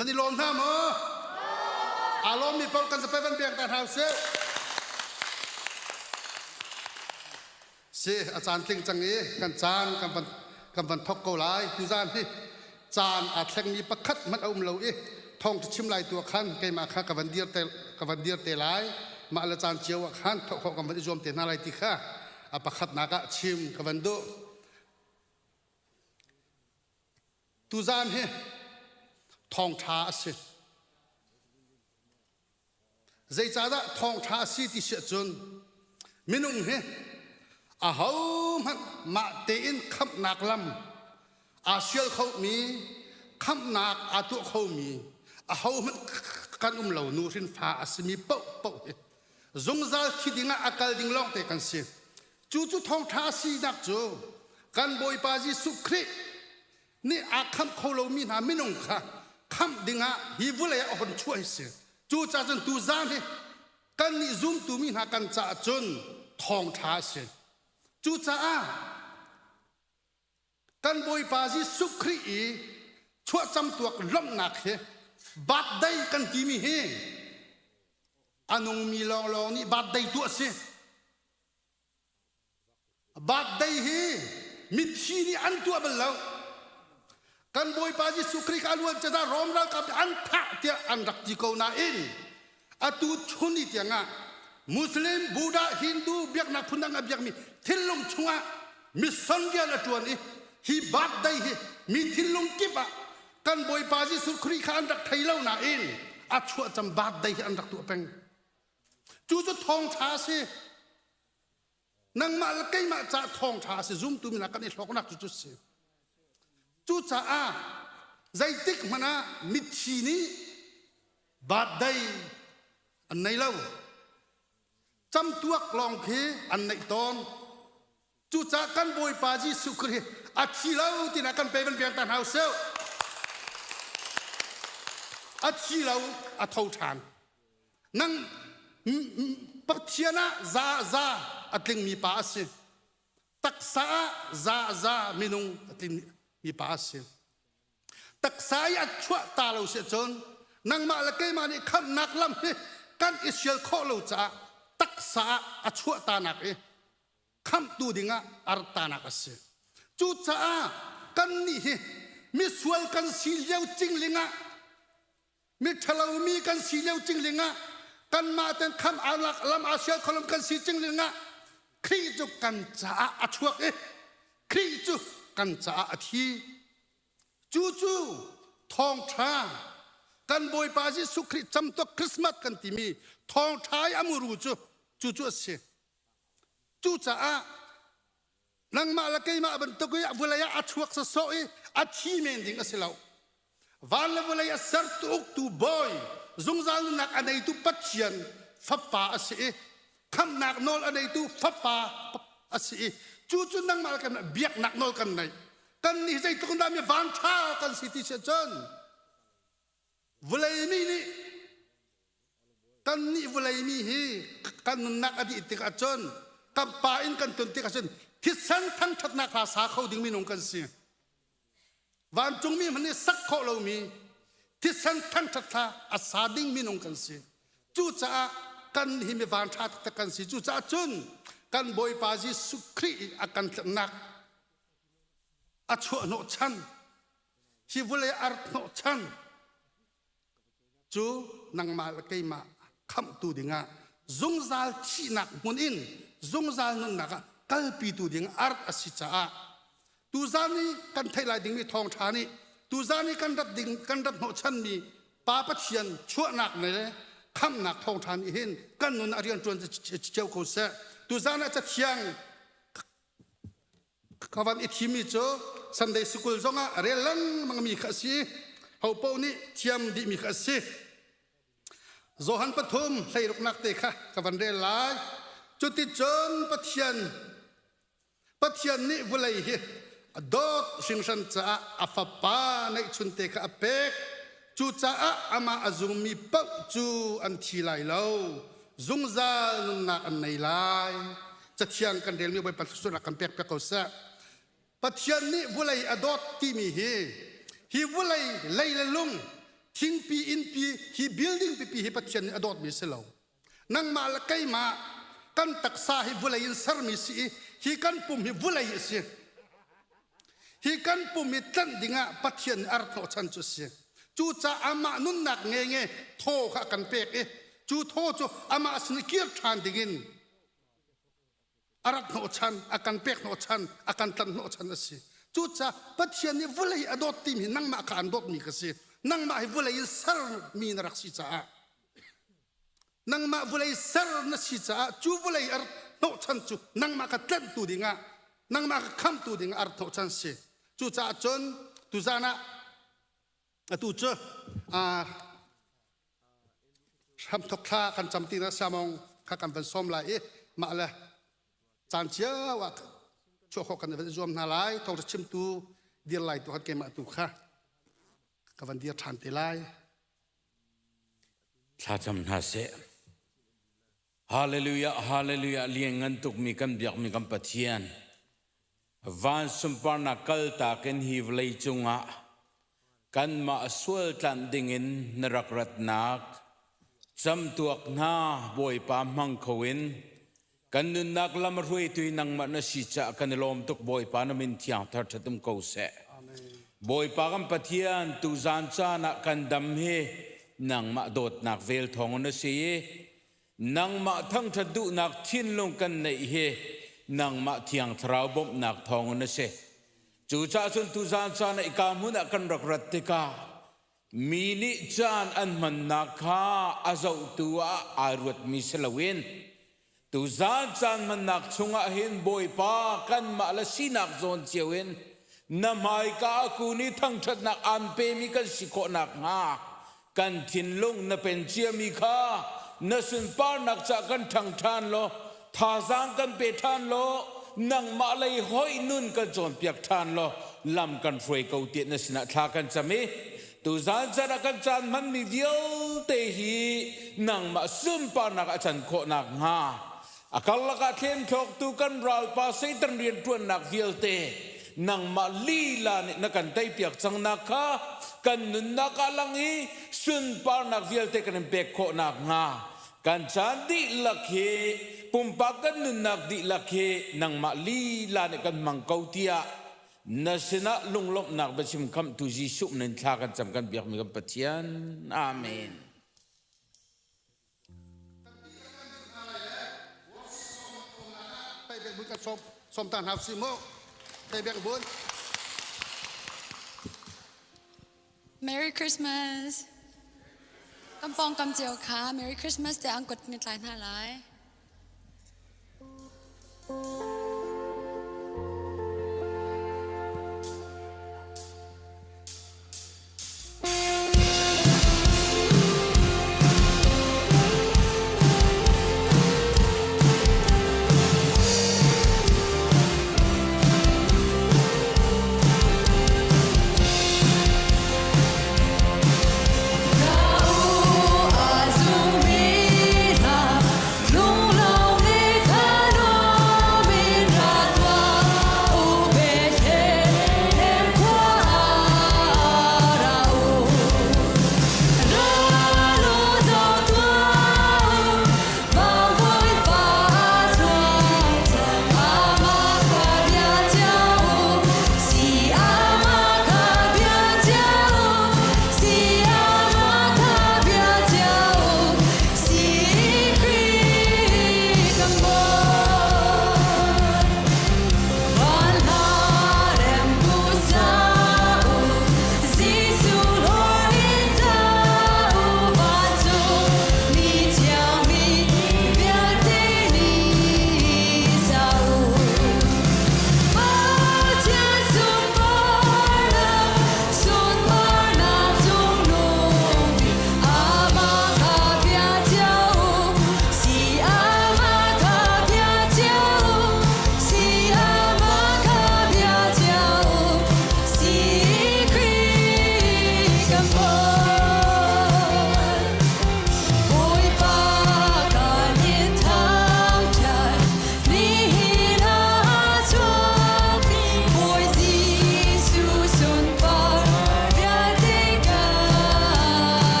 Nan i lawm hna maw? Aa lawmmi paoh kan zapi van biak ta hna usih. Si, a caan tling cang i kan caan kan van kan van thok ko lai. Tuzaan hi caan aa thlengmi pakhat hmanh a um lo i thawng chim lai tu ah khan keimah kha ka van dir te ka van dir te lai. Mah le caan cio ah khan thawh khawh kan van i zuam te hna lai ti kha a pakhatnak ah chim ka van duh. Tuzaan hi thawngṭha a si. Zeicahdah thawngṭha a si ti si ahcun minung hi ahohmanh mah tein khamhnak lam aa sial khomi, khamhnak aa tuah khomi ahohmanh kan um lo nu hrinfa a simi paohpaoh hi zungzal thi dingah a kal ding lawngte kan si. Cu cu thawngṭha a sinak cu kan Bawipa Jesuh Khrih nih aa khamh kho lomi hna minung kha khamh dingah hi vawlei ah a hon chuah hi si. Cucaah cun tuzaan hi kannih zumtu mi hna kan caah cun thawngṭha a si. Cucaah kan Bawipa Jesuh Khrih i chuahcamtuak lawmhnak hi birthday kan timi hi a nungmi lawnglawng nih birthday tuah a si. Birthday hi mithi nih an tuah bal lo. Kan Bawipa Jesuh Khrih kha a luan caah Rom ralkap nih an thah tiah an rak ti ko nain atu chun ni tiangah Muslim, Buddha, Hindu biaknak phundang a biakmi thinlung chungah mission rian a ṭuan i hi birthday hi mi thinlung kip ah kan Bawipa Jesuh Khrih kha an rak thei lo nain a chuahcam birthday hi an rak tuah peng. Cu cu thawngṭha a si. Nangmah le keimah caah thawngṭha a si. Zumtu min ah kan i hlawknak cu cu si. Cucaah zeitik hmanh ah mithi nih birthday an nei lo. Camtuak lawng khi an neih tawn. Cucaah kan Bawipa Jesuh Khrih a thi lo tina kan pe van biang ta hna usih. A thi lo, a tho ṭhan. Nang Pathian ah za za a tlingmi pa a si. Taksa ah za za minung a tlingmi pa a si. Taksa i a chuah ta lo si cun nangmah le keimah nih khamhnak lam hi kan i sial khawh lo caah taksa ah a chuah tanak i khamhtu dingah a rat tanak a si. Cucaah kannih hi misual kan si lio cingling ah miṭhalomi kan si lio cingling ah kanmah ten kham alak lam aa sial kholom kan si cingling ah Khrih cu kan caah a chuak i Khrih cu kan caah a thi. Cu cu thawngṭha kan Bawipa Jesuh Khrih camtuak Christmas kan timi thawngṭha i a muru cu cu cu a si. Cucaah nangmah le keimah bantuk i vawlei ah a chuak sawsawh i a thi men ding a si lo. Van le vawlei a sertu uktu bawi zungzal nunnak a neitu Pathian fapa a si i khamhnak nawl a neitu fapa a si i cu cu nangmah le keimah biaknak nawl kan nei. Kan nih zeitluk in dah mi vanṭha kan si ti si ahcun vawlei mi nih Kannih vawleimi hi kan nunnak a dih tik ahcun kan pa in kan tun tik ahcun thisen thangṭhatnak hla sa kho ding minung kan si. Vancungmi hmanh nih sak khawh lomi thisen thangṭhat hla a sa ding minung kan si. Cucaah kan hi mi vanṭha taktak kan si. Cucaah cun kan Bawipa Jesuh Khrih i a kan tlanhnak a chuahhnawh chan hi vawlei a rat hnawh chan cu nangmah le keimah khamhtu dingah zungzal thihnak hmun in zungzal nunnak ah kalpitu ding art a si caah tuzan i kan theih lai dingmi thawngṭha nih tuzan i kan rat ding kan rat hnawhchanmi Pa Pathian chuahnak le khamhnak thawngṭha nih hin kan nun a rian ṭuan cio ko seh tuzan ah cathiang Ka van i thimmi cu Sunday School zongah a rel lengmangmi kha a si. Ho paoh nih thiam dihmi kha a si. Johan pathum hleiruknak te kha ka van rel lai. Cuticun Pathian Pathian nih vawlei hi a dawt hringhran caah a fapa neihchun te kha a pek. Cucaah amah a zummi paoh cu an thi lai lo. Zungzal nunnak an nei lai. Cathiang kan relmi Bawipa thluachuahnak kan pek piak ko seh. Pathian nih vawlei a dawt timi hi hi vawlei lei le lung Thingpi innpi hi building pipi hi Pathian nih a dawtmi si lo. Nangmah le keimah kan taksa hi vulei in sermi si i hi kan pum hi vulei a si. Hi kan pum hi tlanh dingah Pathian nih a rat hnawhchan cu a si. Cucaah amah nunnak ngenge thaw kha a kan pek i cu thaw cu amah sin i kir ṭhan dingin a rat hnawhchan, a kan pek hnawhchan, a kan tlanh hnawhchan a si. Cucaah Pathian nih vawlei a dawt timi hi nangmah kha an dawtmi ka si. Nangmah hi vawlei in sermi na rak si caah nangmah vawlei ser na si caah cu vawlei a rat hnawhchan cu nangmah kha tlanhtu dingah nangmah kha khamtu dingah a rat hnawhchan si. Cucaah cun tuzan ah atu cu hramthok thla kan cam ti na siamong kha kan van sawm lai i mah le caan cio ah chuah khawh kan van zuam hna lai. Thawngṭha chimtu dir lai tu khan keimah tu kha ka van dir ṭhan te lai. Thlacam hna seh. Hallelujah, hallelujah, lianngan tukmi kan biakmi kan Pathian. Van sunparnak kaltak in hi vawlei cungah kanmah sual tlanh dingin na rak ratnak camtuak hna Bawipa hmang kho in kan nunnak lam a hruaitu hi nangmah na si caah kan i lawm tuk. Bawipa, na min thiang thar ṭhat um ko seh. Bawipa kan Pathian, tuzan caan ah kan dam hi nangmah dawtnak vel thawng na si i nangmah thangṭhat duhnak thinlung kan neih hi nangmah thiang thlarau bawmhnak thawng in a si. Cucaah cun tuzan caan ah ika hmun ah kan rak rat tikah mi nih caan an hmannak kha a zohtu ah aa ruatmi si loin tuzan caan hmannak chungah hin Bawipa, kanmah le sinak zawn cio in na hmaika a kun i thangṭhatnak aan pemi kan si khawh nakhnga kan thinlung na pen ciami kha na sunparnak ca kan ṭhang ṭhan law thazaang kan pe ṭhan law nangmah lei hoih nun kan cawnpiak ṭhan law lam kan hruai ko tiah na sinah thla kan cam i tuzan caan ah kan caan hmanmi vialte hi nangmah sunparnak a can khawh nakhnga a karlak ah thlemthlawktu kan ralpa Satan rianṭuannak vialte nangmah lila nih na kan teipiak cangnak kha kan nunnak ah lang i sunparnak vialte kan in pek khawh nakhnga kan caan dihlak hi, pumpak kan nunnak dihlak hi nangmah lila nih kan hmang ko tiah na sinah lunglawmhnak biachim khamhtu Jesuh min thla kan cam kan biakmi kan Pathian. Amen. Som ta hna si mu. Thei bek bun. Merry Christmas. Kan pawng kam cio kha Merry Christmas tiah an kut kan tlai hna lai.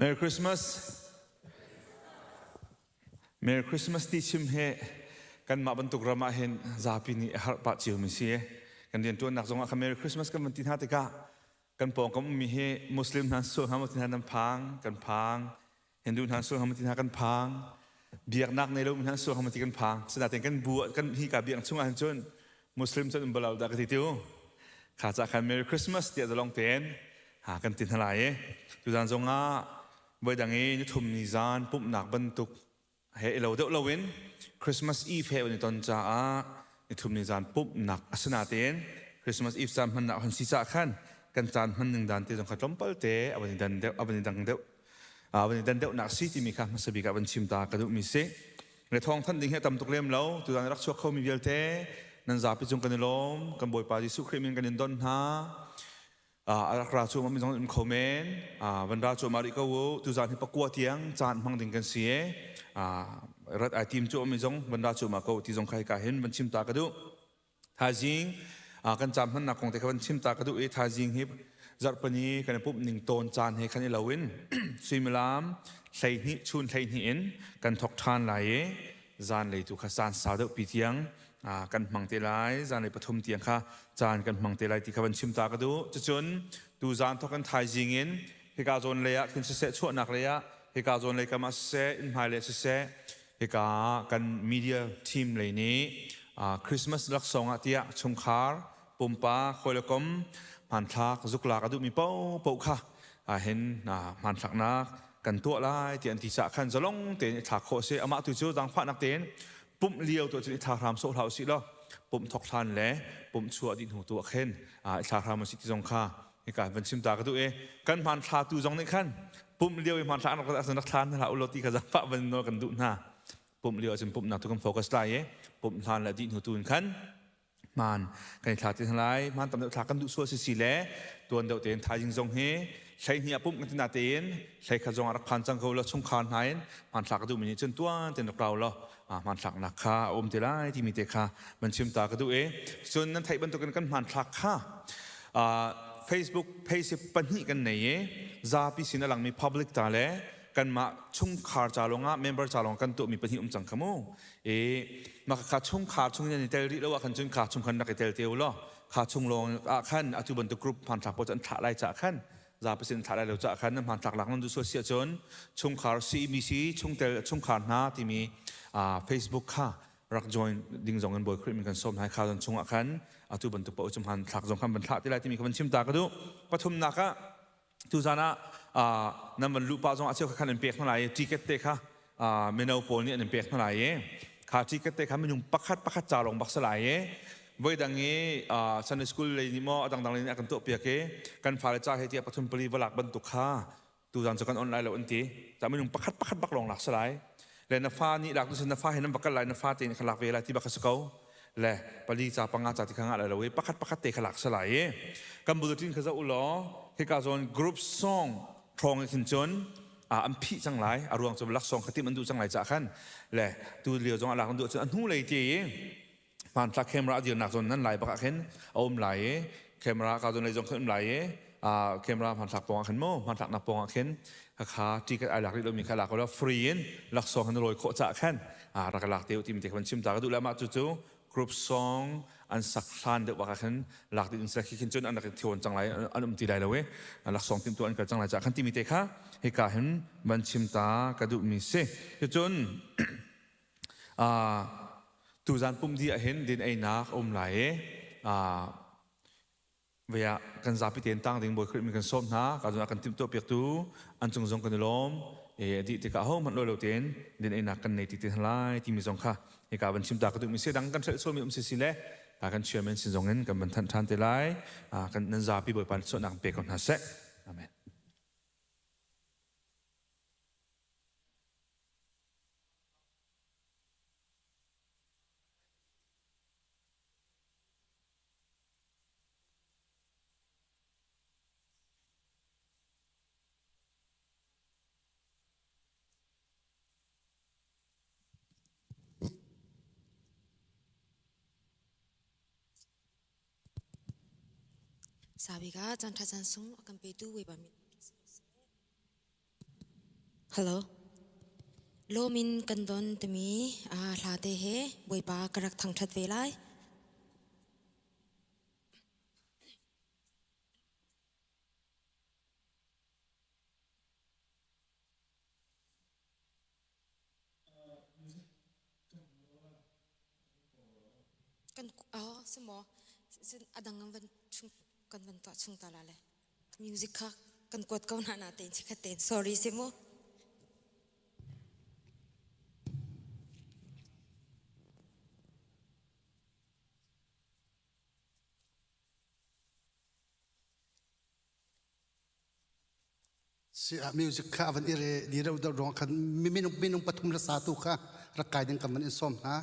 Merry Christmas. Merry Christmas ti chim he kanmah bantuk ram ah hin zapi nih a harh pah cio mi si. Kan riantuannak zong ah khan Merry Christmas kan van ti hna tikah kan pawngkam ummi hi Muslim hna sual hna maw ti hna nan phang, kan phang. Hindu hna sual hna maw ti hna kan phang. Biaknak nei lo mi hna sual hna maw ti kan phang. Sinain kan bu kan hi ka biak chung ah hin cun Muslim cun um balo dah ka ti tiu. Kha ca khan Merry Christmas tiah zalong tein ha kan ti hna lai i tuzan zong ah voidang i nithum ni zan pumhnak bantuk he i lo deuh loin Christmas Eve he an i ton caah nithum ni zan pumhnak a si natein Christmas Eve caan hmannak hon si caah khan kan caan hman ning dan te zong kha tlawmpal te a van i dan deuh a van i dang deuh a van i dan deuhnak si timi kha hmasa bik ah van chim ta ka duhmi si. Le thawng thanh ding hi a tam tuk lem lo. Tuzan rak chuak khomi vialte nan zapi cung kan i lawm. Kan Bawipa Jesuh Khrih min kan in don hna. A rak ra cu mi zong um kho men. Van ra cu ma rih ko u. Tuzan hi pakua tiang caan hmang ding kan si e. Rat ai tim cu mi zong van ra cu ma ko ti zong khai ka hin van chim ta ka duh. Thaizing kan caan hmannak kong te kha van chim ta ka duh i thaizing hi zarhpini kan i pumh ning tawn caan he khan i loin suimilam 12 chun 12 in kan thok ṭhan lai i zanlei tu kha caan sau deuh pi tiang kan hmang te lai zanlei pathum tiang kha caan kan hmang te lai ti kha van chim ta ka duh. Cucun tu zan thok kan thaizing in hika zawn lei ah khin siseh, chuahnak lei ah hika zawn lei kam ah siseh, inn hmai lei siseh, hika kan media team lei nih Christmas laksawng ah tiah chungkhar pumpak hawilekom hmanthlak zuklak a duhmi paohpaoh kha hin hmanthlaknak kan tuah lai ti an ti caah khan zalong tein i thlak khawh a si. Amah tu cu zaangfahnak tein pumh lio tu cun i thlak hram sawh hlah usih law pumh thok hlan le pumh chuah dih hnu tu ah khin i thlak hram usih ti zong kha hika van chim ta ka duh i kan hmanthla tu zong nih khan pumh lio i hmanthla an rak rak thla hna hlah u law ti kha zaangfah van nawl kan duh hna. Pumh lio ahcun pumhnak tu kan focus lai i pumh hlan le dih hnu tu in khan hmaan kan i thla ti hna lai. Hmaan tam deuh thla kan duh sual si si le tuan deuh tein thaizing zong hi 12 ah pumh kan ti na tein 11 zong ah rak phan cang ko law chungkhar hna in hmanthlak ka duhmi nih cun tuan tein rak rau law hmanthlaknak kha a um te lai timi te kha van chim ta ka duh i cun nan theih bantukin kan hmanthlak kha Facebook page pahnih kan nei i zapi sin a langmi public ta le kanmah chungkhar ca lawngah member ca lawng kan tuahmi pahnih um cang kha mu. I mah kha chungkhar chung in i tel rih lo ah khan cun kha chung khan rak i tel te u law kha chung lawng ah khan atu bantuk group hmanthlak pawl cu an thlah lai caah khan zapi sin thlah lai lo caah khan nan hmanthlak lak nan duh sual si ahcun chungkhar CEBC chungtel chungkhar hna timi Facebook kha rak join ding zong in Bawi Khrih min kan sawm hna. Kha zon chungah khan atu bantuk paoh cu hmanthlak zong khan van thlah ti lai timi kha van chim ta ka duh. Pathumnak ah tuzan ah nan van luh pah zong ah cheu kha khan an pek hna lai i ticket te kha mino pawl nih an in pek hna lai i kha ticket te kha minung pakhat pakhat ca lawng bak si lai i voidang i Sunday school lei nih maw a dangdang lei nih a kan tuahpiak i kan fale ca he tiah pathum pali va lak bantuk kha tuzan cu kan on lai lo an ti. Ta minung pakhat pakhat bak lawng lak si lai le na fa nih lak tu na fa he nan va kal lai, na fa te nih kha lak ve lai ti bak kha si ko le pali ca panga ca ti kha ngah lai lo i pakhat pakhat te kha lak si lai i kan bulletin kha zoh u law hika zawn group song ṭhawng in khin cun an phih cang lai. A ruang cu laksawng kha tim an duh cang lai caah khan le tu lio zong a lak an duh cun a hnu lei te i hmanthlak camera a dirnak zawn nan lai bak ah khin a um lai i camera ka zawn lei zong khin um lai i camera hmanthlak pawng ah khin mu hmanthlak nak pawng ah khin kha ticket ai lak rih lomi kha lak lo free in laksawng han rawi khawh caah khan rak lak te u timi te kha van chim ta ka duh le mah cu cu group song an sak hlan deuh bak ah khin lak ding in khi khin cun an rak thion cang lai, an um ti lai lo i laksawng timtu an kal cang lai caah khan timi te kha hika hin van chim ta ka duhmi si. Cucun tuzan pum di ah hin din einak a um lai i vei ah kan zapi tein tang ding Bawi Khrih min kan sawm hna. Ka zong ah kan timhtuah piaktu an cung zong kan i lawm e. A dih tikah ho hmanh lo tein din einak kan nei ti te lai timi zong kha hika van chim ta ka duhmi si. Dang kan hrelh sualmi um si si le kan chairman sin zong in kan van thanh ṭhan te lai. Kan nan zapi Bawipa nih suahnak pe ko hna seh. Amen. Sabi ka caan ṭha caan sung a kan petu Bawipa min. Hello. Lawm in kan don timi hla te he Bawipa ka rak thangṭhat ve lai. Kan oh si maw a dang van chung kan van tuah chung ta la le music kha kan kuat ko hna na tein chikhat tein sorry si mu. Si ah music kha van i re di ro do rong khan minung minung pathum la sa tu kha rak kai ding kan van in sawm hna.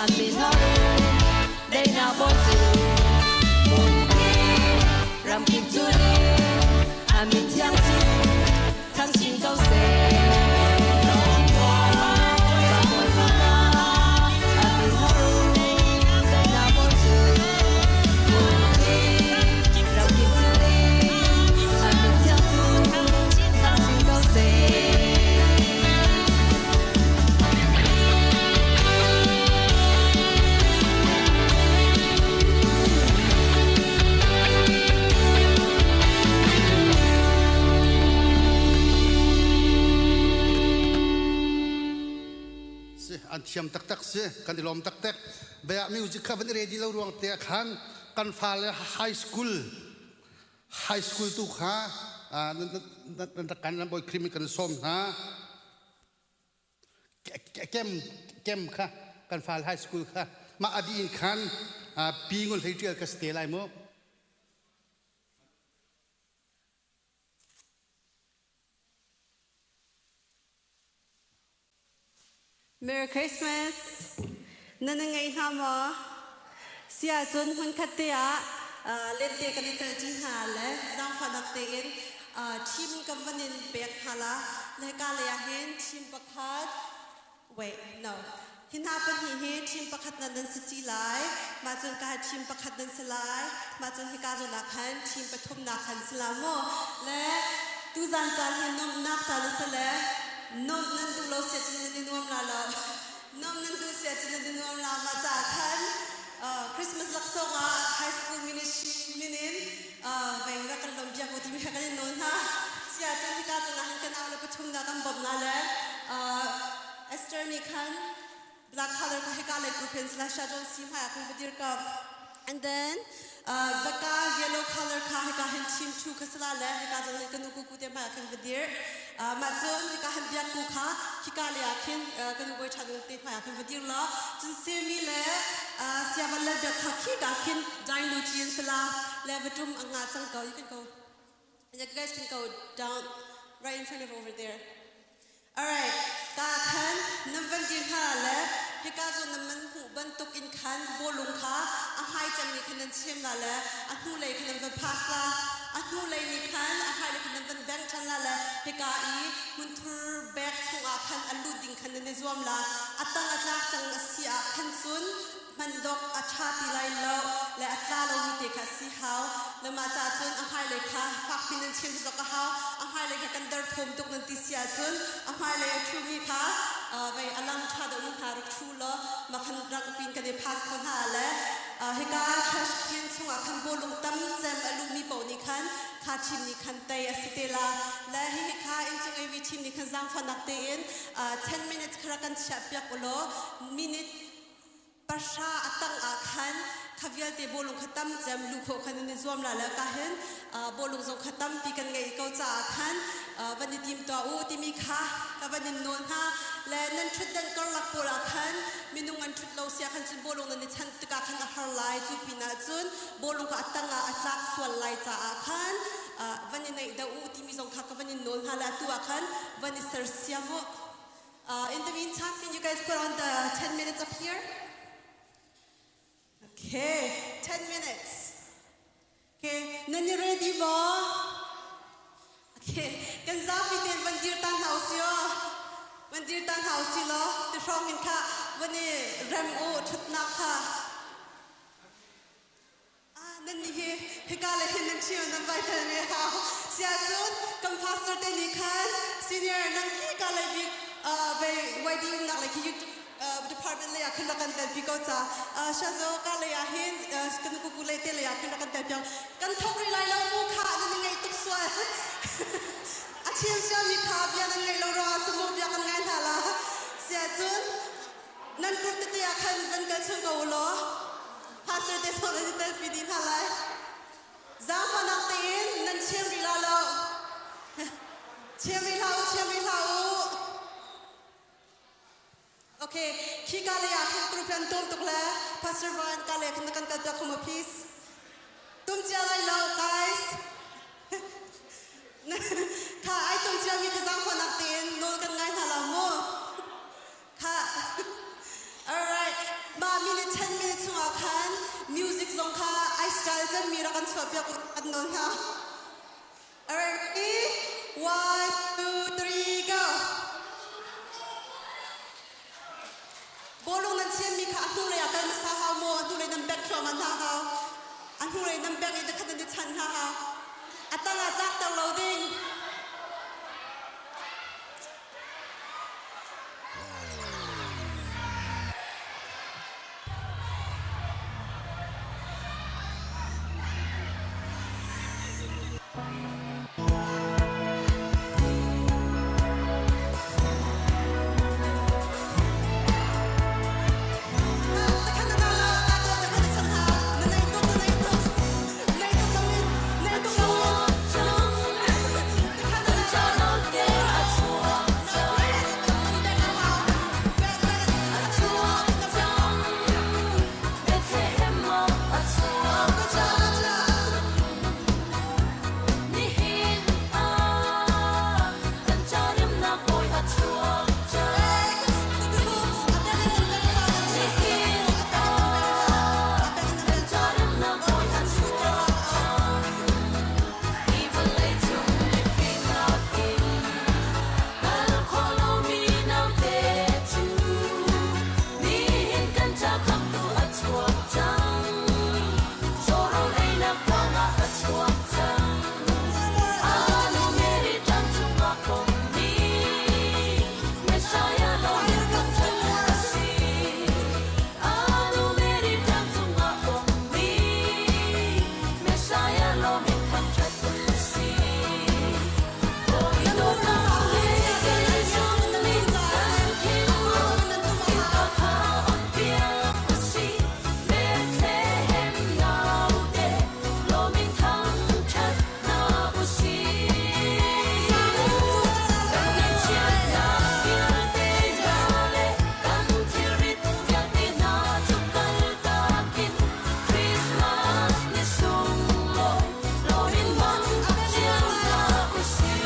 Amin ho daihnak bawi cu hmunkip ramkip cul in a min thiang cu thang chin ko seh. Amin ho daihnak bawi cu hmunkip ramkip cul in a min thiang cu thang chin ko seh. Si an thiam taktak si kan i lawm taktak bia music kha van i ready lo ruang te ah khan kan fale high school high school tu kha nan rak kan bawi krim kan sawm hna kem kem kha kan fal high school kha mah adi in khan pi ngul hlei tial ka ste lai mu Merry Christmas! Nan ngei hna maw? Si ahcun hmunkhat te ah lente kan i celh ṭi hna le zaangfahnak tein team kan van in pek hna la. Le hika lei ah hin team pakhat, wait, no. Hi hna pahnih hi team pakhat nan nan si ṭi lai. Mah cun ka team pakhat nan si lai. Mah cun hika zawn ah khan team pathumnak khan si la mu. Le tuzan caan hi nuamhnak caan a si le nuamh nan duh lo sia cun nan i nuam la lo. Nuamh nan duh sia cun nan i nuam la. Mah caah khan Christmas laksawng ah high school ministry min in veng rak kan lawm piak u timi kha kan in nawl hna. Sia cun hika zawn ah hin kan au le pathumnak kan bawmh hna le Esther nih khan black color kha hika lei group hin sila Shajon si hmai ah khan va dir ko. And then baka yellow color kha hika hin team 2 kha sila le hika zong hin kanu kuku te hmai ah khan va dir. Mah cun hika hin biak ku kha hika le ah khin kanu boi tha te hmai ah khan va dir la. Cun semi le siavan le biak kha khi ka khin dine lu chin sila le va tum anga cang ko. You can go. And you guys can go down right in front of over there. Alright, ka khan nan van dir hna le hika zawn nan man hmuh bantuk in khan bawlung kha a hmai cemmi khan nan chem la le a hnulei khan nan van pass la. A hnulei nih khan a hmailei khan nan van beng ṭhan la le hika i hmunthur bag chungah khan a lut ding khan nan i zuam la. A tang a tlak cang a si ah khan cun hmandok a ṭha ti lai lo le a tla lomi te kha a si hau. Na mah caah cun a hmailei kha fakpi nan chim zok a hau. A hmailei kha kan derthawm tuk nan ti si ahcun a hmailei a ṭhumi kha vei a lang ṭha deuhmi hna rak ṭhu law mah khan rak pin kan i pass kho hna le hika trash can chungah khan bawlung tam cem a luhmi paoh nih khan kha team nih khan tei a si te la le hihi kha inncung AV team nih khan zaangfahnak tein 10 minutes kha rak kan chiah piak ulaw minute pahra a tang ah khan kha vialte bawlung kha tam cem lu khawh khan in i zuam la le ka hin bawlung zong kha tampi kan ngeih ko caah khan van i tim tuah u timi kha ka van in nawl hna le nan ṭhutdan karlak pawl ah khan minung an ṭhut lo sia khan cun bawlung nan i chanh tikah khan a har lai cu pinah cun bawlung kha a tang ah a tlak sual lai caah khan van i neih deuh u timi zong kha ka van in nawl hna le atu ah khan van i sersiam u Uh, in the meantime, can you guys put on the 10 minutes up here? Okay, 10 minutes. Okay, nan i ready maw? Okay, kan zapi tein van dir ta hna usih aw. Van dir ta hna usih law, ti hrawng in kha van i rem u ṭhutnak kha. Ah, nan nih hi hika le hin nan chim nan vai tel ve hau. Sia cun kan pastor te nih khan senior nang khi ka lei bik ve YD umnak lei khi YouTube department lei ah khin rak kan tel pi ko ca. Shazo ka lei ah hin kan kuku lei te lei ah khin rak kan tel piak. Kan thok rih lai lo mu kha nan ngeih tuk sual. A chim cia mi kha bia nan ngeih lo ruangah sumu bia kan ngai hna la. Sia cun Nan kut tete ah khan van kal chung ko u law pastor te zong nan i telpi dih hna lai. Zaangfahnak tein nan chim rih la lo. Chim rih hlah u, chim rih hlah u. Okay, khi ka lei ah khin group an tum tuk le Pastor Van ka lei khin na kan kal piak kho please. Tum cia lai lo, guys. Kha ai tum cia mi kha zaangfahnak tein nawl kan ngai hna lo mu. Kha. All right. zong kha ai style cem mi rak kan chuah piak kan nawl hna. Alright, ready? One, two, three, go. Bawlung nan chianmi kha a hnulei ah kal hmasa hau maw? A hnulei nan bek thluahmah hna hau. A hnulei nan bek i dakhat nan i chanh hna hau. A tang ah tlakter lo ding. Nihin ah kan carimnak bawi a chuak cang. Nihin ah kan carimnak bawi a chuak cang. Hi vawlei cung mifimnak in kal khawh lomi naute cu nihin kan ca khamtu a chuak cang. Zawrawl einak kuangah a chuak cang. Anu Mary tlang cungah pommi Messiah lawngin kan ṭhat a si. Anu Mary tlang cungah pommi Messiah lawngin kan ṭhat a si. Bawi dawtnak le kei zong nih kan thinlung innka kha on piak a si. Bethlehem naute lawmin thangṭhat hna u sih. Kan ngaihchiatnak vialte hna le kan thilrit vialte hna cu kaltak in Christmas ni sunglawi lawmin hmang cio hna u sih.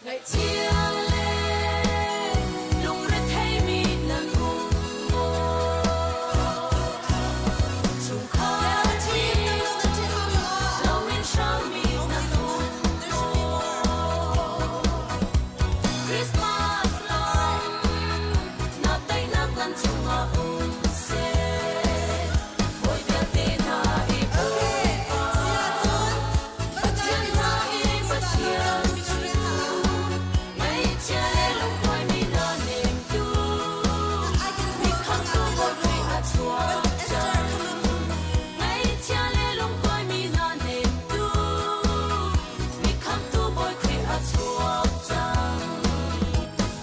Ngaihchia le lungretheimi nan um maw? Chungkhar thi loin hrammi nan um maw? Christmas lam na teinak nan chungah um seh. Bawi vialte hna i Bawipa. Pathian hna i Pathian cu ngaihchia le lungkuaimi hna nemtu mi khamtu Bawi Khrih a chuak cang. Ngaihchia le lungkuaimi hna nemtu mi khamtu Bawi Khrih a chuak cang.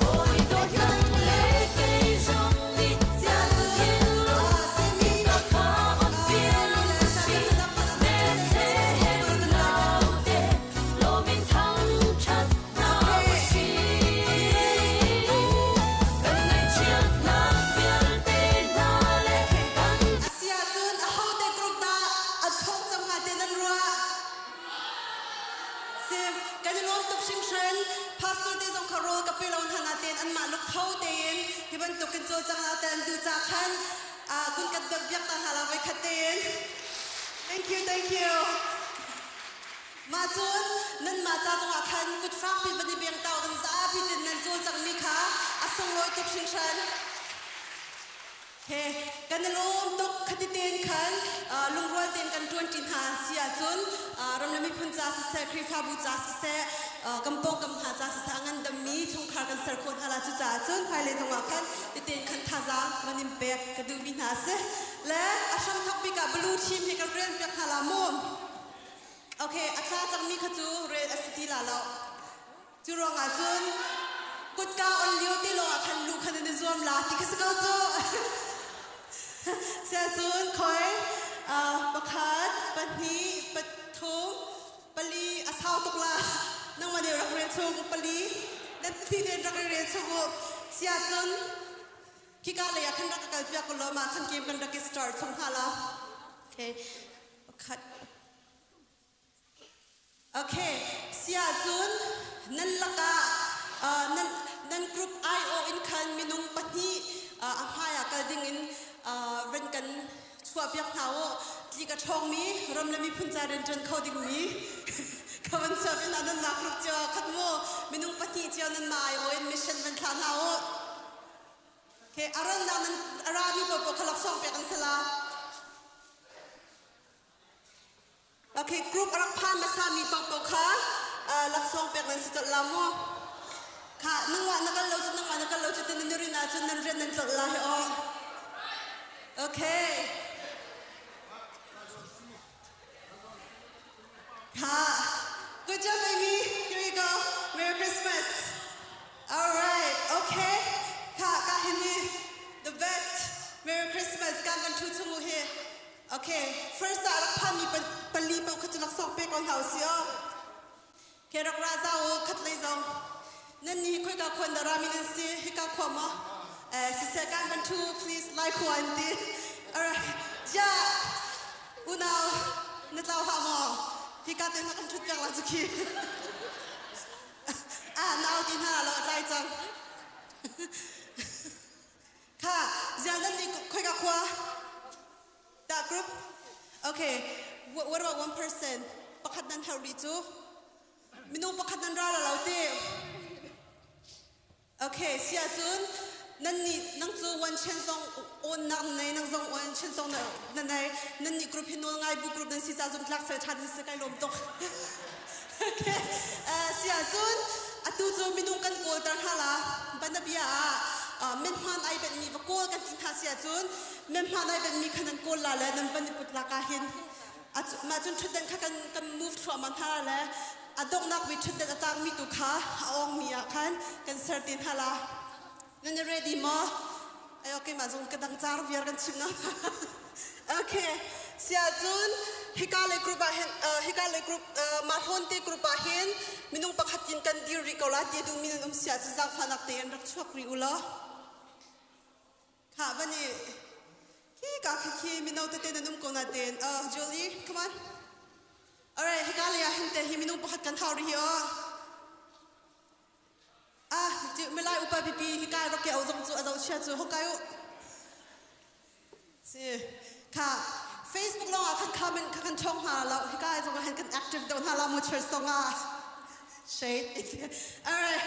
Bawi dawtnak le kei zong nih kan thinlung innka kha on piak u sih. Bethlehem naute lawmin thangṭhat hna u sih. Kan ngaihchiatnak vialte hna le kan Si ahcun ahote group dah a thawk cang hnga te nan ruah? Sim, kan i lawm tuk hringhran. Pastor te zong kha rawl ka pe lo hna natein anmah lungtho tein hi bantuk kan cawlcang ah te an duh ca khan kun kan deuh biak ta hna la voi khat tein. Thank you, thank you. Mah cun nanmah ca zongah khan kut fakpi van i beng tau kan zapi tin nan cawlcangmi kha a sunglawi tuk hringhran. He kan i lawm tuk khati tein khan lungrual tein kan ṭuanṭi hna si ahcun ram le miphun ca siseh Khrihfabu ca siseh kan pawngkam hna ca siseh a ngandammi chungkhar kan ser khawh hna la cucaah cun hmailei zongah khan titein khan thazaang van in pek ka duhmi hna a si le a hramthok bik ah blue team hi kan rel piak hna la mu okay a tla cangmi kha cu rel a si ti la lo Cu ruangah cun kutka on lio te lawngah khan luh khan an i zuam la ti kha si ko cu. Siahcun khoi pakhat, pahnih, pathum, pali a sau tuk la. Nangmah nih rak rel chung pali nan thi den rak rel chung u. Siahcun khika lei ah khan rak ka kal piak u law mah khan game kan rak i start chung hna la. Okay. Pakhat, Okay, siahcun nan lakah. Nan nan group IO in khan minung pahnih a hmai ah kal ding in van kan chuahpiak hna u. Tli ka ṭhawngmi ram le miphun ca rianṭuan kho dingmi ka van chuah in nan mah group cio ah khat mu minung pahnih cio nan mah IO in mission van thlah hna u. Okay, a rannak nan a rami paohpaoh kha laksawng pek an si la. Okay, group a rak phan hmasa mi paohpaoh kha laksawng pek nan si colh la mu. Kha nangmah na kal lo cu nangmah na kal lo cu ti nan i rin ahcun nan rian nan tlolh la hi aw. Okay. Kha. Good job, Amy. Here you go. Merry Christmas. All right. Okay. Kha ka hin hi the best. Merry Christmas. Kan kan thu chung u hi. Okay, first ah rak phanmi pali paoh kha cu laksawng pe ko hna usih aw. Ke rak ra zau u, khat lei zong. Nan nih khoika khuan dah rami nan si? Hika khua maw? Eh, siseh kan van thu, please, lai khua an ti. Alright, ja, unau, na tlau hlah maw? Hika te hna kan thut piak la cu khi. Ah, nau ti hna lo, tlai cang. Kha, ziang nan nih khoika khua? That group? Okay. What, what about one person? Pakhat nan herh rih cu. Minung pakhat nan ra la lo ti. Okay, si ahcun nan nih nang cu one chen zong on nak nei nang zong one chen zong na nei nan nih group hi nawl ngai bu group nan si ca zum tlak sel than nan si kai lawm tuk. Okay. Uh, si ahcun atu cu minung kan kawlter hna la banabia ah men hmaan ai benhmi va kawl kan ti hna si ahcun men hmaan ai benhmi kha nan kawl la le nan van i put lak ah hin mah cun ṭhutdan kha kan kan move thluahmah hna le a donghnak mi ṭhutdan a tangmi tu kha a awngmi ah khan kan ser te hna la Nan i ready maw? Ai okay mah zong ka dang car viar kan chim na. okay. Sia cun hika le group ah hin hika le group mah hlawn te group ah hin minung pakhat in kan dir rih ko la ti duhmi nan um sia cu zaangfahnak te in rak chuak rih u law. Kha van i khi ka khi khi mino tete nan um ko na ten. Uh, Julie, come on. Alright, hika le ah hin te hi minung pakhat kan hau rih hi aw. Ah, milai upa pipi hika rak ke au zong cu a zohchia cu hong kai u. Si kha Facebook lawng ah khan comment kha kan chong hna lo hika zong ah kan active deuh hna la mu church zong ah. Shade. Alright,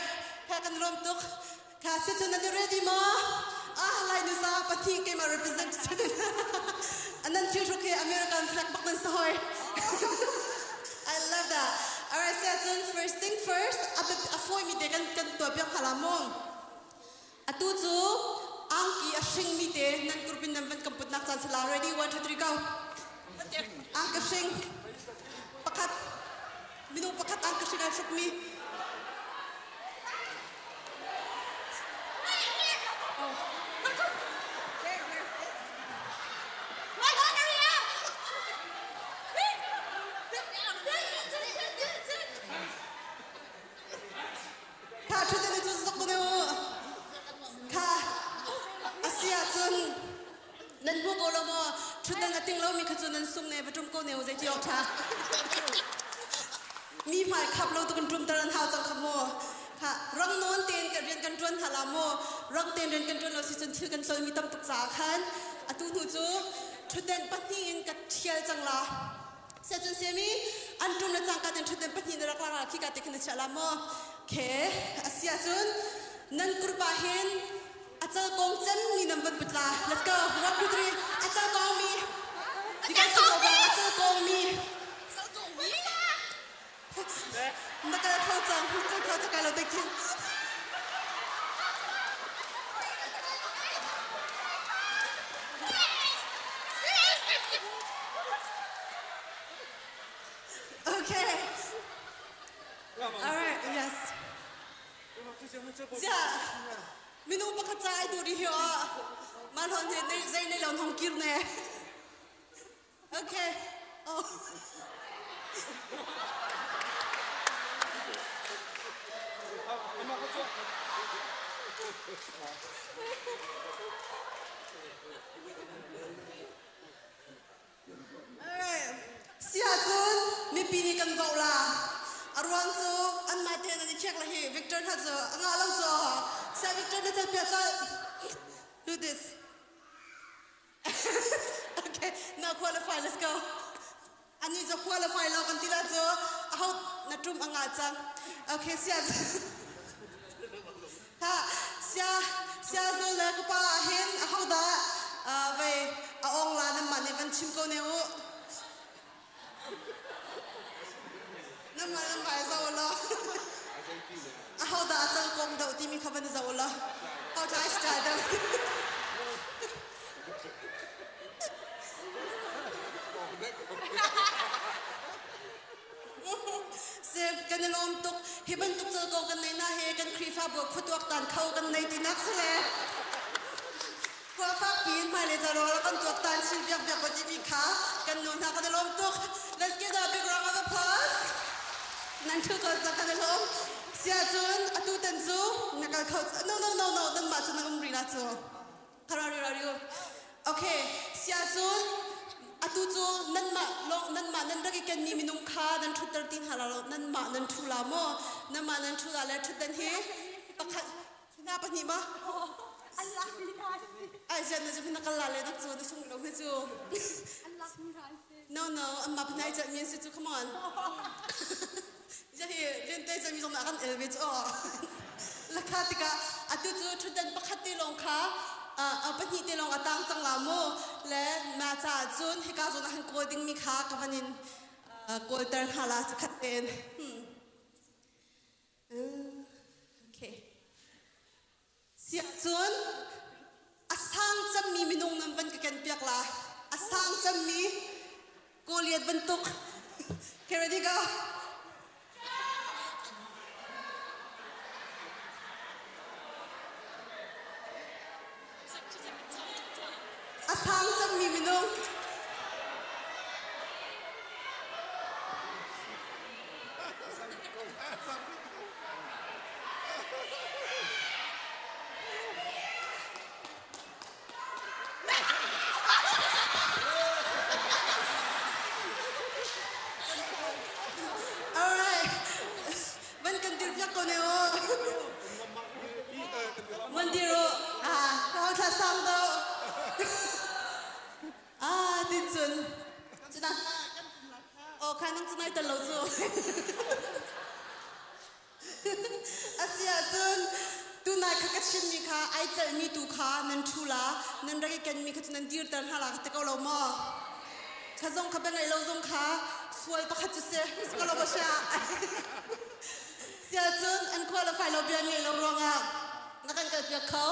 kha kan rom tuk. Kha si cu nan ready maw? Ah, lai nu sa pathi keimah represent Anan thil hruk hi American flag bak nan sa hoi. I love that. Alright, so cun first thing first, a fawi mi te kan kan tuah piak hala mu. Atu cu angki a hring mi te nan group in nan van kan put nak caan sala. Ready? 1 2 3 go. Angka hring pakhat minung pakhat angka hring ai hruk mi. Kha ṭhut in cu zok ne u. Kha a si ahcun nan hmu ko lo maw? Ṭhutdan a ting lomi kha cu nan sung ne va ṭum ko ne u zei ti awk ṭha. Mi hmai khap lo tuk in ṭumter an hau cang kha mu. Kha rang nawn tein kan rian kan ṭuan hna la mu. Rang tein rian kan ṭuan lo si cun thil kan tlolmi tam tuk caah khan atu hnu cu ṭhutdan pahnih in ka ṭhial cang la. Siacun siami an ṭum le cangka ten ṭhutdan pahnih na rak la khi ka te khin na chiah la maw? Khe a si ahcun nan kurpa hin a cal kong cem mi nan van put la. Let's go. 1 2 3. A cal kong mi. You guys can go back. A cal kong mi. Na kal kho cang. Kal kho cang kai lo te khin. Okay. All right, yes. Zia, minung pakhat ca ai duh rih hi aw. Mah hlawn he zei nei lo hong kir ne. Okay. Oh. Alright. Si ahcun mipi nih kan voh la. ruang cu anmah te nan i khiak le hi Victor hna cu a ngah lo cu sia Victor na cal piah colh. Do this. okay, now qualify, let's go. Ani cu qualify lo kan ti la cu aho na tum a ngah cang. Okay, sia ha sia sia zo le ka pa hin aho dah vei a ong la nan mah nih van chim ko ne u. Nan mah nan mah zo law. Aho dah a cang kong doh timi kha van zo law. How do I start them? Se kan i lawm tuk. Hi bantuk cal ko kan nei na he kan Khrihfabu khuatuak tan kho kan nei ti nak si le. Khua fakpi in hmailei ca rawl kan tuaktan chin piakpiak ko timi kha kan nu hna kan i lawm tuk. Let's give a big round of applause. Nan thu ko ca kan i lawm. Sia cun atu tan cu na kal kho no no no no nan mah cu nan um rih la cu. Harari rari. Okay, sia cun atu cu nanmah long nanmah nan rak i kenmi minung kha nan ṭhutter ti hna lo nanmah nan ṭhu la maw nanmah nan ṭhu la le ṭhutdan hi pakhat Na pahnih ma? An lak mi hna si. Ai zian na zu na kal la le nak cu na sung lo hi cu. An lak mi hna si. No no, an ma phnai chat mi si cu come on. Ja hi rian te cami zong na kan el ve cu aw. Lakha tikah atu cu thutdan pakhat te lawng kha a pahnih te lawng a tang cang la mu le ma ca cun hika zawn ah han kawl ding mi kha ka van in kawlter hna la khat ten. Hmm. Okay. Siah cun a sang cemmi minung nan van ka ken piak la. A sang cemmi Goliath bantuk. Okay, ready go. A sang cemmi minung. Alright. Van kan dir piak ko ne o. Van dir o. Ah, kau thla sang do. Ah, tin cun. Cuna. Oh, kha nang cunai tel lo cu. Asi ahcun tunai kha ka chimmi kha ai celhmi tu kha nan ṭhu la, nan rak i kenmi kha cu nan dirter hna la ka ti ko lo maw? Kha zong kha bia ngaih lo zong kha sual pakhat cu si, si ko lo maw sia? Si ahcun an qualify lo bia ngaih lo ruangah na kan kalpiak kho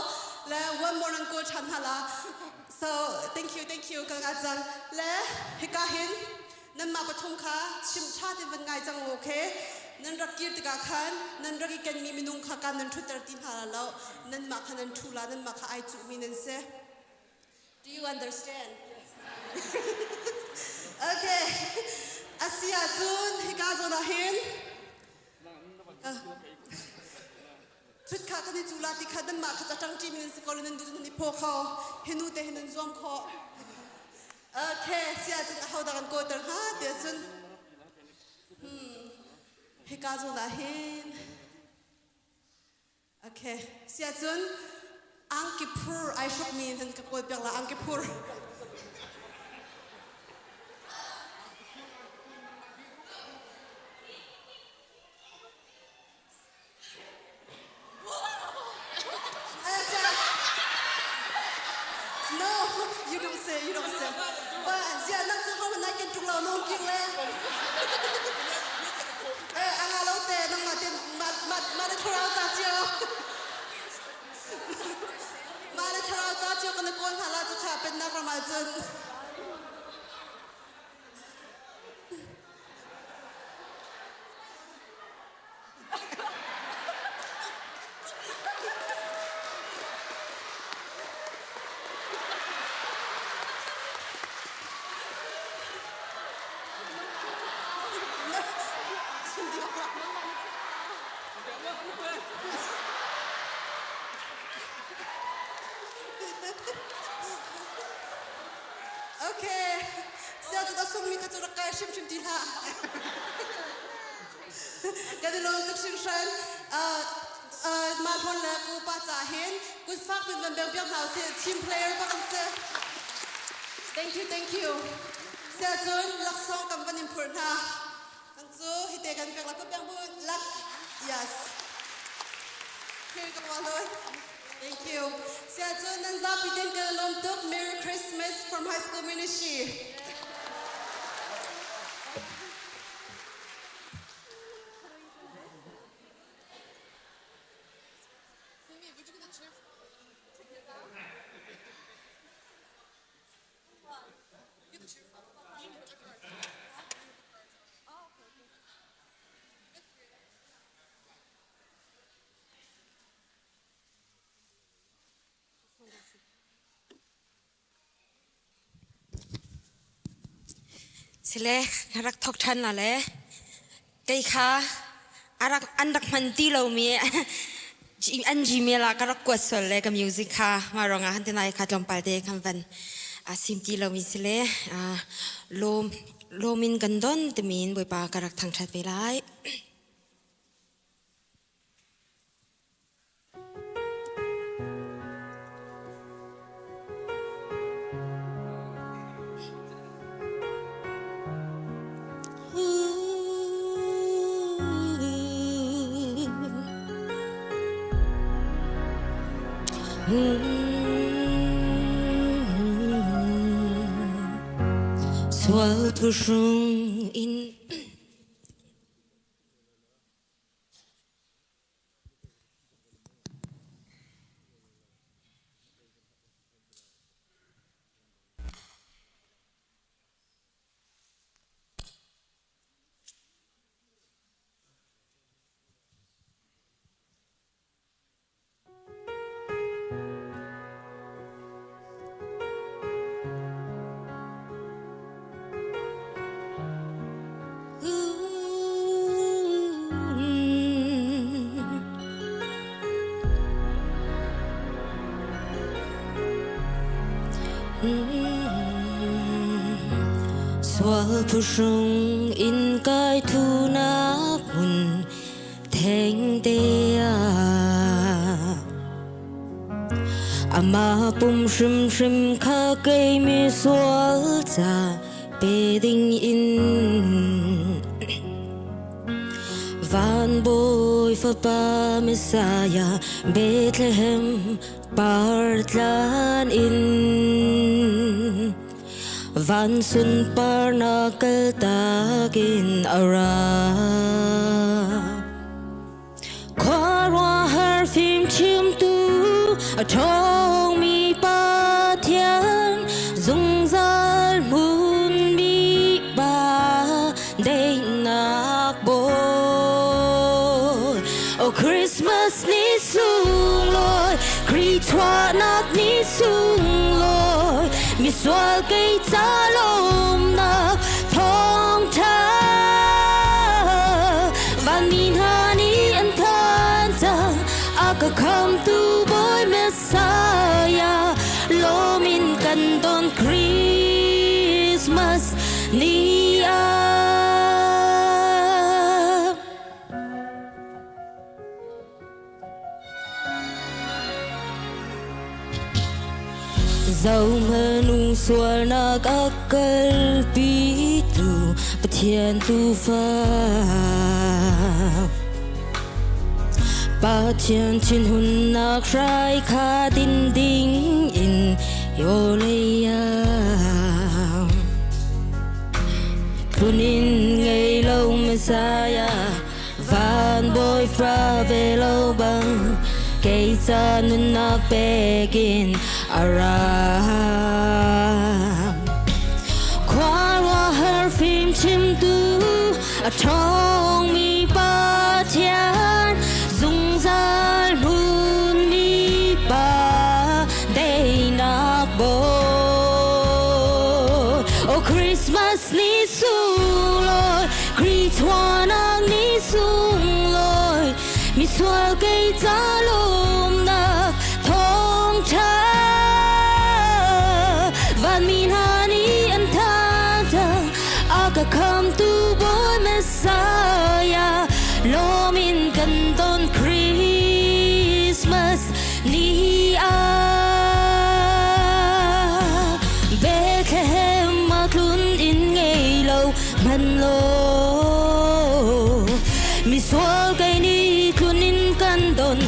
le one more nan kawl ṭhan hna la. So thank you, thank you ka ngah cang. Le hika hin nanmah pathum kha chim ṭha tein van ngai cang u, okay? Nan rak kir tikah khan nan rak i kenmi minung kha kan nan ṭhutter ti hna la lo. Nanmah kha nan ṭhu la, nanmah kha ai cuhmi nan si. Do you understand? okay. Asi ahcun hika zawn ah hin Thut kha kan i cu la ti kha nanmah kha ca ṭangṭi min si ko nan duh nan i phaw kho hi nu te hi nan zuam khawh. Okay, sia cun aho dah kan kawlter hnga ti ahcun hmm hika zawn ah hin okay sia cun angki phur ai hrukmi nan ka kawl piak la angki phur No, you don't say, you don't say. But zia nak cu ho nai ken tuk lo nong king le. Eh, anga lo te nang ma ten ma ma ma le thorau cha chiao. Ma le thorau cha chiao kan kawl hna la chu kha pen nak rama cun. Okay. Sia cu da sungmi ka cu rak kai hrimhrim ti hlah. Kan i lawm tuk hringhran. Mah hlawn le ku pa ca hin kut fak bin van beng piak hna usih. Team player bak an si. Thank you, thank you. Sia cun laksawng kan van in phurh hna. Nang cu hite kan pek la ku pek bu lak. Yes. Here ka wa Thank you. Sia cun nan zapi ten kan lawm tuk. Merry Christmas from High School Ministry. Sile ka rak thawk ṭhan la le kei kha a rak an rak hman ti lomi an Gmail ah ka rak kuat sual le ka music kha mah ruangah han tinai kha tlawmpal te kan van a sim ti lomi sile lawm lawmin kan don timi in Bawipa ka rak thangṭhat ve lai. Sual phuhrung in Sual phuhrung in kai thunak hmun thengte ah Amah pum hrimhrim kha kei mi sual ca pe ding in Van bawi fapa Messiah Bethlehem partlan in Van sunparnak kaltak in a ra. Khuaruahhar fimchimtu a ṭhawngmi Pathian zungzal hmunmi Pa daihnak bawi. Oh Christmas ni sunglawi, Khrih chuahnak ni sunglawi, misual kei ca lawmnak thawngṭha. Vanmi hna nih an thanh cang, a ka khamtu Bawi Messiah, lawm in kan don Christmas ni ah. Zohmanung sualnak a kalpitu Pathian tuufa. Pathian thinhunnak hrai kha din ding in vawlei ah Phun in ngei lo Messiah Van bawi fra ve lo bang kei ca nunnak pekin a ra. Khuaruahhar fimchimtu a ṭhawngmi Pathian zungzal hmunmi Pa daihnak bawi. Oh Christmas ni sunglawi Khrih chuahnak ni sunglawi misual kei ca lawmnak thawngṭha vanmi hna nih an thangṭhat a ka khamtu Bawi Messiah. Ni ah Bethlehem ah tlun inn ngei lo hmanh law misual kei nih tlun in kan don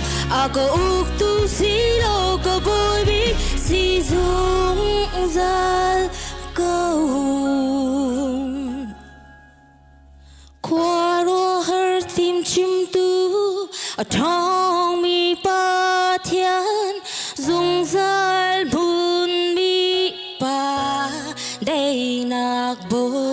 a ka uktu si law ka bawi bik si zungzal ko. Khuaruahhar fimchimtu a ṭhawngmi Pathian zungzal hmunmi Pa daihnak bawi.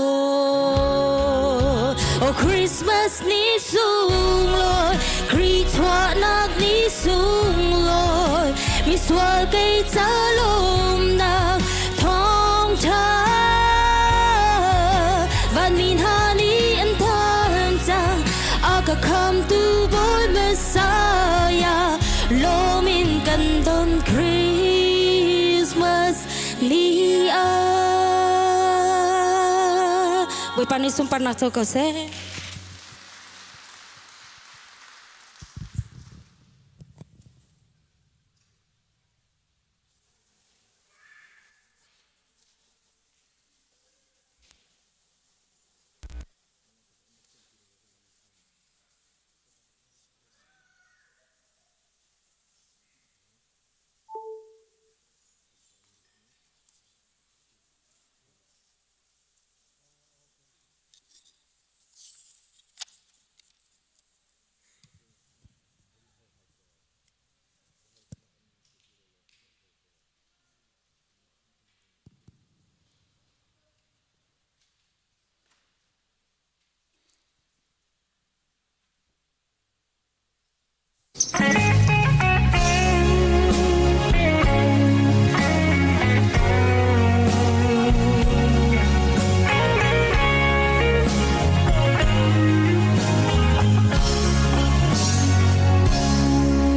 Oh Christmas ni sunglawi, Khrih chuahnak ni sunglawi, misual kei ca lawmnak thawngṭha. Vanmi hna nih an thanh cang, a ka khamtu Bawi Messiah, lawm in kan don Christmas ni ah. Bawipa nih sunparnak co ko seh.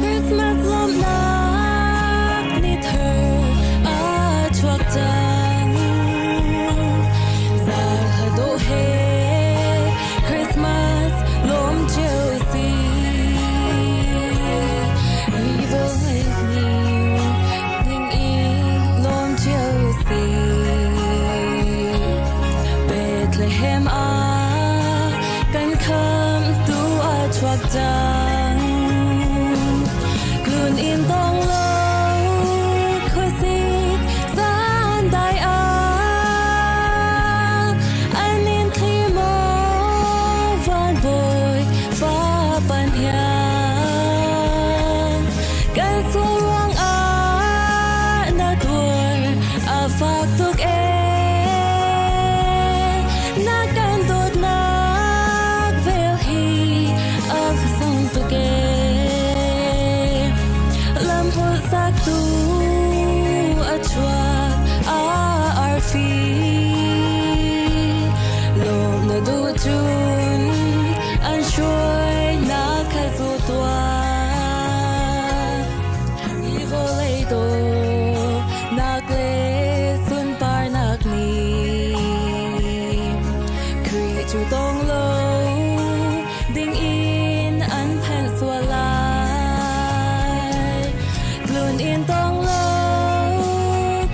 Christmas lawmhnak ni thar a chuak cang. Zarhla dawh he Christmas lawm cio si. Evil is near, ding in lawm cio si. Bethlehem ah kan khamtu a chuak cang. Tlun inn tong lo khuasik zan dai ah an in thli maw van bawi fa pan hian kan sual ruang ah na tuar a fak tuk ee na kan dawtnak vel hi a sung tuk ee lam sak tu a chuak a arfi lawm na duh cun an hruai na kha zu tuah hi vawlei dawtnak le sunparnak nih Khrih cu tong lo ding in an phenh sual lai. Tlun in tong lo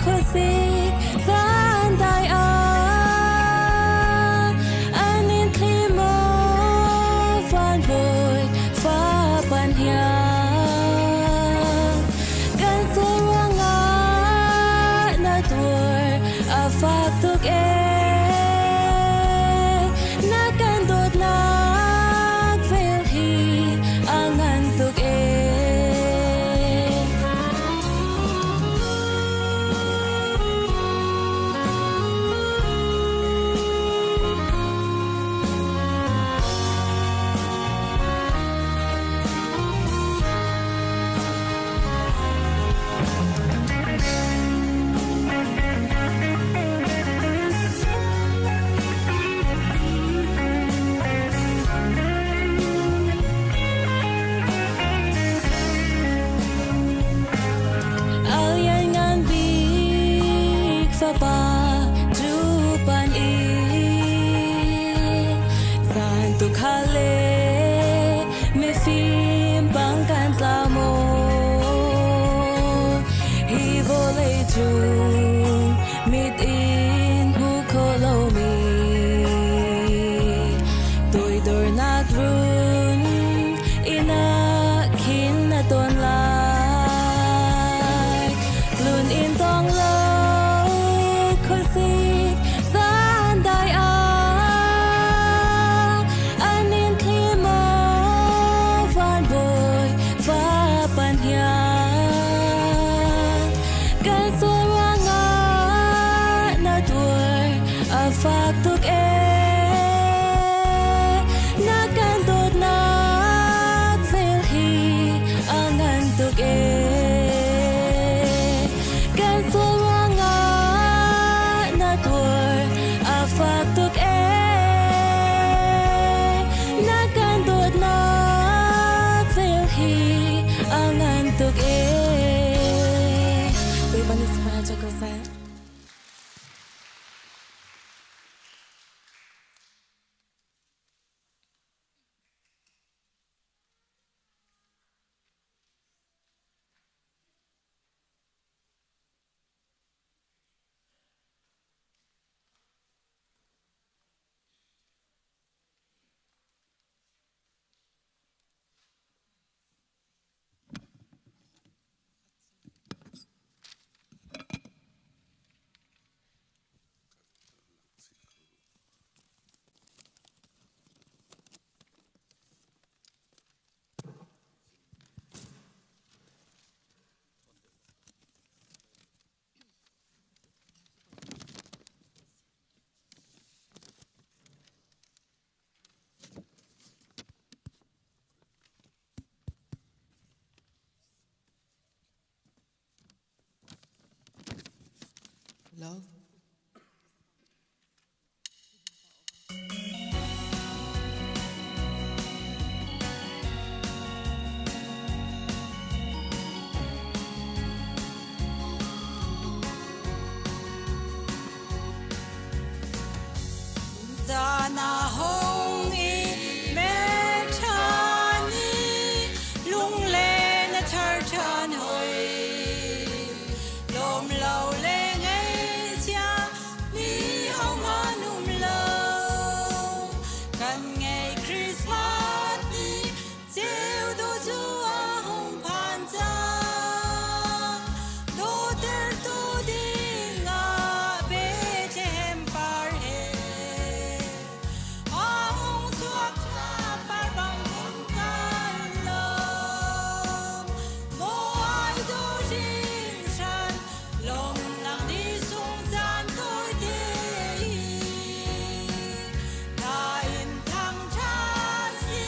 khuasik zan dai ah an in thli maw van bawi fa pan hiang kan sual ruangah na tuar a fak tuk ee na kan dawtnak vel hi a ngan tuk ee. A lianngan bik fapa cu pan i zan tukhal le mifim bang kan tla maw? chung mit in hmuh khawh lomi toidornak run inn ah khin na ton lai. Tlun inn tong lo khuasik zan dai ah an in thli maw van bawi fa pan hian kan sual ruangah na tuar a fak tuk ee na kan dawtnak vel hi a ngan tuk ee kan sual ruangah na tuar a fak tuk ee na kan dawtnak vel hi a ngan tuk ee. Bawipa nih sifah ko seh. Love. Na hong i mer ṭhan i lunglen a thar ṭhan hoi. Lawm lo le ngaihchia mi hohmanh um lo. Kan ngei Christmas ni ceu dawh cu a hung phan cang. Dawtertu dingah Bethlehem par he a hung chuak par bang in kan lawm. Maw ai dawh hringhran lawmnak ni sung caan tawite hi. Nain thangṭhat si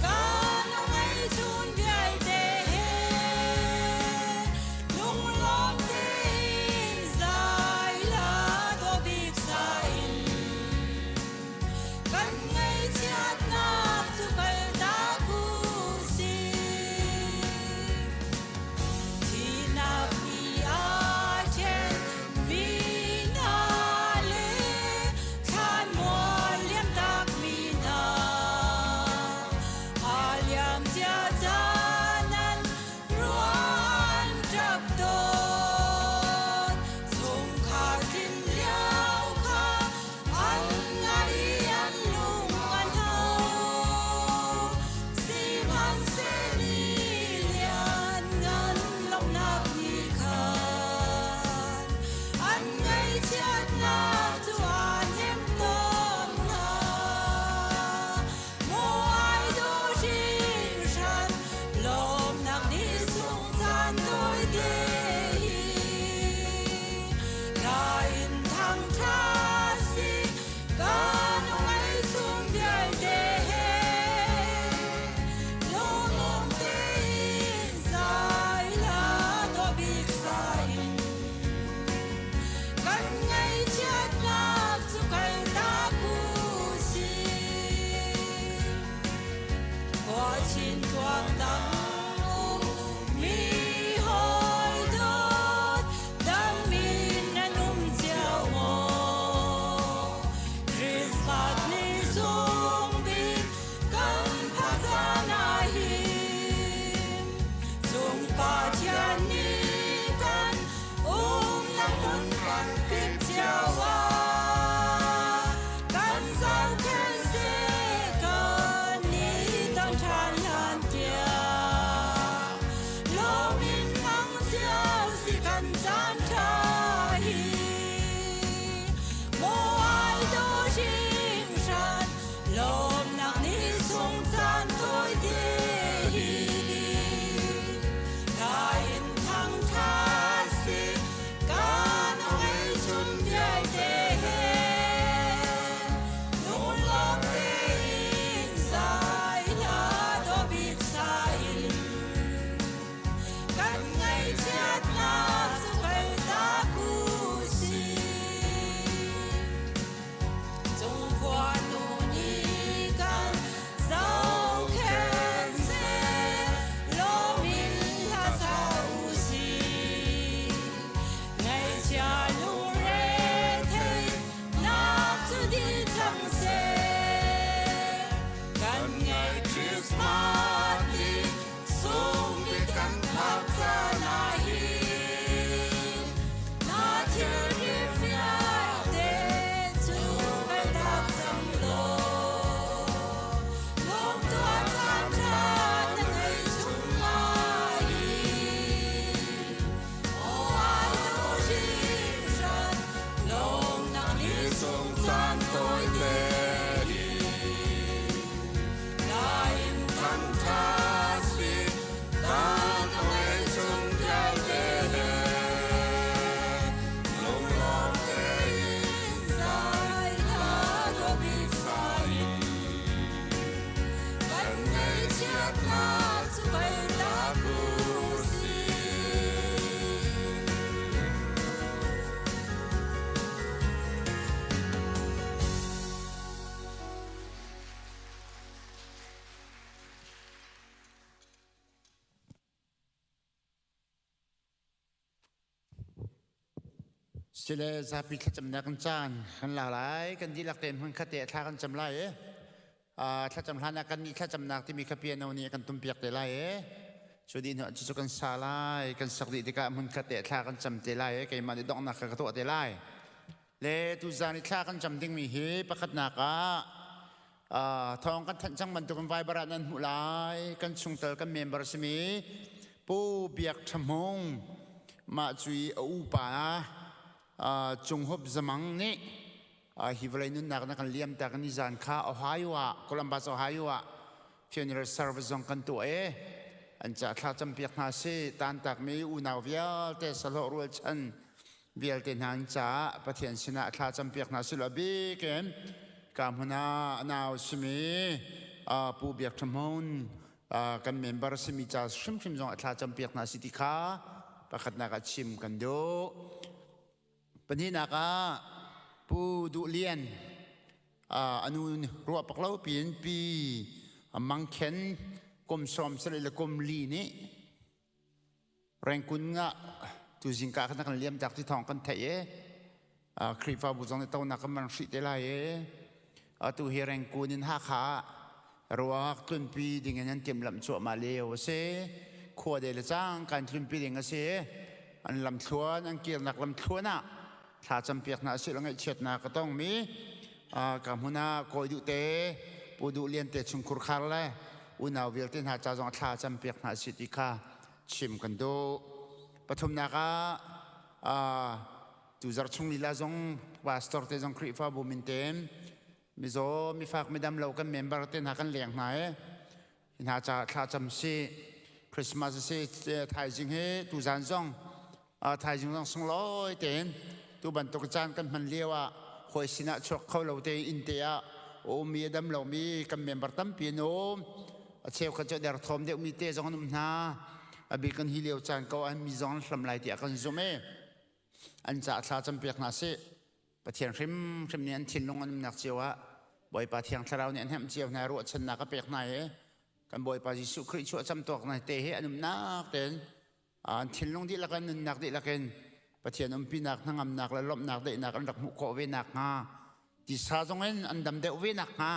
kan ngeihchun vialte he lunglawm tein zai la dawh bik sa in kan ngaihchiatnak cu kaltak u sih. Thihnak ni aa ṭhen mi hna le thlanmual liamtak mi hna a liam cia caan an ruah an ṭap tawn. Chungkhar tlin lio kha an ngai i an lung an hau. Sihmanhseh ni lianngan lawmhnak nih khan an ngaihchiatnak cu aa hnem tawn hna. Maw ai dawh hringhran lawmhnak ni sung caan tawite hi. Nain thangṭhat si kan ngaihchun vialte he lunglawm tein zai la dawh bik sa in kan ngaihchiatnak cu kaltak u sih. Khuachin tuak dang um mi hawi dawt dam in nan um cio maw? Christmas ni sung bik kan phak caan ah hin cung Pathian nih kan um. Thangṭhatnak cu kaltak u sih. Sile zapi thlacamnak kan caan kan la lai. Kan dihlak tein hmun khat te thla kan cam lai i thlacam hlan ah kan nih thlacamnak timi kha piano nih a kan tumpiak te lai i cu dih hnu cucu kan sa lai. Kan sak dih tikah hmun khat te thla kan cam te lai i keimah nih donghnak kha ka tuah te lai. Le tuzaan i thla kan cam dingmi hi pakhatnak ah thawng kan thanh cang bantukin Viber ah nan hmuh lai. Kan chungtel kan member simi Pu Biak Ṭha Hmung mah cu i a upa Cung Hup Zamang nih hi vawlei nunnak na kan liam tak ni zan kha Ohio ah Columbus Ohio ah funeral service zong kan tuah i an ca thla campiak hna si tantakmi unau vialte sahlawh rualchan vialte hna an caah Pathian sinah thla campiak hna silo bik in ka hmun ah nau simi Pu Biak Ṭha Hmung kan member simi ca hrimhrim zong ah thla campiak hna si ti kha pakhatnak ah chim kan duh. Pahnihnak ah Pu Duh Lian anu ruah pak lo piin pi Mangkhen kum sawm sarih le kum li nih Rengkun ah tuzing ka khan kan liam tak ti thawng kan theih i Khrihfabu zong nih tonak kan man hrih te lai i atu hi Rengkun in Hakha ah ruak tlunpi ding in an timhlamh cuahmah lio a si. Khua de le cang kan tlunpi ding a si. An lamthluan an kirnak lamthluan ah thla campiak hna usih law ngaihchiatnak a tongmi ka hmun ah kawi duh te Pu Duh Lian te chungkhur khar le unau vialte hna ca zong thla campiak hna usih ti kha chim kan duh. Pathumnak ah tuzarh chung lila zong pastor te zong Khrihfabu min tein mizaw mifak midam lo kan member te hna kan leng hna i hna ca thla cam si Christmas si thaizing hi tuzan zong thaizing zong sunglawi tein tu bantuk caan kan hman lio ah hawi sinah chuak kho lo te inn te ah ummi a dam lomi kan member tampi an um a cheukhat cu derthawm deuhmi te zong an um hna a bik kan hi lio caan ko ah mi zong an hlam lai tiah kan zumh i an ca thla campiak hna sih Pathian hrimhrim nih an thinlung an umnak cio ah Bawipa Thiang Thlarau nih an hnemh cio hna ruahchannak a pek hna i kan Bawipa Jesuh Khrih chuah camtuak hna te hi an umnak tein an thinlung dihlak in nunnak dihlak in Pathian umpinak hnangamnak le lawmhnak daihnak an rak hmuh khawh ve nakhnga tisa zong in an dam deuh ve nakhnga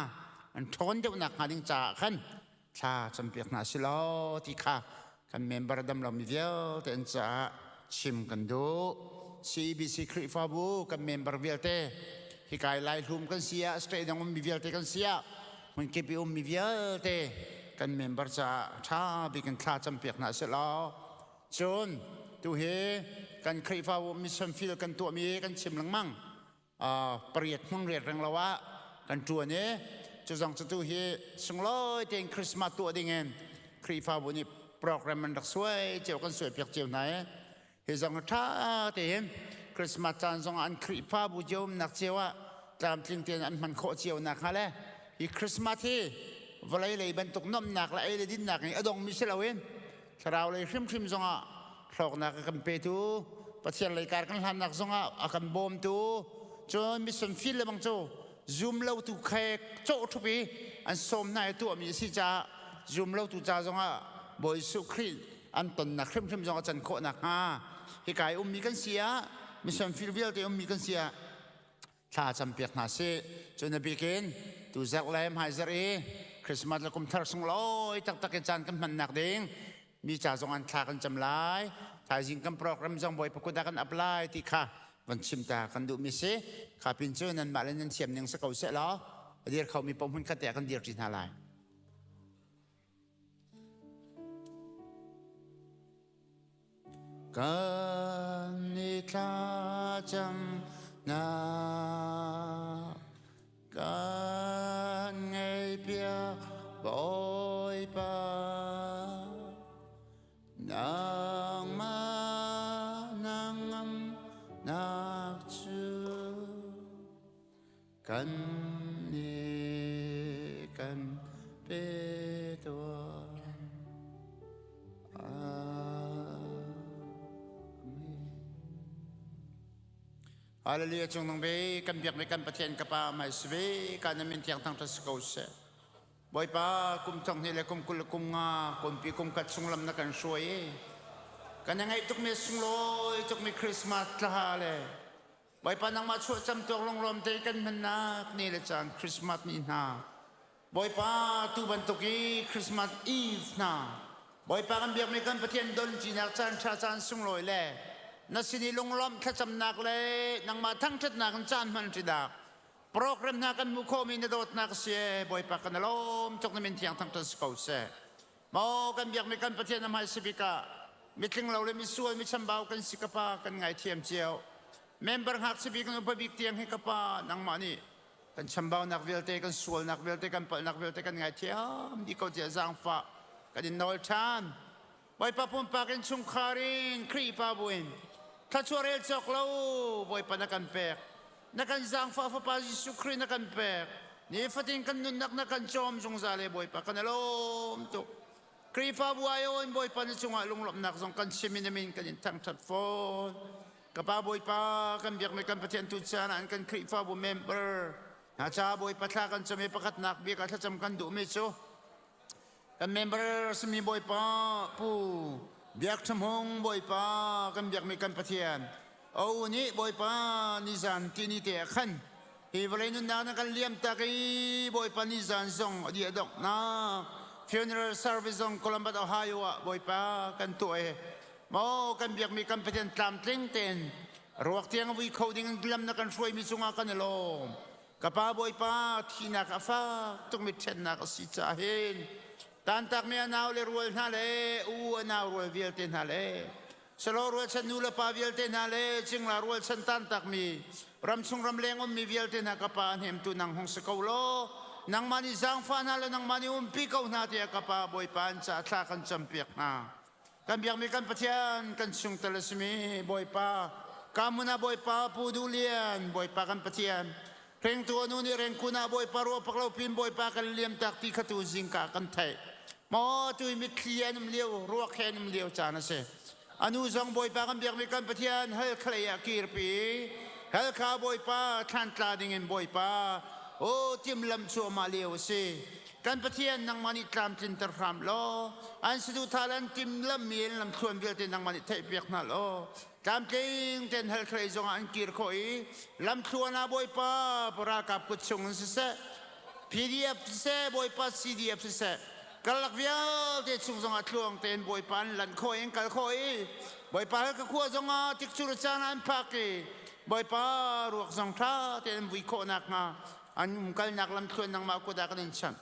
an ṭhawn deuh nakhnga ding caah khan thla campiak hna si law ti kha kan member dam lomi vialte an caah chim kan duh. CEBC Khrihfabu kan member vialte hikai Laihlum kan si ah state dang ummi vialte kan si ah hmunkip i ummi vialte kan member caah ṭha bik in thla campiak hna sih law cun tuhi kan Khrihfabu mission field kan tuahmi kan chim lengmang pariat hmang riat reng lo ah kan ṭuan i cu zong cu tu hi sunglawi tein Christmas tuah ding in Khrihfabu nih program an rak suai cio kan suai piak cio hna i hi zong ṭha tein Christmas caan zong an Khrihfabu cio umnak cio ah tlamtling tein an hman khawh cio nak hnga le hi Christmas hi vawlei lei bantuk nuamhnak le ei le dinnak in a dongmi si loin thlarau lei hrimhrim zongah hlawknak a kan petu Pathian lei kar kan hlannak zongah a kan bawmtu cun mission field le bang cu zum lotu khek cawh ṭhup i an sawm hna i tuahmi a si caah zum lotu ca zongah Bawi Jesuh Khrih an tonnak hrimhrim zong a can khawh nakhnga hika i ummi kan si ah mission field vialte ummi kan si ah thla campiak hna sih. Cun a bik in tuzarh le hmaizarh i Christmas le kumthar sunglawi taktak in caan kan hmannak ding mi ca zong an thla kan cam lai. Thaizing kan program zong Bawipa kut ah kan ap lai ti kha van chim ta kan duhmi si. Kha pin cu nanmah le nan thiam ning si ko seh law a dir khomi paoh hmun khat te ah kan dir ṭi hna lai. Kan i thlacam nak kan ngaihpiak Bawipa nangmah nangamnak cu kan nih kan pe tuah. Hallelujah cung nung be kan biak mi kan Pathian ka pa mai si ve ka na min thiang thang si ko seh. Bawipa kum thong hnih le kum 20 le kum nga kumpi kum khat chung lam na kan hruai i kan i ngaih tukmi sunglawi tukmi Christmas tlaha le Bawipa nangmah chuah cam tuak lunglawm te kan hmannak ni le caan Christmas ni hna Bawipa tu bantuk i Christmas Eve hna Bawipa kan biakmi kan Pathian don cinak caan ṭha caan sunglawi le na sin i lunglawmh thlacamnak le nangmah thangṭhatnak in caan hman ṭinak program hna kan hmuh khawhmi na dawtnak a si ee Bawipa kan i lawm tuk na min thiang thangṭhat si ko seh. Maw kan biakmi kan Pathian na hmai si bik ah mitling lo le misual mi chambau kan si ka pa kan ngaithiam cio. Member ngakchia bik in upa bik tiang hi ka pa nangmah nih kan chambaunak vialte kan sualnak vialte kan palhnak vialte kan ngaithiam dih ko tiah zaangfah kan in nawl ṭhan. Bawipa pumpak in chungkhar in Khrihfabu in thluachuah rel cawk lo Bawipa na kan pek. Na kan zaangfah Fapa Jesuh Khrih na kan pek. Nifatin kan nunnak na kan cawm zungzal e Bawipa kan i lawm tuk. Khrihfabu aiawh in Bawipa na cungah lunglawmhnak zong kan chim in a min kan in thangṭhat fawn. Ka Pa Bawipa kan biakmi kan Pathian tu caan ah kan Khrihfabu member hna ca Bawipa thla kan cam i pakhatnak bik ah thlacam kan duhmi cu kan member simi Bawipa Pu Biak Ṭha Hmung Bawipa kan biakmi kan Pathian O nih Bawipa nizan tini te ah khan hi vawlei nunnak na kan liam tak i Bawipa nizan zong a dih a donghnak funeral service zong Columbus Ohio ah Bawipa kan tuah i maw kan biakmi kan Pathian tlamtling tein ruak tiang a vui kho ding in lam na kan hruaimi cungah kan i lawm. Ka pa Bawipa thihnak a fak tukmi ṭhennak a si caah hin tantakmi a nau le rual hna le u a nau rual vialte hna le salo rualchan nu le pa vialte hna le cingla rualchan tantakmi ramchung ramleng ummi vialte hna ka pa a hnemtu nang hung si ko law nangmah nih zaangfah hna le nangmah nih umpi ko hna tiah ka pa Bawipa an caah thla kan campiak hna. Kan biakmi kan Pathian kan chungtel a simi Bawipa Kamuna Bawipa Pu Duh Lian Bawipa kan Pathian Hrengtu anu nih rengkun ah Bawipa ruah pak lo pin Bawipa kan liam tak ti kha tu zingka kan theih maw tu mitthli an um lio ruak he an um lio caan a si anu zong Bawipa kan biakmi kan Pathian hal khalei ah kirpi halkha Bawipa thlan tla ding in Bawipa o timlam cuahmah lio a si Kan Pathian nangmah nih tlamtlinter hram law an saduhthah le an timhlammi an lamthluan vialte nangmah nih theihpiak hna law tlamtling tein halkhalei zongah an kir khawh i lamthluan ah Bawipa ralkap kut chung in siseh PDF siseh Bawipa CDF siseh karlak vialte chung zongah tluang tein Bawipa an lanh khawh i an kal khawh i Bawipa halka khua zongah tikcur caan ah an phak i Bawipa ruak zong ṭha tein an vui khawh nakhnga An umkalnak lamthluan nangmah kut ah kan in chanh.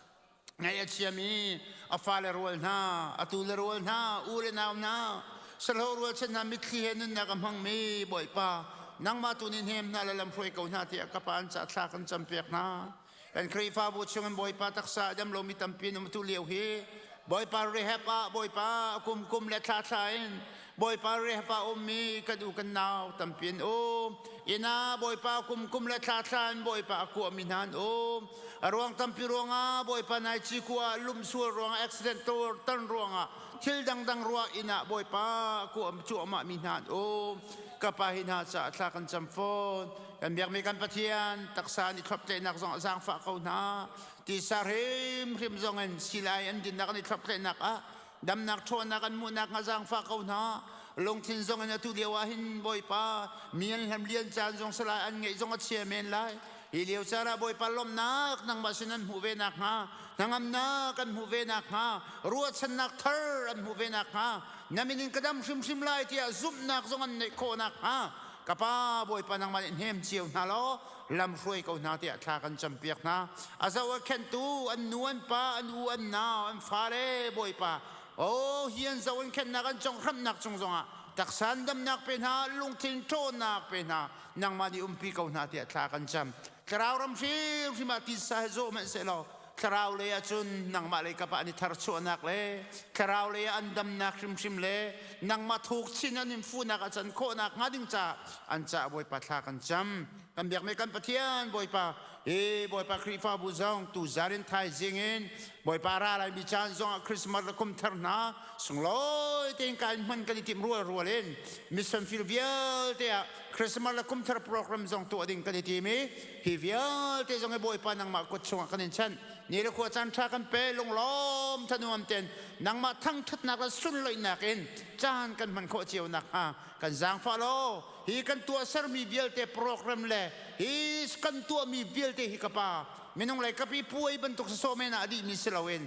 Ngaih a chiami a fale rual hna, a tu le rual hna, u le nau hna, salo rualchan hna mitthli he nunnak a hmangmi Bawipa, nangmah tu nih hnem hna le lamhruai ko hna tiah ka pa an ca thla kan campiak hna. Kan Khrihfabu chungin Bawipa taksa a dam lomi tampi an um tu lio hi Bawipa rehab ah Bawipa kum kum le thla thla in Bawipa rehab ah ummi kan u kan nau tampi an um. Inn ah Bawipa kum kum le thla thla in Bawipa a kuahmi hna an um. A ruang tampi ruangah Bawipa nai cikua ah lumsual ruangah accident ton ruangah thil dangdang ruah inn ah Bawipa a kuah cuahmah mi hna an um. Ka pa hi hna caah thla kan cam fawn. Kan biakmi kan Pathian taksa an i thlop tlaihnak zong a zaangfah ko hna. Tisa hrimhrim zong in silai an dinnak an i thlop tlaihnak ah damnak ṭhawnnak an hmuhnak hnga zaangfah ko hna. Lungthin zong in atu lio ah hin Bawipa mi an hlam lian caan zong salai an ngeih zong a chia men lai. Hi lio caan ah Bawipa lawmhnak nangmah sin an hmuh ve nakhnga, hnangamnak an hmuh ve nakhnga, ruahchannak thar an hmuh ve nakhnga, na min in ka dam hrimhrim lai tiah zumhnak zong an neih khawh nakhnga, ka Pa Bawipa nangmah nih hnem cio hna law lam hruai ko hna tiah thla kan campiak hna. A zoh a khenhtu an nu an pa an u an nau an fale Bawipa oh hi an zoh an khenhnak an conghramnak cung zongah taksa an damnak pe hna lungthin ṭhawnnak pe hna nangmah nih umpi ko hna tiah thla kan cam. Thlarau ram hrimhrim ah titsa he zawh hmanh sehlaw thlarau lei ah cun nangmah lei kap ah an i tharchuahnak le thlarau lei ah an damnak hrimhrim le nangmah thuk chin an in fuhnak a can khawhnak hnga ding caah an caah Bawipa thla kan cam. Kan biakmi kan Pathian Bawipa. Hi Bawipa Khrihfabu zong tu zan in thaizing in Bawipa ra lai mi caan zong ah Christmas le kum thar hna sunglawi tein ka in hman kan i tim rual rual in mission field vialte ah Christmas le kum thar program zong tuah ding kan i tim i hi vialte zong hi Bawipa nangmah kut chungah kan in chanh. Ni le khua caan ṭha kan pe lunglawm thanuam ten nangmah thangṭhatnak le sunloihnak in caan kan hman khawh cio nakhnga kan zaangfah law hi kan tuahsermi vialte program le hi kan tuahmi vialte hi ka pa minung lei kapi puai bantuk sawsawh men ah a dihmi si loin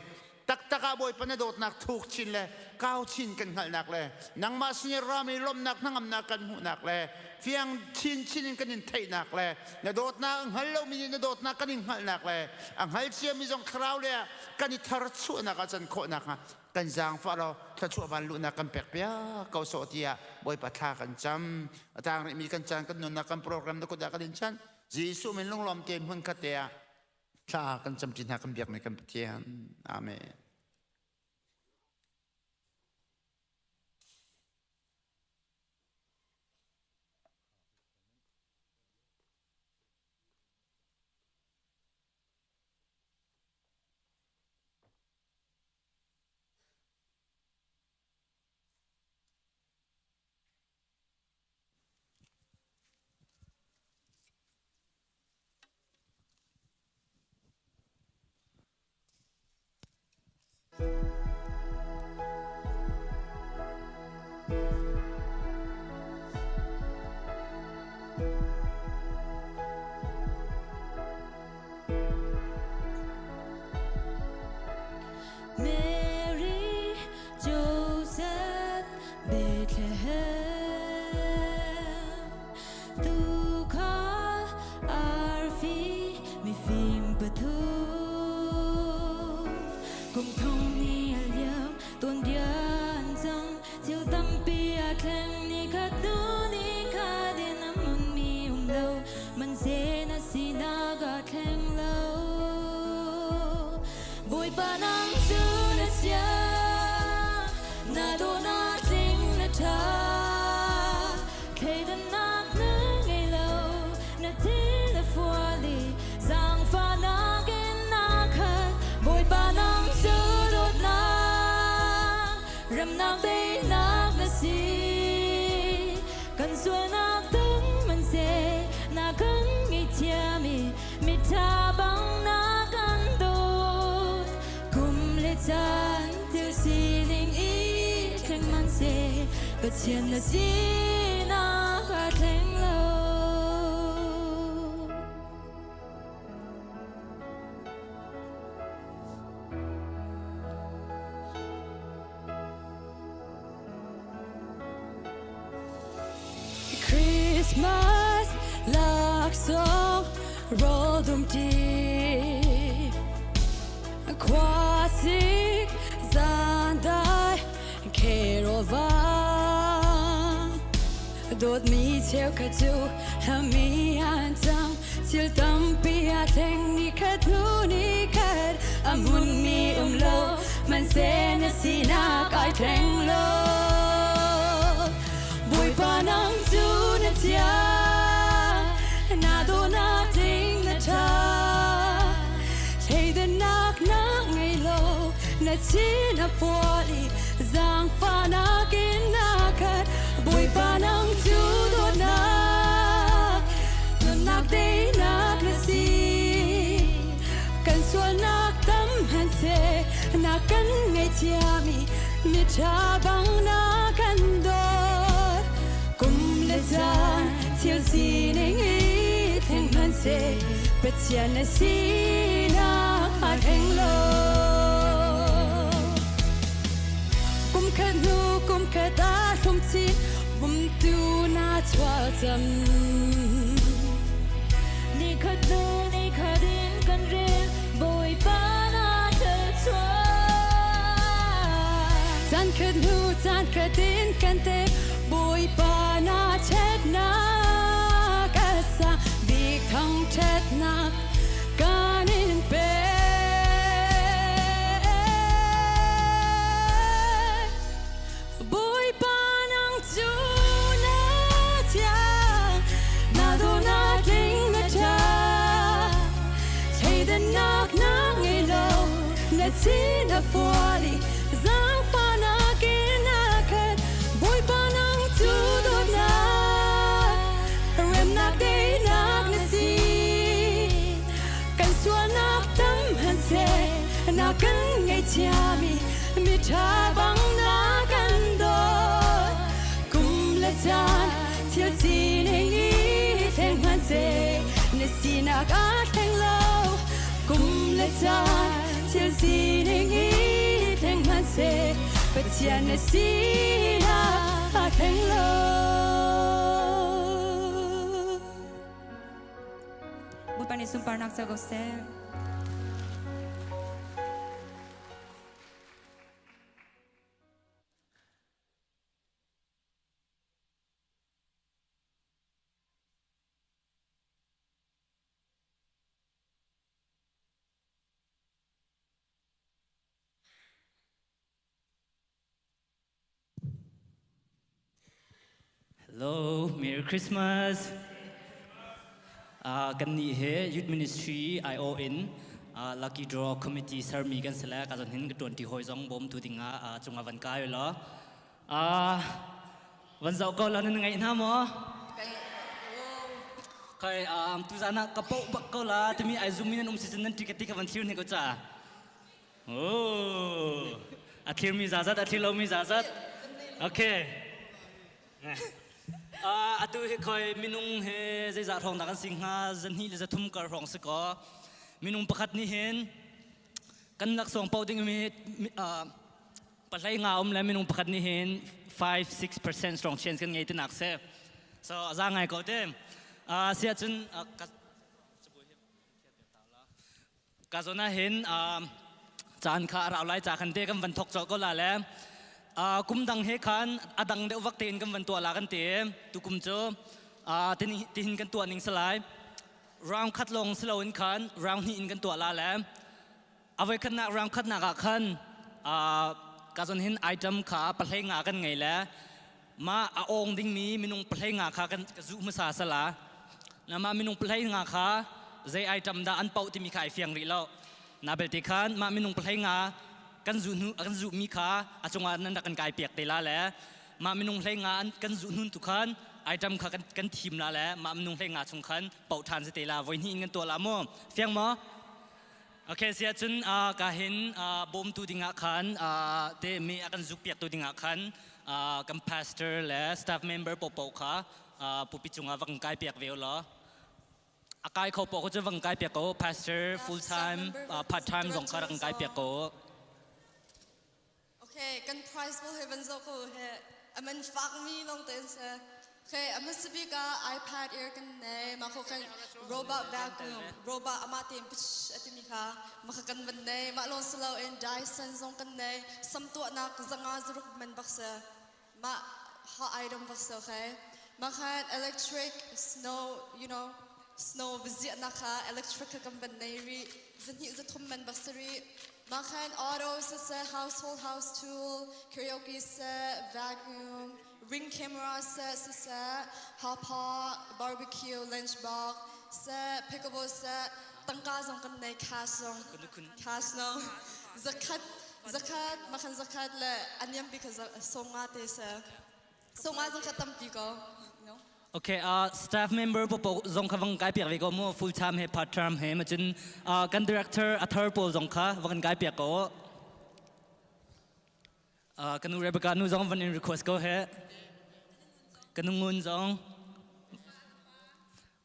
taktak ah Bawipa na dawtnak thuk chin le kau chin kan hngalhnak le nangmah sin i rami lawmhnak hnangamnak kan hmuhnak le fiang chinchin in kan in theihnak le na dawtnak a hngal lomi nih na dawtnak kan in hngalhnak le a hngal ciami zong thlarau le ah kan i thar chuahnak ah can khawhnak hnga kan zaangfah law thluachuah van luhnak kan pek piak ko sawh tiah Bawipa thla kan cam. A tang rihmi kan caan kan nunnak kan program na kut ah kan in chanh. Jesuh min lunglawm tein hmun khat te ah thla kan camṭi hna kan biakmi kan Pathian. Amen. Mary, Joseph, Bethlehem, Tukhal, Arfi, mifim pathum. Kum thong ni a liam, tuanbia an cang, thil tampi a thleng, ni khat hnu ni khat in a hmunmi um lo, manse na sinak a thleng lo. Bawipa nang cu na siang, na dawhnak tling na ṭha. Thleidannak na ngei lo, na thil a fual i zaangfahnak in naa khat. Bawipa nang cu dawtnak, remnak teinak na si. Kan sualnak tam man seh, na kan ngaihthiam i miṭha bang na kan dawt. Kum le caan thil sining i thleng man seh, Pathian na sinak aa thleng lo. Christmas laksawng rawl dumṭi khuasik zandai carol vang dawtmi cheukhat cu hlami an cang thil tampi a thleng ni khat hnu ni khat a hmunmi um lo hmanhseh na sinak ai thleng lo Bawipa nang cu na thiang na dawhnak tling na ṭha thleidannak na ngei lo na thin a fual i zaangfahnak in na khat Bawipa nang cu dawtnak nunnak teinak na si kan sualnak tam hmanhseh na kan ngaihthiam i miṭha bang na kan dawt kum le caan thil sining i thleng hmanhseh Pathian na sinak aa thleng lo kum khat hnu kum khat aa hlum chin bumtu na chuah cam ni khat hnu ni khat in kan rel Bawipa na thluachuah caan khat hnu caan khat in kan te Bawipa na ṭhatnak a sang bik thangṭhatnak kan in pek. Bawipa nang cu na thiang, na dawhnak tling na ṭha. sin a fuali zaangfahnak in a khat Bawipa nang cu dawtnak remnak daihnak na si kan sualnak tam hmanhseh na kan ngaihthiami miṭha bang na kan dawt kum le caan thil sining i thleng hmanhseh na sinak aa thleng lo kum le caan thil sining i thleng hmanhseh Pathian na sinak aa thleng lo Bawipa nih sunparnak co ko seh. Hello, Merry Christmas. Uh, kan nih he Youth Ministry IO in uh, Lucky Draw Committee sermi kan si le ka zon hin ka tuanti hoi zong bawm tu ding ah uh, cunga van kai lo. Uh, van zau ko la nan ngai hna maw? Kai um, tu zan ah ka poh bak ko la timi ai zoom in an um si cun nan ticket ti ka van thlir ni ko ca. Oh, a thirmi zazat, a thir lomi zazat. Okay. Uh, atu hi khoi minung he zeizah hrawng dah kan si hnga zahnih le zathum kar hrawng si ko. Minung pakhat nih hin kan laksawng paoh ding mi uh, pahlei nga um le minung pakhat nih hin 5 6% strong chance kan ngei tinak si. So za ngai ko te. Uh, sia cun uh, Ka zawn ah hin caan kha a rau lai ca khan te kan van thok colh ko la le kum dang he khan a dang deuh vak tein kan van tuah la kan ti tukum cu tihin kan tuah ning salai round khat lawng si loin khan round hnih in kan tuah la le a voi khatnak round khatnak ah khan ka zawn hin item kha pahlei nga kan ngei le mah a awng dingmi minung pahlei nga kha kan zuh hmasa sala na mah minung pahlei nga kha zei item dah an pauh timi kha ai fiang rih lo na belte khan mah minung pahlei nga kan zuh hnu kan zuh mi kha a cungah nan rak kan kai piak te la le mah minung hlei nga kan zuh hnun tu khan item kha kan kan thim la le mah minung hlei nga chung khan pauh than si te la voi hnih in kan tuah la mu fiang maw Okay, sia cun uh, ka hin uh, bawmtu dingah khan uh, te mi a kan zuk piaktu dingah khan uh, kan pastor le staff member popo kha uh, pupi cungah va kan kai piak ve law. A kai kho po ko cu va kan kai piak ko pastor full time uh, part time zong kha rak kan kai piak ko. Okay, kan prize pool he van zoh ko he aman fak mi long te se. Okay, a hmasa bik ah iPad Air kan nei, ma kho kan robot vacuum, robot ama tein psh atimi kha ma kha kan van nei, ma lon silo in Dyson zong kan nei, sam tuahnak zanga zaruk man bak se. Ma hot item bak se okay. Ma khan electric snow, you know, snow viziahnak kha electric kha kan van nei ri, zahnih zathum man bak se ri. Makhan auto siseh, household house tool, karaoke set, vacuum, ring camera set siseh, hot pot, barbecue, lunch box set, pickleball set, tangka zong kan nei cash zong cash no zakhat zakhat makhan zakhat le aniam bi kha songa te se songa zong kha tampi ko no Okay, uh, staff member po zong kha vang kai piak ve ko mu full time he part time he ma cun uh, kan director athar pawl zong kha vang kai piak ko. Uh, kanu Rebecca nu zong van in request ko he. Kanu ngun zong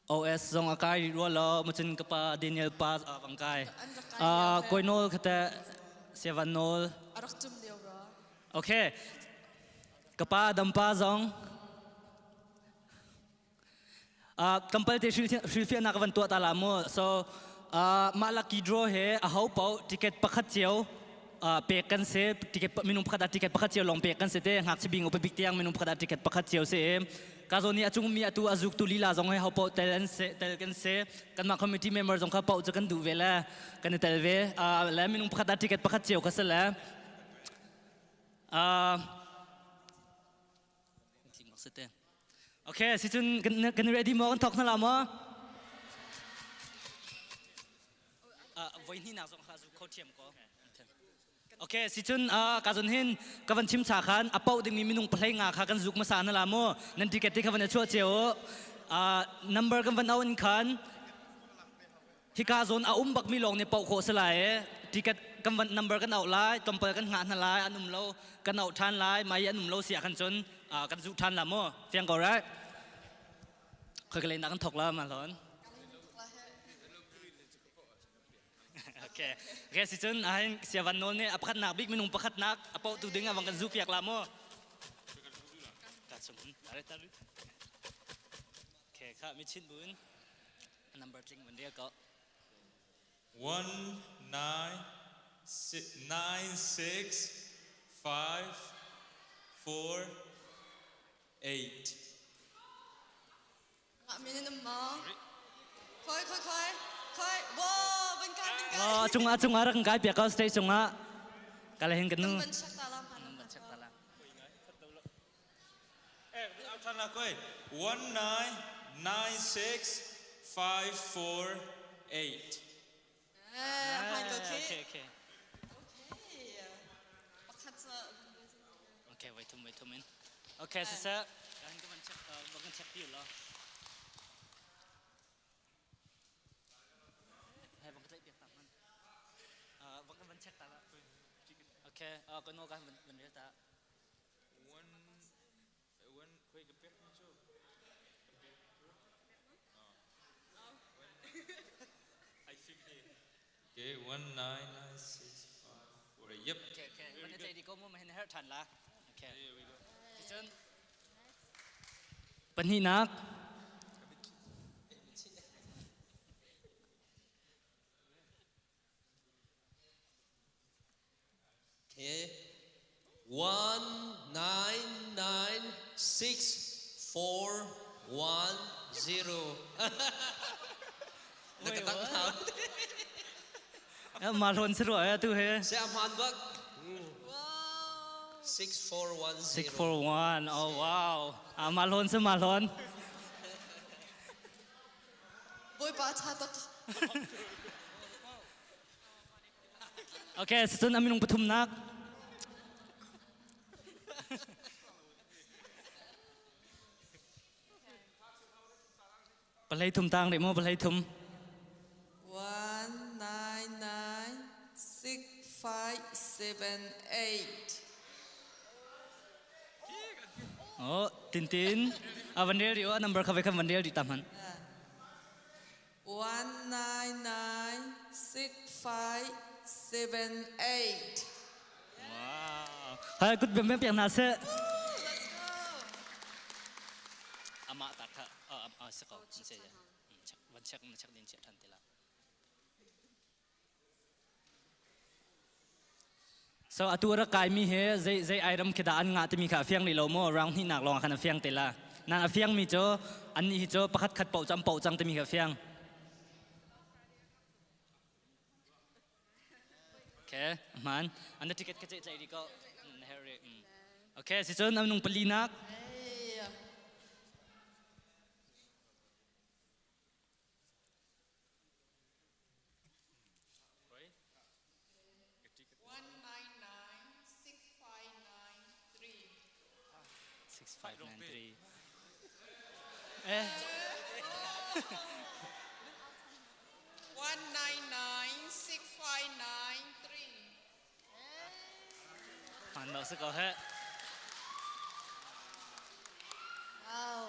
OS zong a kai rua lo ma cun ka pa Daniel pa vang kai. Uh, koi nol khate sevan nol. Arak tum lio bro. Okay. Ka pa dampa zong uh, kampal te hrilhfiahnak van tuah ta la mu. So uh, mah lucky draw he a ho pau ticket pakhat cio uh, pek kan si ticket minung pakhat ah ticket pakhat cio lawng pek kan si te ngakchia bing upa bik tiang minung pakhat ah ticket pakhat cio si ka zawn ni a chung mi atu azuk tu lila zong he ho pau tel an se tel kan si kanmah committee member zong kha pau cu kan duh ve le kan i tel ve uh, le minung pakhat ah ticket pakhat cio ka si le Uh, okay, si cun kan kan ready maw kan thok hna la maw? Uh, voi hnih nak zong kha zu kho thiam ko. Okay, si cun ka zon hin ka van chim cha khan a pauh dingmi minung pahlei nga kha kan zuk hmasa na la mu. Nan ticket te kha van chuah cio. Number kan van au in khan hika zawn a um bakmi lawng nih pauh khawh si lai e. Ticket kan van number kan auh lai, tlawmpal kan hngah hna lai, an um lo, kan auh ṭhan lai, mai an um lo si ah khan cun kan zuh ṭhan la mu. Fiang ko right? Khoi ka len kan thok la ma hlon. Okay. Okay, si cun ahin siavan nawl nih a pakhatnak bik minung pakhatnak a pauh tu ding awang kan zu piak la mu. Ka chung. Okay, kha mi chin buin number tling van rel ko. 1 9 6 9 6 5 4 8. Cungah cungah rak kai piak ko stage cungah kala hin kan nu. 1 9 9 6 5 4 8. Okay, okay. Okay, wait thum wait thum in. Okay, sisa. Kan kan check kan check pi lo. Hai bang tlai piak ta man. Bang kan check ta la. Okay, kan no kan van rel ta. One one khoi ka pek mi chu. I think Okay, 1 9 9 6 5 4 Yep. Okay, okay. Van tlai di ko mu ma hin her than la. Okay. Here we go. Cun pahnihnak Okay. 1 9 9 6 4 1 0. Na ka tak hau. Ma hlawn si rua tu he. Se a hmaan bak. 6410. 641. Oh wow. Ah ma hlawn si ma hlawn. Bawipa tha tak. Okay, cun a minung pathumnak. Palei thum tang rih mu, palei thum. 1 9 9 6 5 7 8. Oh, Tintin. A van rel rih o, number kha ve khan van rel rih ta hman. 1 9 9 6 5 7 8. Wow. Hai kut bem bem piak hna seh. Amah ta kha a si ko. Van check na check din chiah than te la. So atu rak kaimi he zei zei item khi dah an ngah timi kha a fiang rih lo maw round hnihnak lawng ah khan a fiang te la. Nan a fiang mi cu annih hi cu pakhat khat paoh cu an paoh cang timi kha a fiang. Okay, man. An ticket ka ceih tlai rih ko. Na herh rih. Okay, si cun nung palinak. Eh. 199 6593. Hmaan lo si ko heh. Wow.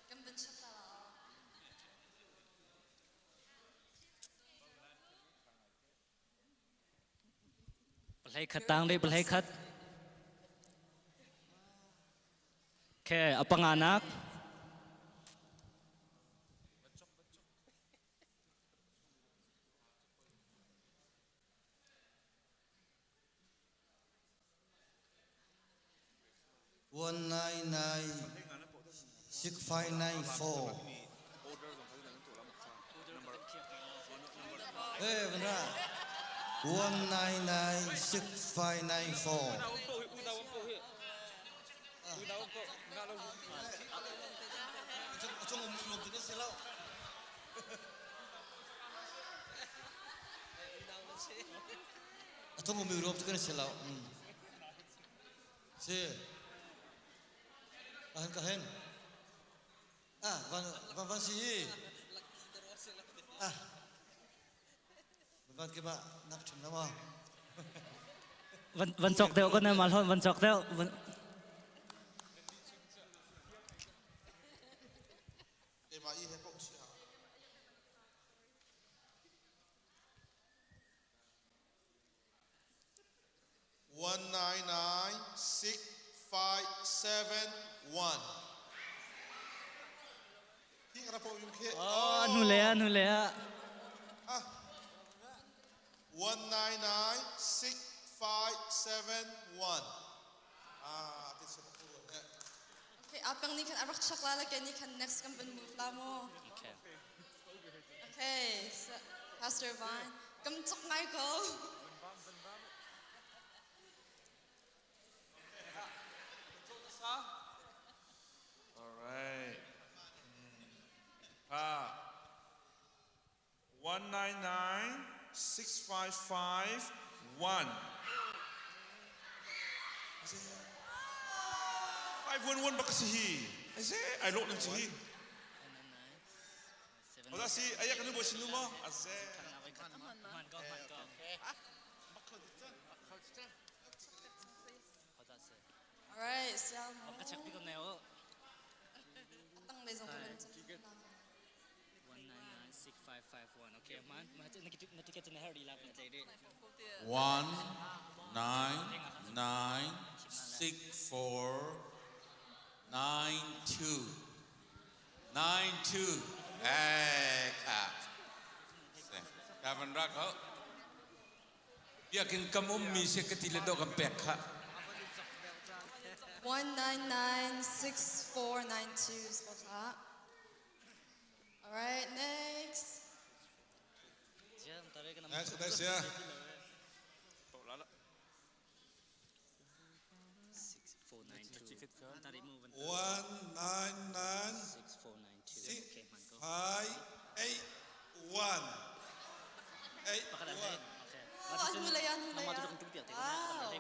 Kan van check ta la. Palhei khat tang dei palhei khat. Khe a panganak. 199 6594. Eh, benar. 199 6594. Athung mi ruam cu kan si lo. Si. Ka hen ka hen. Ah, van van van si hi. Ah. Van ke ba nak ṭhim la ma. Van van cawk deuh kan mal hon van cawk deuh. Van Keimah i he paoh si ha. 199651. Hi ka po yung khe. Oh, anu le anu le. Ah. 1996571. Ah, ti se po. Okay, apang ni kan arak chak la la ke ni kan next kan van move la mo. Okay. Okay, so, Pastor Vaughn, kam chok ngai ko. All right. Ah. 199 655 1. 511 bak si hi. Ai ai lo ning si hi. Oda si aya kan bo sinu mo. Aze. All right, so Ka check di ko na yo. Atang le zong kan 1996551. Okay, man. Ma na ticket na hari la na tlai de. 1 9 9 6 4 9 2 9 2 Eh, ka. Ka van rak ho. Biakinn kam ummi si ka ti le dawh kan pek kha. 1996492 is what All right, next. Next, next, yeah. 199 6 5 8 1 8 1. Oh, an hula yan, hula yan. Wow.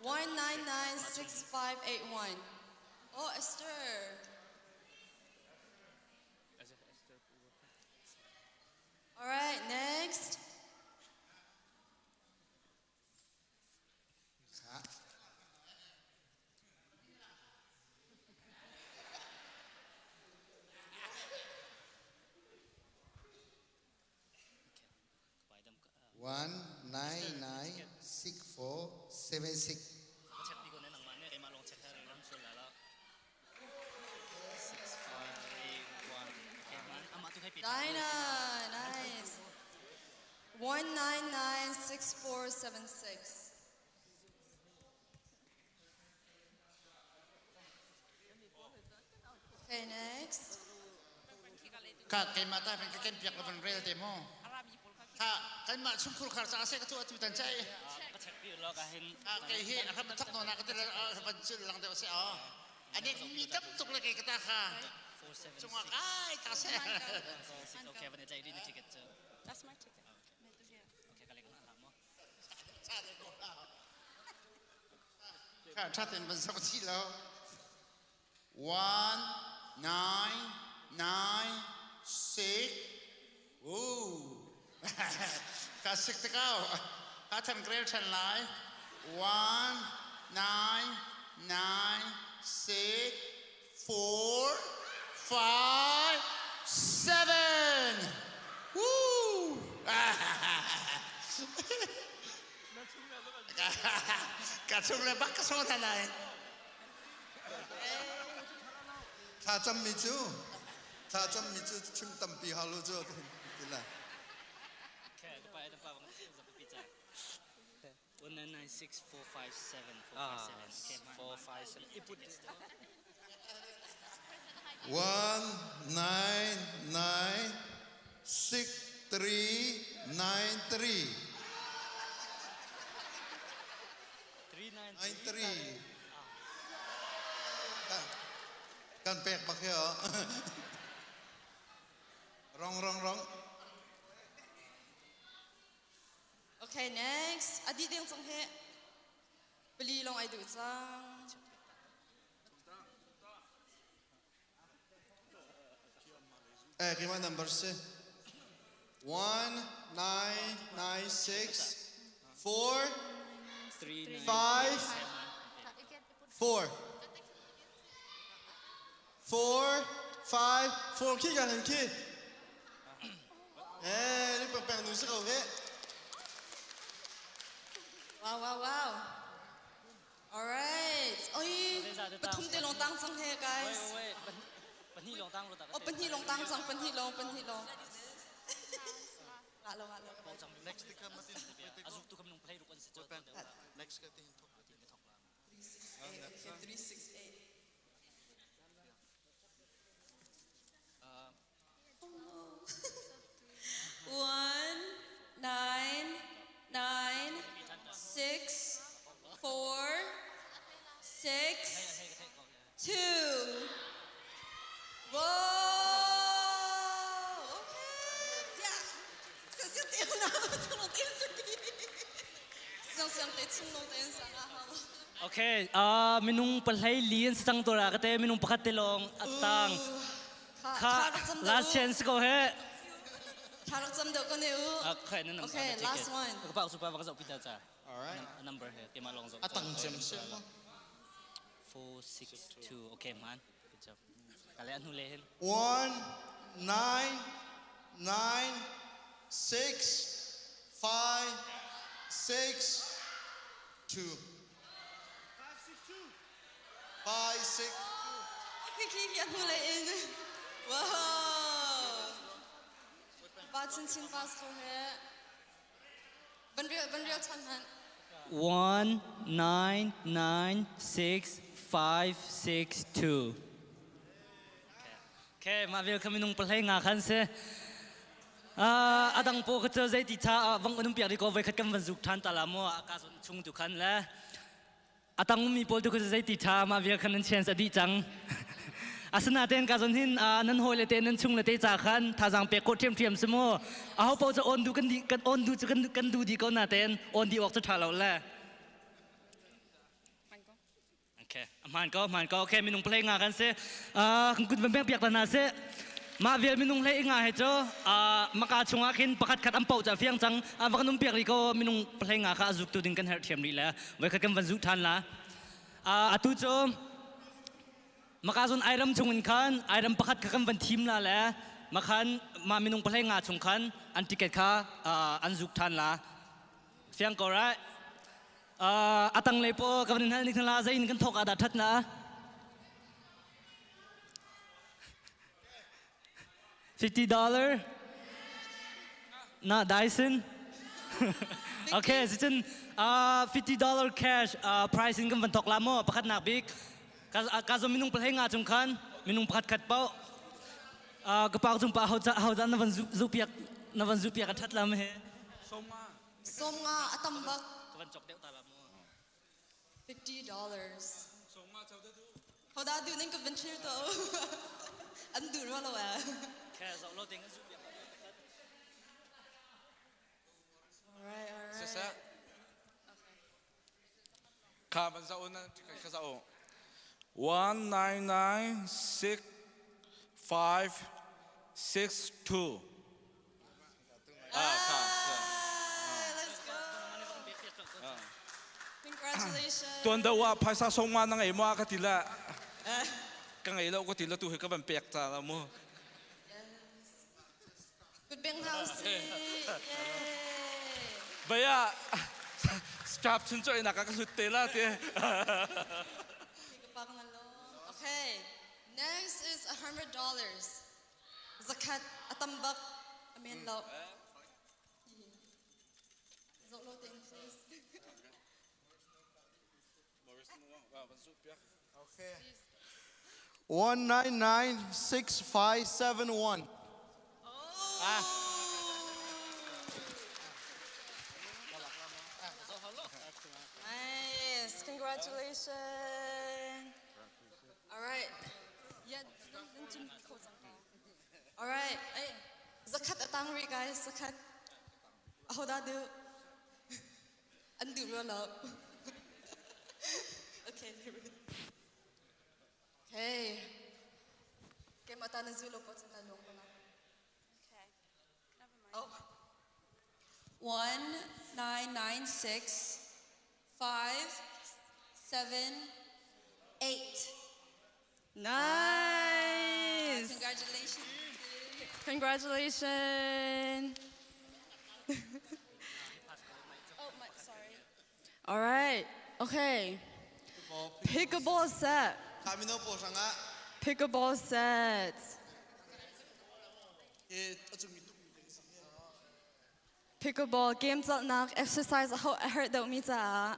1996581. Oh, Esther. All right, next. 1996476. Dinah, nice. 1996476. Okay, next. Ka keimah ta fen ka ken piak la van rel te mo. Ka keimah chungkhur khar ca se ka tu atu tan chai. Ka kei hi a ram thak no na ka te van chul lang deuh se o. Ani mi tam tuk le ke ka ta kha. Chungah kai ta se. Okay, van tlai ri na ticket cu. That's my ticket. Okay, ka lek na mo. Ka tha ten van sok chi lo. 1 9 9 6 Ooh. Ka sik te kau. Ka than grel than lai. 1 9 9 6 4 5 7. Woo! Ka chung le bak ka so than lai. Thlacammi cu thlacammi cu chim tampi hau lo cu ti la. Okay, ka pa pa bang zapi cha. 199 457 457. Okay, 457. Iput 1 9 9 6 3 9 3 9 3 Kan pek bak hi Rong rong rong. Okay, next. Adi ding cang he. Pali long ai duh cang. Eh, keimah number si. 1 9 9 6 4 5 4 4 5 4 khi kan khi. Eh, ni peng peng nu si ko he. Wow, wow, wow. Alright. Oi, pathum te long tang cang he guys. Pahnih long tang lo ta. Oh, pahnih long tang cang, pahnih long, pahnih long. Ngah lo, ngah lo. Next te kam matin. Azuk tu kam nung play ruk an si Next ka tin thok. 368. Okay, 368. One, nine, nine, six, four, six, two. Whoa! Okay. Yeah. Okay, uh, minung palhai li an sang to ra ka te minung pakhat te long atang. Kha last chance ko he. Tharak cham deuh ko ne u. Okay, na Okay, last one. Ka pa su pa ka zau pita cha. All right. Number he ke ma long zau. Atang cem se ma. 4 6 2 Okay, man. Good job. Kale anu le hin. 1 9 9 6 5 6 2 5 6 Okay, okay, okay, anu le in. Wow. Pa chin chin pass ko he. Ban real ban real chan man. 1 9 9 6 5 6 2 Okay, mah vel kha minung pahlei nga khan si. Uh, adang po kha cu zeiti tha vang unum piak di ko voi khat kan van zuk than ta la mu ka zon chung tu khan le atang mi pawl tu kha zeiti tha mah vel khan nan chance adi cang. Asinaten ka zon hin nan hawi le te nan chung le te ca khan thazang pek ko ṭhiam ṭhiam si mu. Aho paoh cu on du kan di kan on du cu kan kan du di ko na ten on di awk cu ṭha lo le. Okay, hmaan ko, hmaan ko. Okay, minung play nga kan si. Uh, kan kut van beng piak ta hna si. Mah vial minung hlei nga he cu uh, maka chungah khin pakhat khat an poh ca fiang cang. Uh, va kan um piak ri ko minung play nga kha azuk tu ding kan herh thiam rih le. Voi khat kan van zu than la. Uh, atu cu maka zon airam chungin khan airam pakhat kha kan van thim la le makhan ma minung play nga chung khan an ticket kha uh, an zuk than la. Fiang ko right? Uh, a tanglei po ka van hal nik la zei in kan thok ada that na $50 na Dyson okay si uh, $50 cash uh, price in kan van thok la mo pakhat nak bik ka ka zo minung palhei nga chung khan minung pakhat khat pau uh, ka pak chung pa hau hau na van zu piak na van zu piak a that lam he Sawmnga a tam bak. Ka van cok deuh ta la mu. $50. Hoda du ning ka van share to. An du rua lo eh. Khe zau lo ding an zu piak. Alright, alright. Sasa. Kha van zau na ka zau. 1 9 9 6 5 6 2. Ah, kha. Let's go. Congratulations. Tuan do ah phaisa songma na ngei ma ka ti la. Ka ngei lo ka ti la tu hi ka van pek ta la mu. Good beng house. Baya strap chun choi na ka ka hlut te la te. Okay. Next is $100. Zakat atambak amen lo. Zoh lo ting please. Okay. 1996571. Ah. Nice. Congratulations. All right. Yeah. All right. Ay, zakat atang ri guys, zakat. Ahoda du. An duh rua lo. Okay. Okay. Keimah ta na zu lo po cun ta lung ko la. Okay. Never mind. Oh. 1 9 9 6 5 7 8. Nice. Congratulations. Congratulations. oh, my, sorry. All right. Okay. Pickleball set. Pickleball set. Pickleball game nak exercise ho a hurt deuh mi caah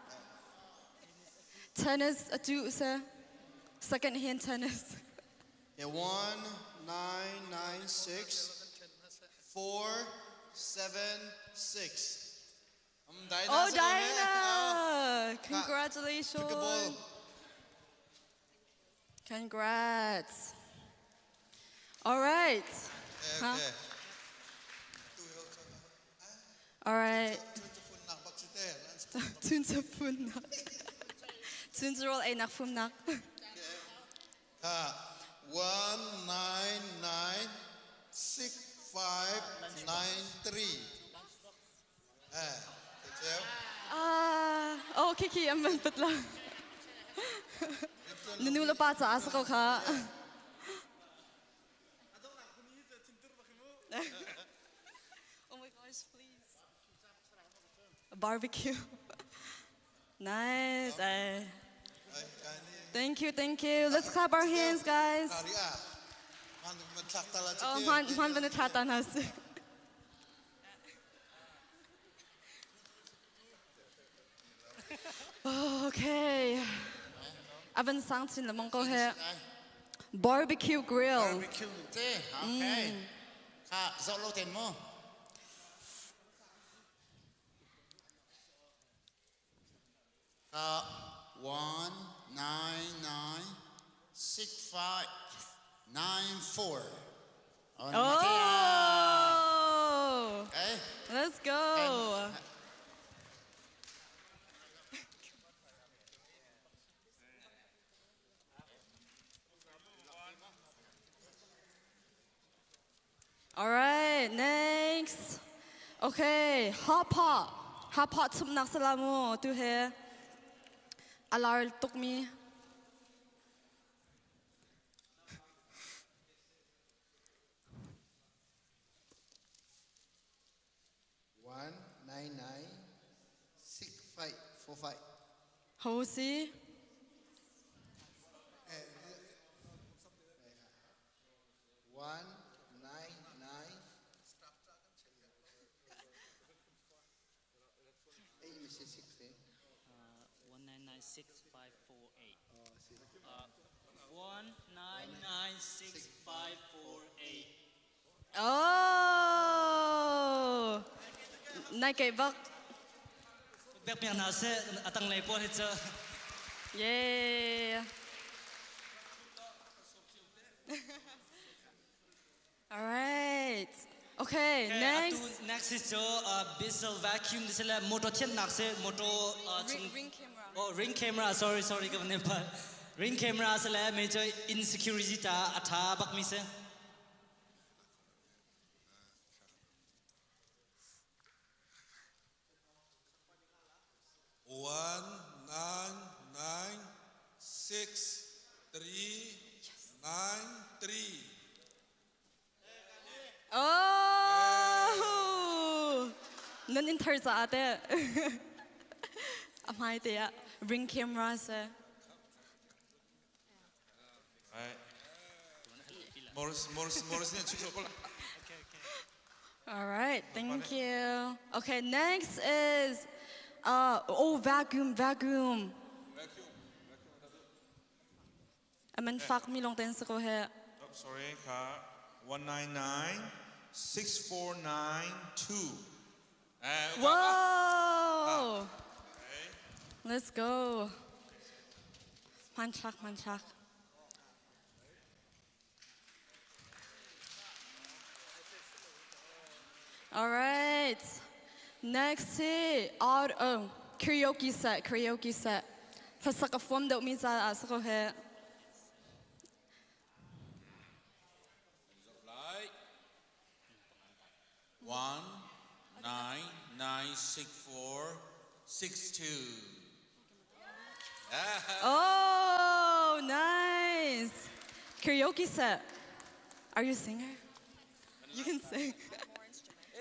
tennis a tu se second hand tennis. Yeah, 1 9 9 6 4 7 6. Oh, Diana! Congratulations. Congrats. All right. Huh? All right. Tunta funnak. Tunta roll einak fumnak. 199 6593. Ah, oh, Kiki, an van pat la. Na nu le pa caah si ko kha. Oh my gosh, please. A barbecue. Nice. Eh. Thank you, thank you. Let's clap our hands, guys. Oh, hman hman van thla ta hna si. Okay. Avan sang chin lamang ko he. Barbecue grill. Barbecue te. Okay. Kha zo lo ten mo. Kha 1 9 9 6 5 9 4. Oh! Okay. Let's go. All right, next. Okay, hot pot. Hot pot chumnak salamu tu he. Alar tuk mi. 1 9 9 6 5 4 5. Ho si? 1 9 9 8 6 6 1 9 9 6 5 4 8. 1 9 9 6 5 4 8. Oh! Nai kei bak. Bek piak na se atang lei pawl hi cu. Yeah. All right. Okay, next. Atu next is cu Bissell vacuum ti sile motor thiannak si motor ring, ring camera. Oh, ring camera. Sorry, sorry ka van pa. Ring camera sile major insecurity ta atha bak mi si. 1 9 9 6 3 9 3. Oh! Nan in thar caah te. A hmai te ah ring camera se. Morris, Morris, Morris nih chuk ko la. All right, thank you. Okay, next is uh, oh vacuum, vacuum. Aman fak mi long ten ko he. Oh, sorry, ka 199 6492. Eh, Whoa! Let's go. Manchak, manchak. All right. Next hi auto. Karaoke set, karaoke set. Hlasak a fuam deuhmi caah si ko he. 1 9 9 6 4 6 2. Oh, nice. Karaoke set. Are you a singer? You can sing.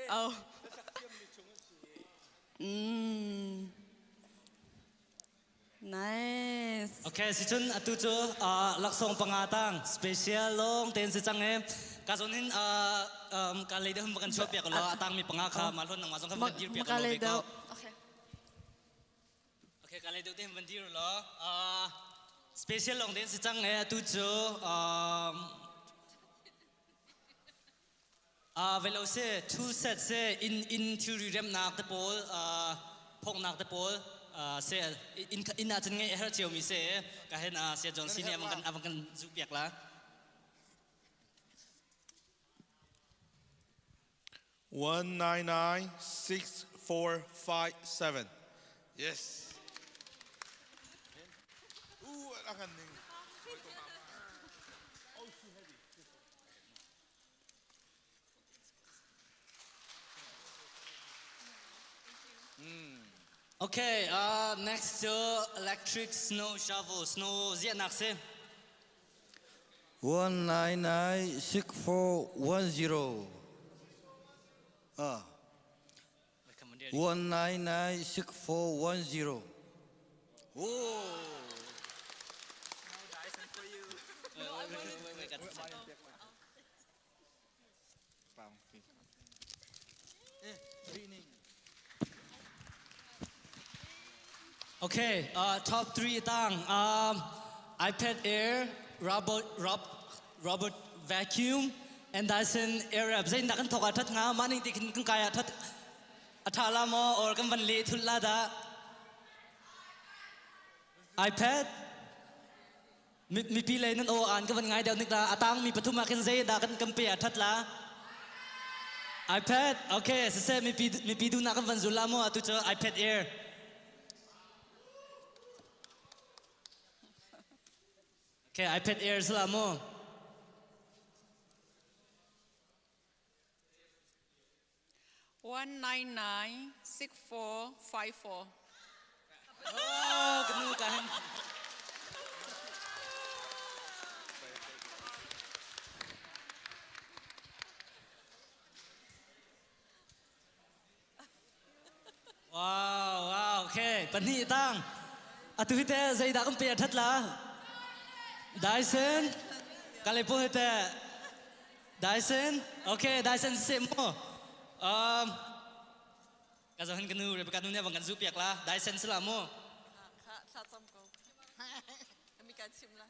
Oh. Nice. Okay, si cun atu cu laksawng panga tang special long ten si cang e. Ka zon hin ka lei deuh kan chuah piak lo atang mi panga kha ma hlon nang ma zong kha van dir piak lo ve ko. Okay. Okay, ka lei deuh te van dir lo. Special long ten si cang e atu cu Velo si, tool set si, inn inn thilri remnak te pawl, phoknak te pawl si, inn inn ah cun ngeih a herh ciomi si. Ka hen Saya John C nih a van kan a van kan zuh piak la. 1996457. Yes. Ooh, a kan ning. Okay, next cu electric snow shovel, snow ziahnak si. 1996410. Ah. 1996410. Oh. Okay, top 3 tang iPad Air, robot rob, robot vacuum and Dyson Airwrap. Zein dah kan thok ah that nga ma ning ti khin kan kai ah that a tha la maw or kan van le thul la dah iPad mipi lei nan aw an ka van ngai deuh nik la atang mi pathum ah khin zei dah kan kan pe a that la iPad okay siseh mipi mipi duhnak kan van zul la maw atu cu iPad Air Okay iPad Air sala maw 1996454. Oh, kanu kan. Wow, wow, okay. Pahnih tang. Atu hi te zeidah kan pe a that la? Dyson. Kalepo hi te Dyson. Okay, Dyson si mu. Um, ka zohan kanu Rebecca nu ne bang kan zu piak la. Dyson si la mu. Kha thla cam ko. Mi kan chim la.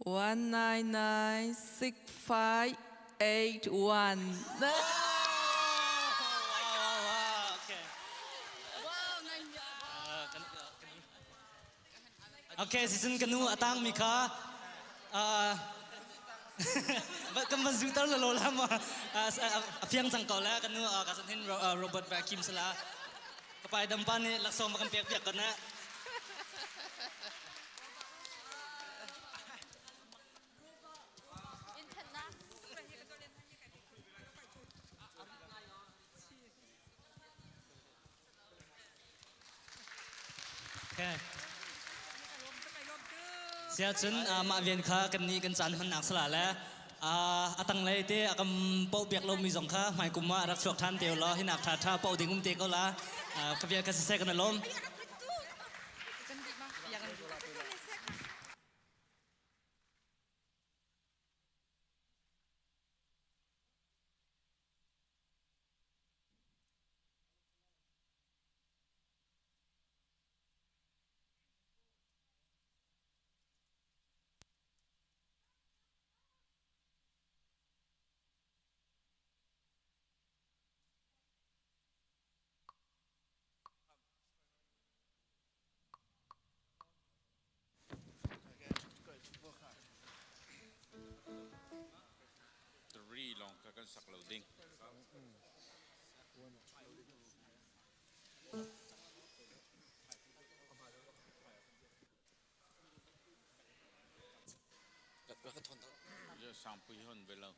1996581. Okay, season kanu atang mi kha kan van zu tar lo la ma a fiang cang ko la kanu ka san hin robot vacuum sala kapai dampa nih laksawng ma kan pek piak ko na. Siahcun mah rian kha kannih kan caan hmannak sala le a tanglei te a kan poh piak lomi zong kha hmaikum ah rak chuak ṭhan te law hinak ṭha ṭha poh ding um te ko la ka vial ka siseh kan i lawm. Kan sak lo ding. Sangpui hon ve lo.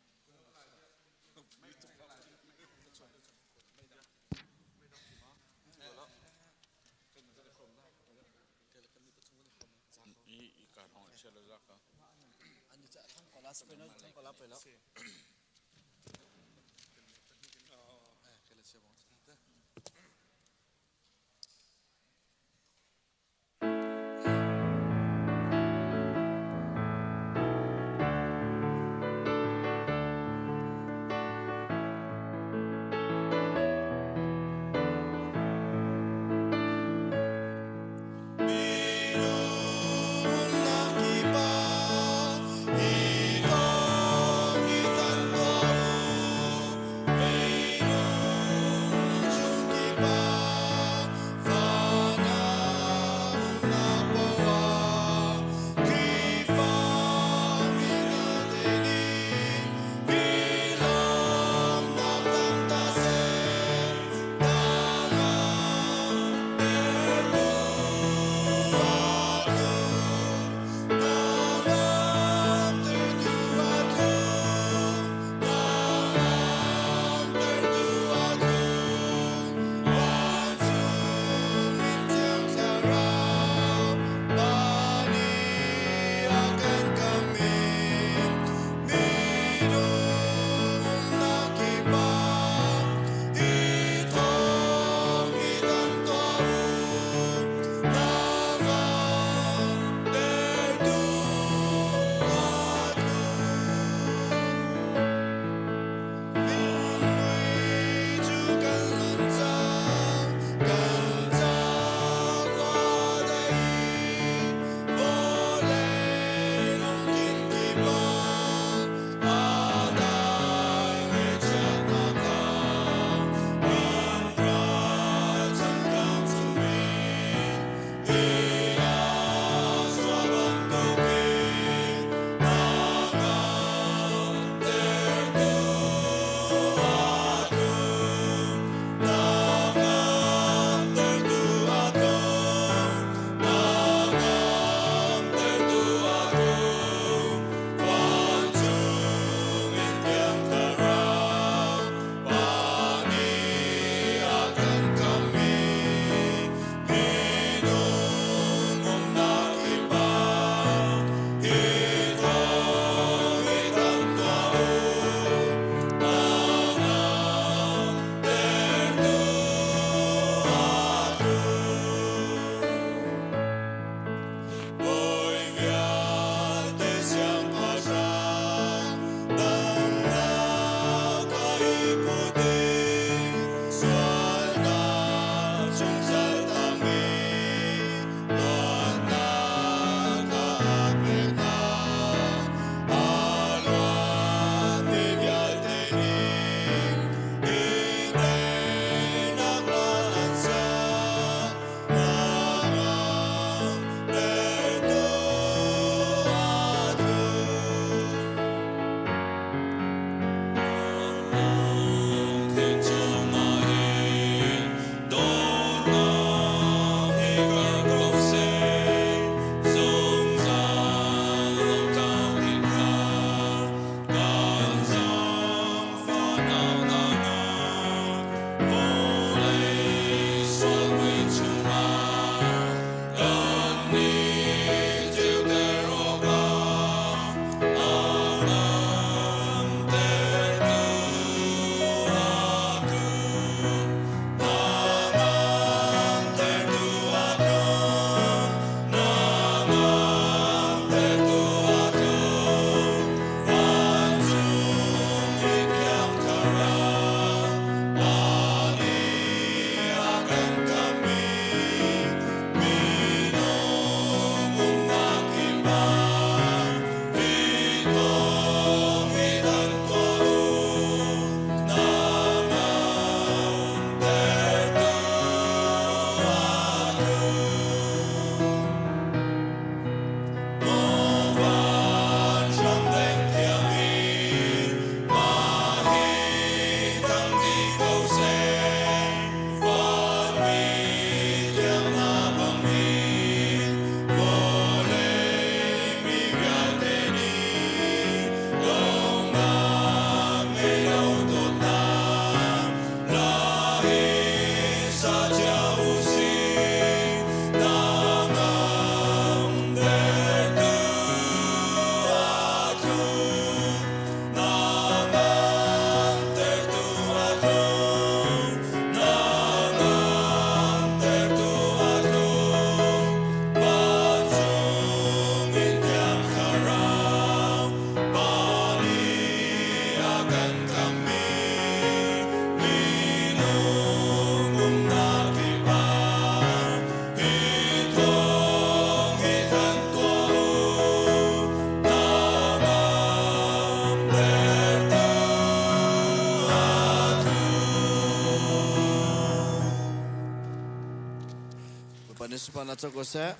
Bawipa nih sunparnak co ko seh.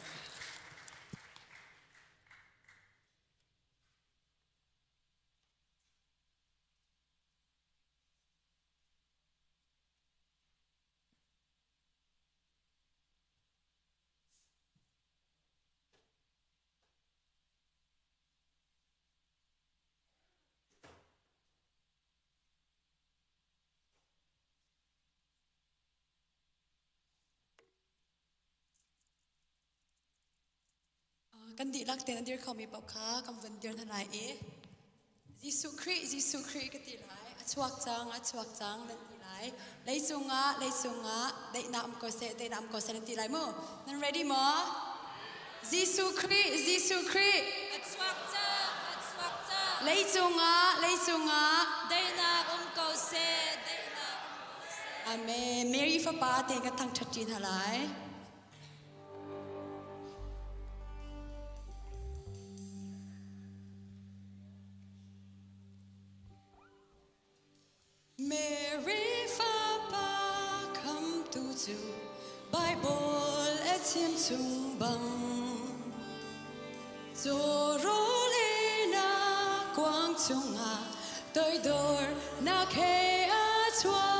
Kan dihlak tein a dir khomi paoh kha kan vun dir hna lai i Jesuh Khrih, Jesuh Khrih ka ti lai. A chuak cang, a chuak cang nan ti lai. Leicung ah, leicung ah daihnak um ko seh, daihnak um ko seh nan ti lai mu. Nan ready maw? Jesuh Khrih, Jesuh Khrih. A chuak cang, a chuak cang. Leicung ah, leicung ah. Daihnak um ko seh, daihnak um ko seh. Amen. Mary fapa te kan thangṭhat ṭi hna lai. Mary fapa khamtu cu Bible a chim chung bang Cawrawl einak kuang chungah toidor nak he a chuak.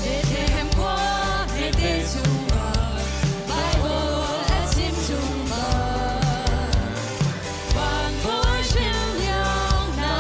Bethlehem khua hmete chungah Bible a chim chung bang Van bawi hrilhliang hna.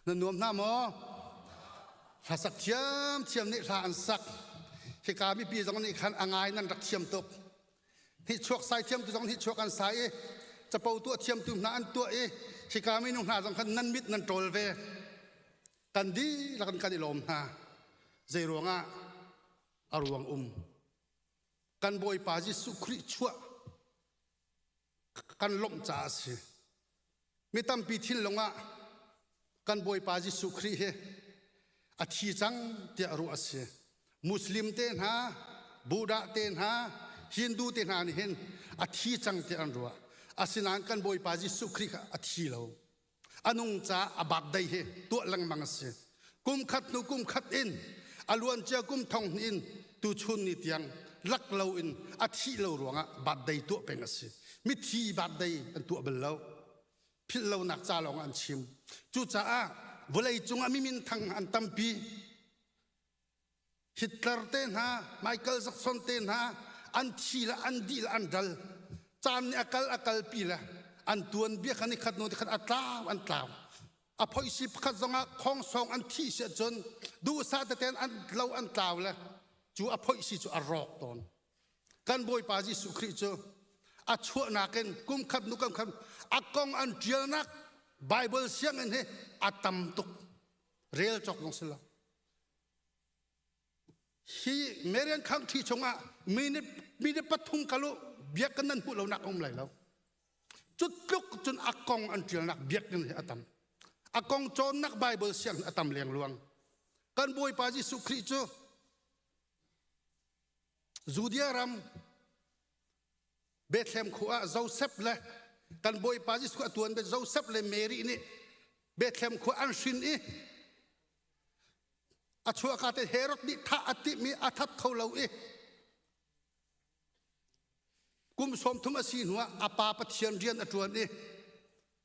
Na nuam hna maw? Hlasak thiamthiam nih hla an sak. Hika mipi zong nih khan a ngai nan rak thiam tuk. Hnichuak sai thiamtu zong hnichuak an sai i capo tuah thiamtu hna an tuah i hika minung hna zong khan nan mit nan ṭawl ve. Kan dihlak in kan i lawm hna. Zei ruangah a ruang um. Kan Bawipa Jesuh Khrih chuah kan lawmh caah a si. Mi tampi thinlung ah kan Bawipa Jesuh Khrih hi a thi cang tiah ruah a si. Muslim te hna, Buddha te hna, Hindu te hna nih hin a thi cang tiah an ruah. Asinain kan Bawipa Jesuh Khrih kha a thi lo. A nung caah a birthday hi tuah lengmang a si. Kum khat hnu kum khat in a luancia kum thong hnih in tuchun ni tiang lak lo in a thih lo ruangah birthday tuah peng a si. Mithi birthday an tuah bal lo. Philh lonak ca lawng an chim. Cucaah vawlei cungah mi minthang an tampi. Hitler te hna, Michael Jackson te hna an thi le an dih le an dal. Caan nih a kal a kalpi le an tuanbia kha nikhat hnu nikhat a tlau an tlau. A phoihsi pakhat zongah khongsawng an thih si ahcun duhsah teten an lo an tlau le cu a phoihsi cu a rawk tawn. Kan Bawipa Jesuh Khrih cu a chuahnak in kum khat hnu kum khat a kong an ṭialnak Bible sianginn hi a tam tuk. Rel cawk zong si lo. Hi Marian County chungah minute minute pathum kalu biakinn nan hmuh lonak a um lai lo. Cu tluk cun a kong an ṭialnak biakinn hi a tam. A kong cawnnak Bible siang a tam lengluang. Kan Bawipa Jesuh Khrih cu Judea ram Bethlehem khua ah Joseph le kan Bawipa Jesuh a tuan Joseph le Mary nih Bethlehem khua an hrin i a chuahka te Herod nih thah a timh i a that kho lo i kum 30 a si hnuah a pa Pathian rian a ṭuan i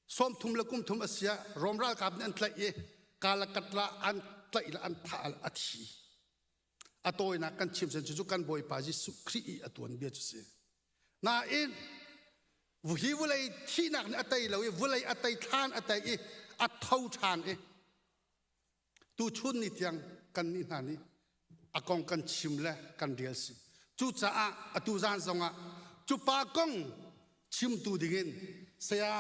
30 le kum thum a si ah Rom ralkap nih an tlaih i kalakatla an tlaih le an thah a thi. A tawinak kan chim sen cu kan Bawipa Jesuh Khrih i a tuanbia cu si. Nain hi vulei thihnak nih a tei lo i vulei a tei thlan a tei i a tho ṭhan i tuchun ni tiang kan nih hna nih a kong kan chim le kan rel si. Cucaah atu zan zongah cu pa kong chimtu dingin saya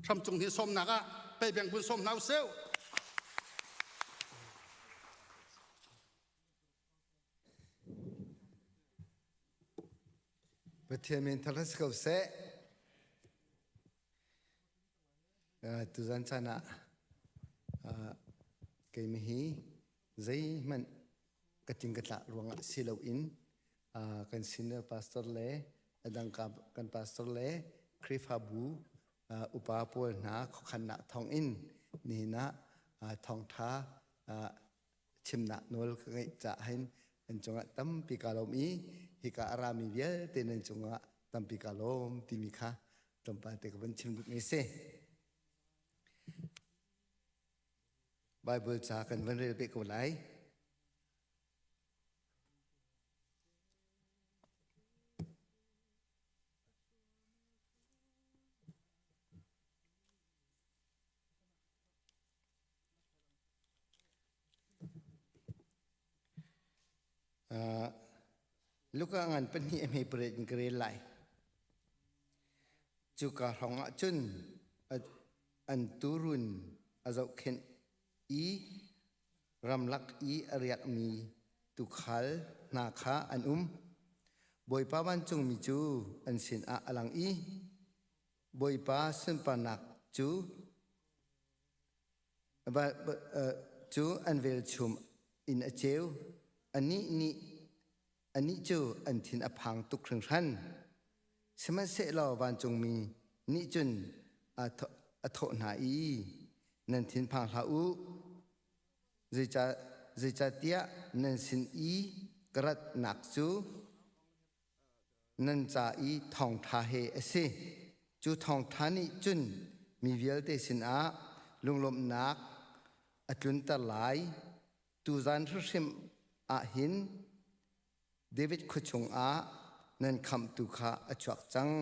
Hramcung hi sawmnak ah peibeng bun sawm hna usih. Pathian min thangṭhat si ko seh. Tuzan caan ah keimah hi zeihmanh ka ting ka tlak ruangah si loin kan senior pastor le a dang kan pastor le Khrihfabu upa pawl hna khuakhannak thawngin nihin ah thawngṭha chimnak nawl ka ngeih caah hin an cungah tampi kaa lawm i hika a rami vialte nan cungah tampi kaa lawm timi kha tlawmpal te ka vun chim duhmi a si. Bible ca kan van rel beh ko lai. Luka ngan pahnih a hme pariat in ka rel lai. Cuka hrawng ah cun an tuurun a zohkhenh i ramlak i a riakmi tuukhal hna kha an um. Bawipa vancungmi cu an sinah a lang i Bawipa sunparnak cu cu an velchum in a ceu. Anih nih anih cu an thin a phang tuk hringhran. Sihmanhsehlaw vancungmi nih cun a thawh hna i, Nan thin phang hlah u. Zeicahtiah nan sin i ka ratnak cu nan ca i thawngṭha he a si. Cu thawngṭha nih cun mi vialte sinah lunglawmhnak a tlunter lai. Tuzan hrimhrim ah hin David khua chungah nan khamhtu kha a chuak cang,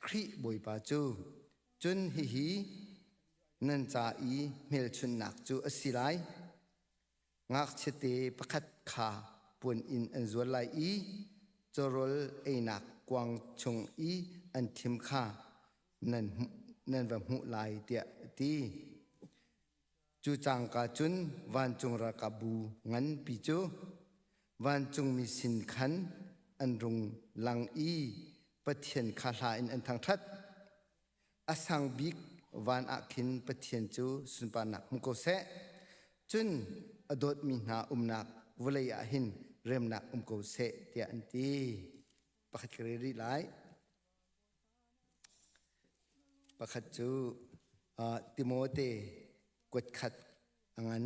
Khrih Bawipa cu. Cun hihi Nan ca i hmelchunhnak cu a si lai. Ngakchiate pakhat kha puan in an zual lai i cawrawl einak kuang chung i an thim kha nan, nan va hmuh lai tiah a ti. Cu cangka cun vancung ralkapbu nganpi cu vancungmi sin khan an rung lang i Pathian kha hla in an thangṭhat. A sang bik van ah khin Pathian cu sunparnak hmu ko seh. Cun a dawtmi hna umnak vawlei ah hin remnak um ko seh tiah an ti. Pakhat ka rel rih lai. Pakhat cu uh, Timote kuat khat a ngan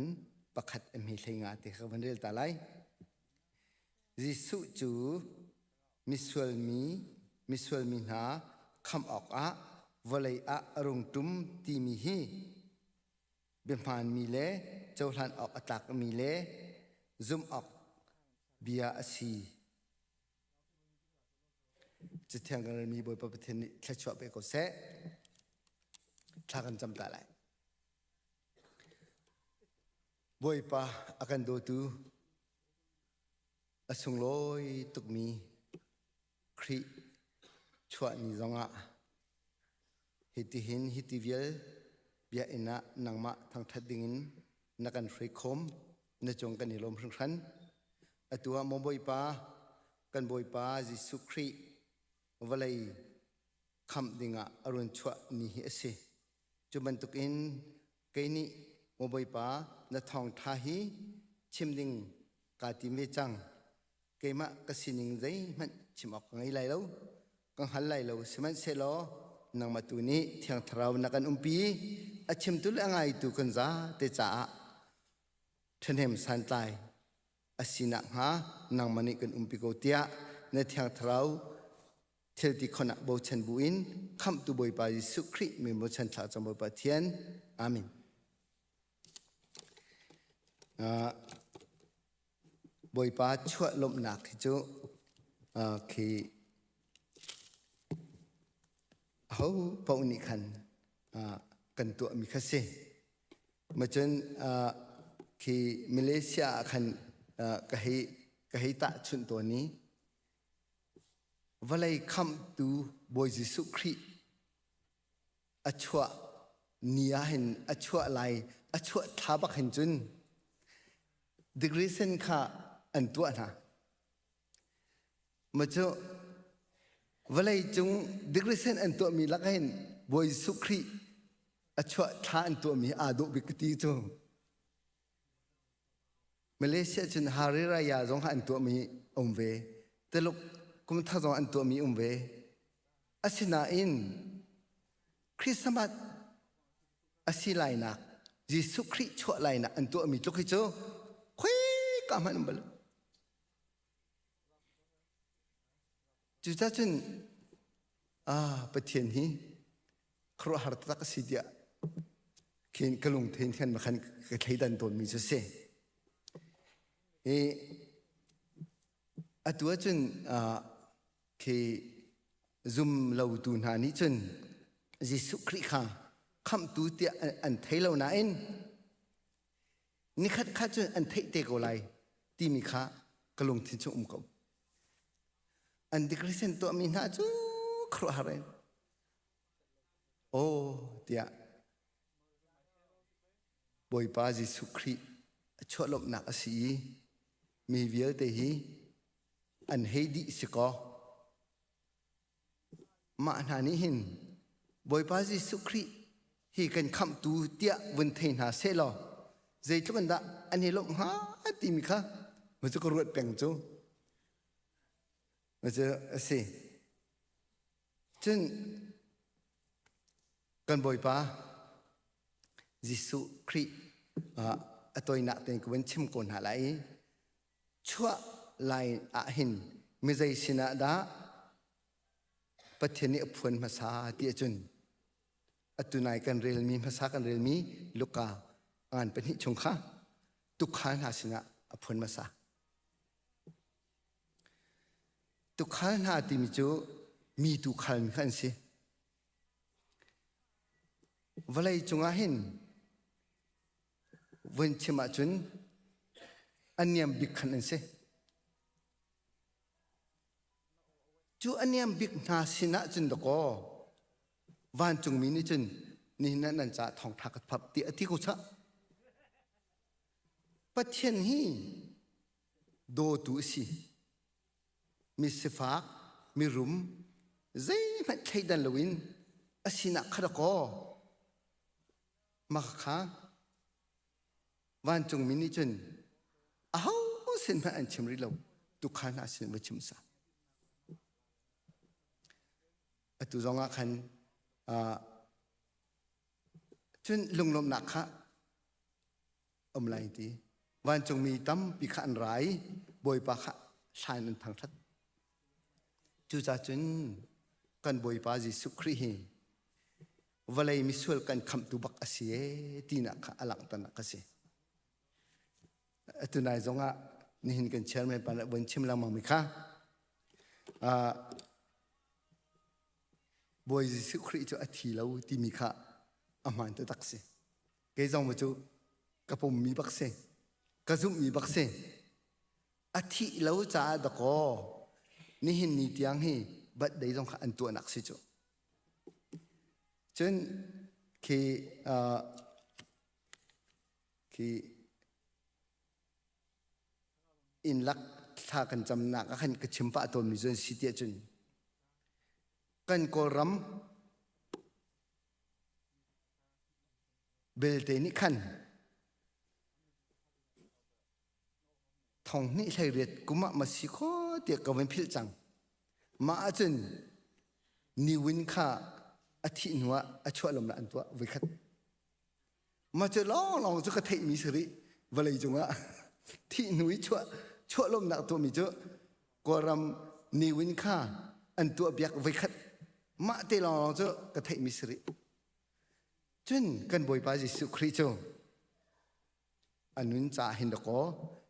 pakhat a hme hlei nga te kha van rel ta lai. Jesuh cu misual mi misual mi hna khamh awkah vawlei ah a rung ṭum timi hi biahmaanmi le cohlan awk a tlakmi le zumh awk bia a si. Cathiang kan relmi Bawipa Pathian nih thluachuah pe ko seh. Thla kan cam ta lai. Bawipa a kan dawtu a sunglawi tukmi Khrih chuah ni zongah hitihin hiti vial biakinn ah nangmah thangṭhat dingin na kan hruai khawm na cung kan i lawm hringhran. Atu ah maw Bawipa, kan Bawipa Jesuh Khrih vawlei khamh dingah a run chuah ni hi a si. Cu bantukin kei nih maw Bawipa na thawngṭha hi chim ding kaa tim ve cang. Keimah ka sining zeihmanh chim awk ka ngei lai lo, ka hngal lai lo. Sihmanhsehlaw nangmah tu nih Thiang Thlarau na kan umpi i a chimtu le a ngaitu kan zate caah ṭhahnem santlai a si nakhnga nangmah nih kan umpi ko tiah na Thiang Thlarau thil ti khon ah bochan buin khamhtu Bawipa Jesuh Khrih min bochan thla cang Bawipa Pathian. Amen. Uh, Bawipa chuah lawmhnak hi cu uh, khi aho paoh nih khan uh, kan tuahmi kha si. Macun uh, khi Malaysia ah khan uh, ka hei ka hei tahchunh tawn i vawlei khamhtu Bawi Jesuh Khrih a chuah ni ah hin a chuah lai a chuah thla bak hin cun degree sen kha an tuah hna ma cu vawlei cung degree sen an tuahmi lak hin Bawi Jesuh Khrih a chuah thla an tuahmi aa dawh bik ka ti cu Malaysia cun Hari Raya zong an tuahmi um ve. Tuluk kumthar zong an tuahmi um ve. Asinain Christmas a si lainak Jesuh Khrih chuah lainak an tuahmi tluk hi cu khuika hmanh um bal. Cucacun ah Pathian hi khuaruahhar taktak a si tiah khin ka lungthin khan makhan ka thleidan tawnmi cu si. Hi atu ahcun khi zum lotu hna nih cun Jesuh Khrih kha khamhtu tiah an thei lo nain nikhat khat cun an theih te ko lai timi kha ka lungthin chung um ko. An decoration tuahmi hna cu khuaruahhar in aw tiah Bawipa Jesuh Khrih a chuah lawmhnak a si i mi vialte hi an hei dih si kaw Mah hna nih hin Bawipa Jesuh Khrih hi kan khamhtu tiah vun thei hna sehlaw zeitluk in dah an i lawmh hnga timi kha ma cu ka ruat peng cu. Ma cu a si. Cun kan Bawipa Jesuh Khrih a toinak tein ka vun chim ko hna lai i chuah lai ah hin mizei sinah dah Pathian nih a phuan hmasa ti ahcun atu nai kan relmi hmasa kan relmi Luka ngan pahnih chung kha tukhal hna sinah a phuan hmasa. Tukhal hna timi cu mi tukhal mi kha an si. Vawlei cungah hin vun chim ahcun a niam bik khan an si. Cu a niam bik hna sinah cun dakaw vancungmi nih cun nihin ah nan caah thawngṭha ka phap ti a ti ko chah. Pathian hi dawtu a si. Mi sifak, mirum, zeihmanh thleidan loin a sinah kha dakaw mah kha vancungmi nih cun aho sin hmanh an chim rih lo tukhal hna sin va chim sa atu zong ah khan cun lunglawmhnak kha um lai ti vancungmi tampi kha an ra i bawipa kha hlan an thangṭhat cucaah cun kan bawipa Jesuh Khrih hi vawlei misual kan khamhtu bak a si ee tinak kha a langhternak a si. Atu nai zongah nihin kan chairman pa nih von chim lengmang mi kha Bawi Jesuh Khrih cu a thi lo timi kha a hmaan taktak si. Kei zong cu ka pummi bak si. Ka zumhmi bak si. A thih lo caah dakaw nihin ni tiang hi birthday zong kha an tuahnak si cu. Cun khi uh, khi inn lak thla kan camnak ah khan ka chim pah tawnmi cu an si tiah cun kan Kawlram belte nih khan thong hnih 18 kum ah ma si kho tiah ka van philh cang. Mah ahcun Niwin kha a thih hnu ah a chuah lawmnak an tuah voikhat. Mah cu lawnglawng cu ka theihmi si rih vawlei cungah thih hnu i chuah chuah lawmnak tuahmi cu Kawlram Niwin kha an tuah biak voikhat. Mah te lawnglawng cu ka theihmi si rih. Cun kan Bawipa Jesuh Khrih cu a nun caah hin dakaw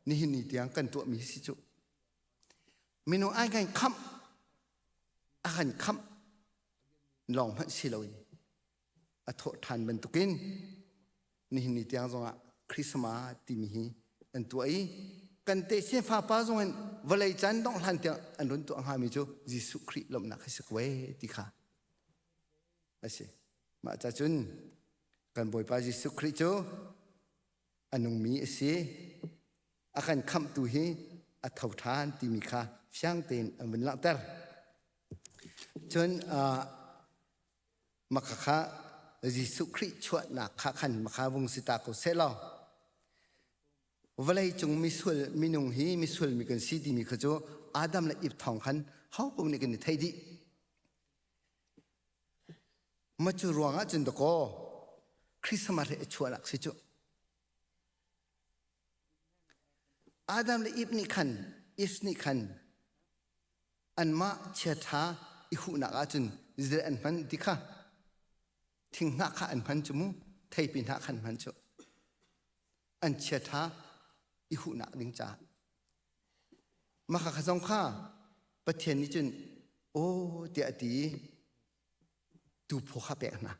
nihin ni tiang kan tuahmi si cu minung ai kan khamh a kan khamh lawng hmanh si loin a thawh ṭhan bantukin nihin ni tiang zongah Christmas timi hi an tuah i kan te fapa zong in vawlei caan dongh hlan tiang an run tuah hngami cu Jesuh Khrih lawmhnak hi si ko ee ti kha a si. Mah ca cun kan Bawipa Jesuh Khrih cu a nungmi a si. A kan khamhtu hi a tho ṭhan timi kha fiang tein an vun langhter. Cun uh, maka kha Jesuh Khrih chuahnak kha khan maka vung si ta ko seh law vawlei cung misual minung hi misual mi kan si timi kha cu Adam le Eve thawng khan ho ko nih kan i thei dih. Ma cu ruangah cun dakaw Christmas hi a chuahnak si cu. Adam le Eve nih khan Eve nih khan anmah chiaṭha i huhnak ahcun zei an hman ti kha thinghnah kha an hman cu mu theipi hnah khan hman cu an chiaṭha i huhnak ding caah Mah kha zong kha Pathian nih cun aw tiah a ti i tuuphaw kha pek hna.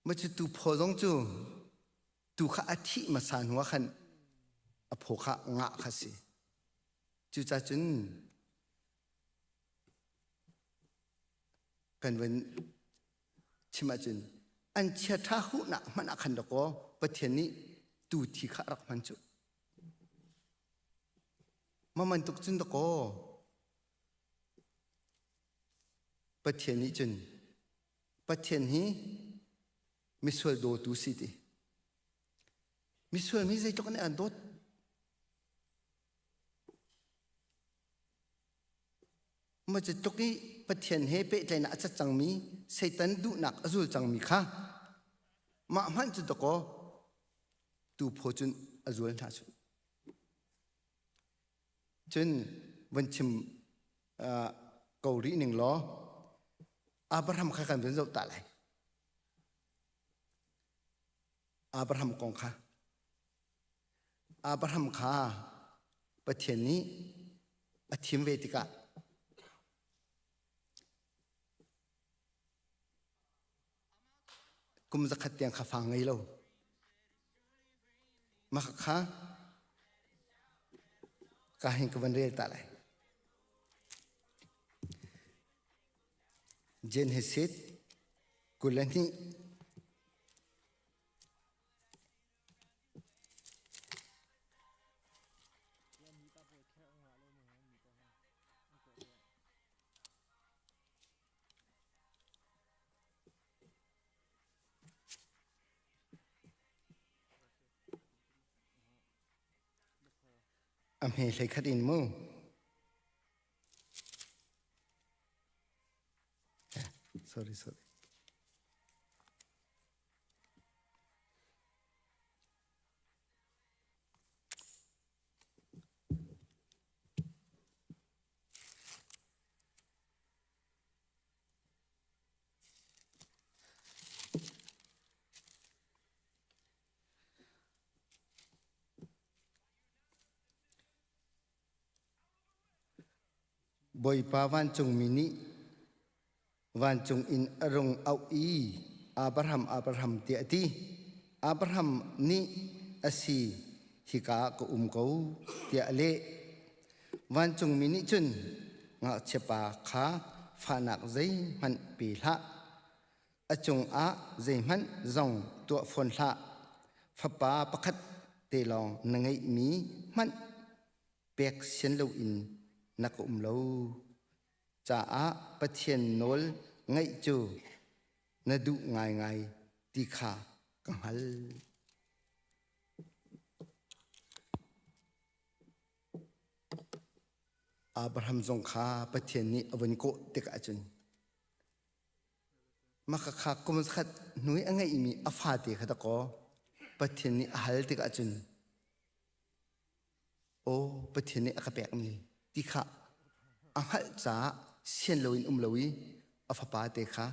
Mah cu tuuphaw zong cu tuu kha a thih hmasa hnuah khan a phaw kha ngah kha si. Cucaah cun kan van chim ahcun an chiaṭha huhnak hmanh ah khan dakaw Pathian nih tu thi kha a rak hman cu. Mah bantuk cun dakaw Pathian nih cun Pathian hi misual dawtu si ti. Misual mi zeitluk in an dawt. Maw cu tluk i Pathian he pehtlaihnak a cat cangmi Satan duhnak a zul cangmi kha mah hmanh cu dakaw tu phaw cun a zual hna cu. Cun van chim uh, ko rih ning law Abraham kha kan vun zoh ta lai. Abraham kong kha Abraham kha Pathian nih a thim ve tikah. Kum zakhat tiang kha fa ngei lo. Mah kha ka hin ka van rel ta lai. Genesis 22 A hme hlei khat in mu. Sorry, sorry. Bawipa vancungmi nih vancung in a rung auh i Abraham, Abraham tiah a ti. Abraham nih a si, hika ah ka um ko tiah a leh. Vancungmi nih cun ngakchiapa kha fahnak zeihmanh pe hlah, a cungah zeihmanh zong tuah fawn hlah. Fapa pakhat te lawng na ngeihmi hmanh pek sian loin na ka um lo caah Pathian nawl ngaih cu na duh ngaingai ti kha ka hngalh. Abraham zong kha Pathian nih a vun kawh tikah cun mah kha kum zakhat hnu i a ngeihmi a fate kha dakaw Pathian nih a hal tikah cun aw Pathian nih a ka pekmi ti kha a hngalh caah sian loin um lo i a fapa te kha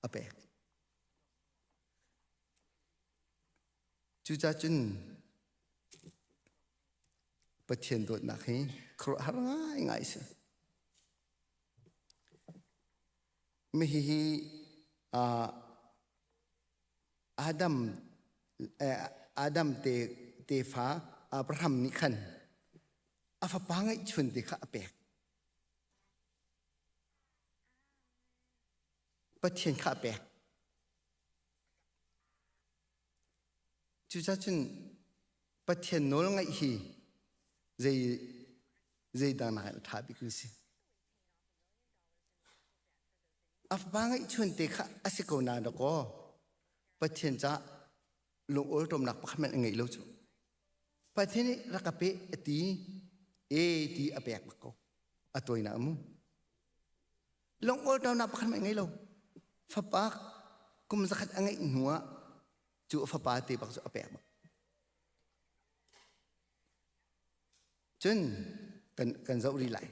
a pek. Cucaah cun Pathian dawtnak hi khuaruahhar ngaingai a si. Mi hihi uh, Adam eh, Adam te tefa Abraham nih khan a fapa ngeihchun te kha a pek. Pathian kha a pek. Cucaah cun Pathian nawl ngaih hi zei zeidang nakin a ṭha bik mi si. A fapa ngeihchun te kha a si ko na dakaw Pathian caah lungawlṭawmnak pakhat hmanh a ngeih lo cu. Pathian nih rak ka pe a ti e ti a pek bak ko. A tawinak mu. Lungawlṭawmnak pakhat hmanh a ngei lo. Fapa kum zakhat a ngeih hnu ah cu a fapa te bak cu a pek bak. Cun kan, kan zoh rih lai.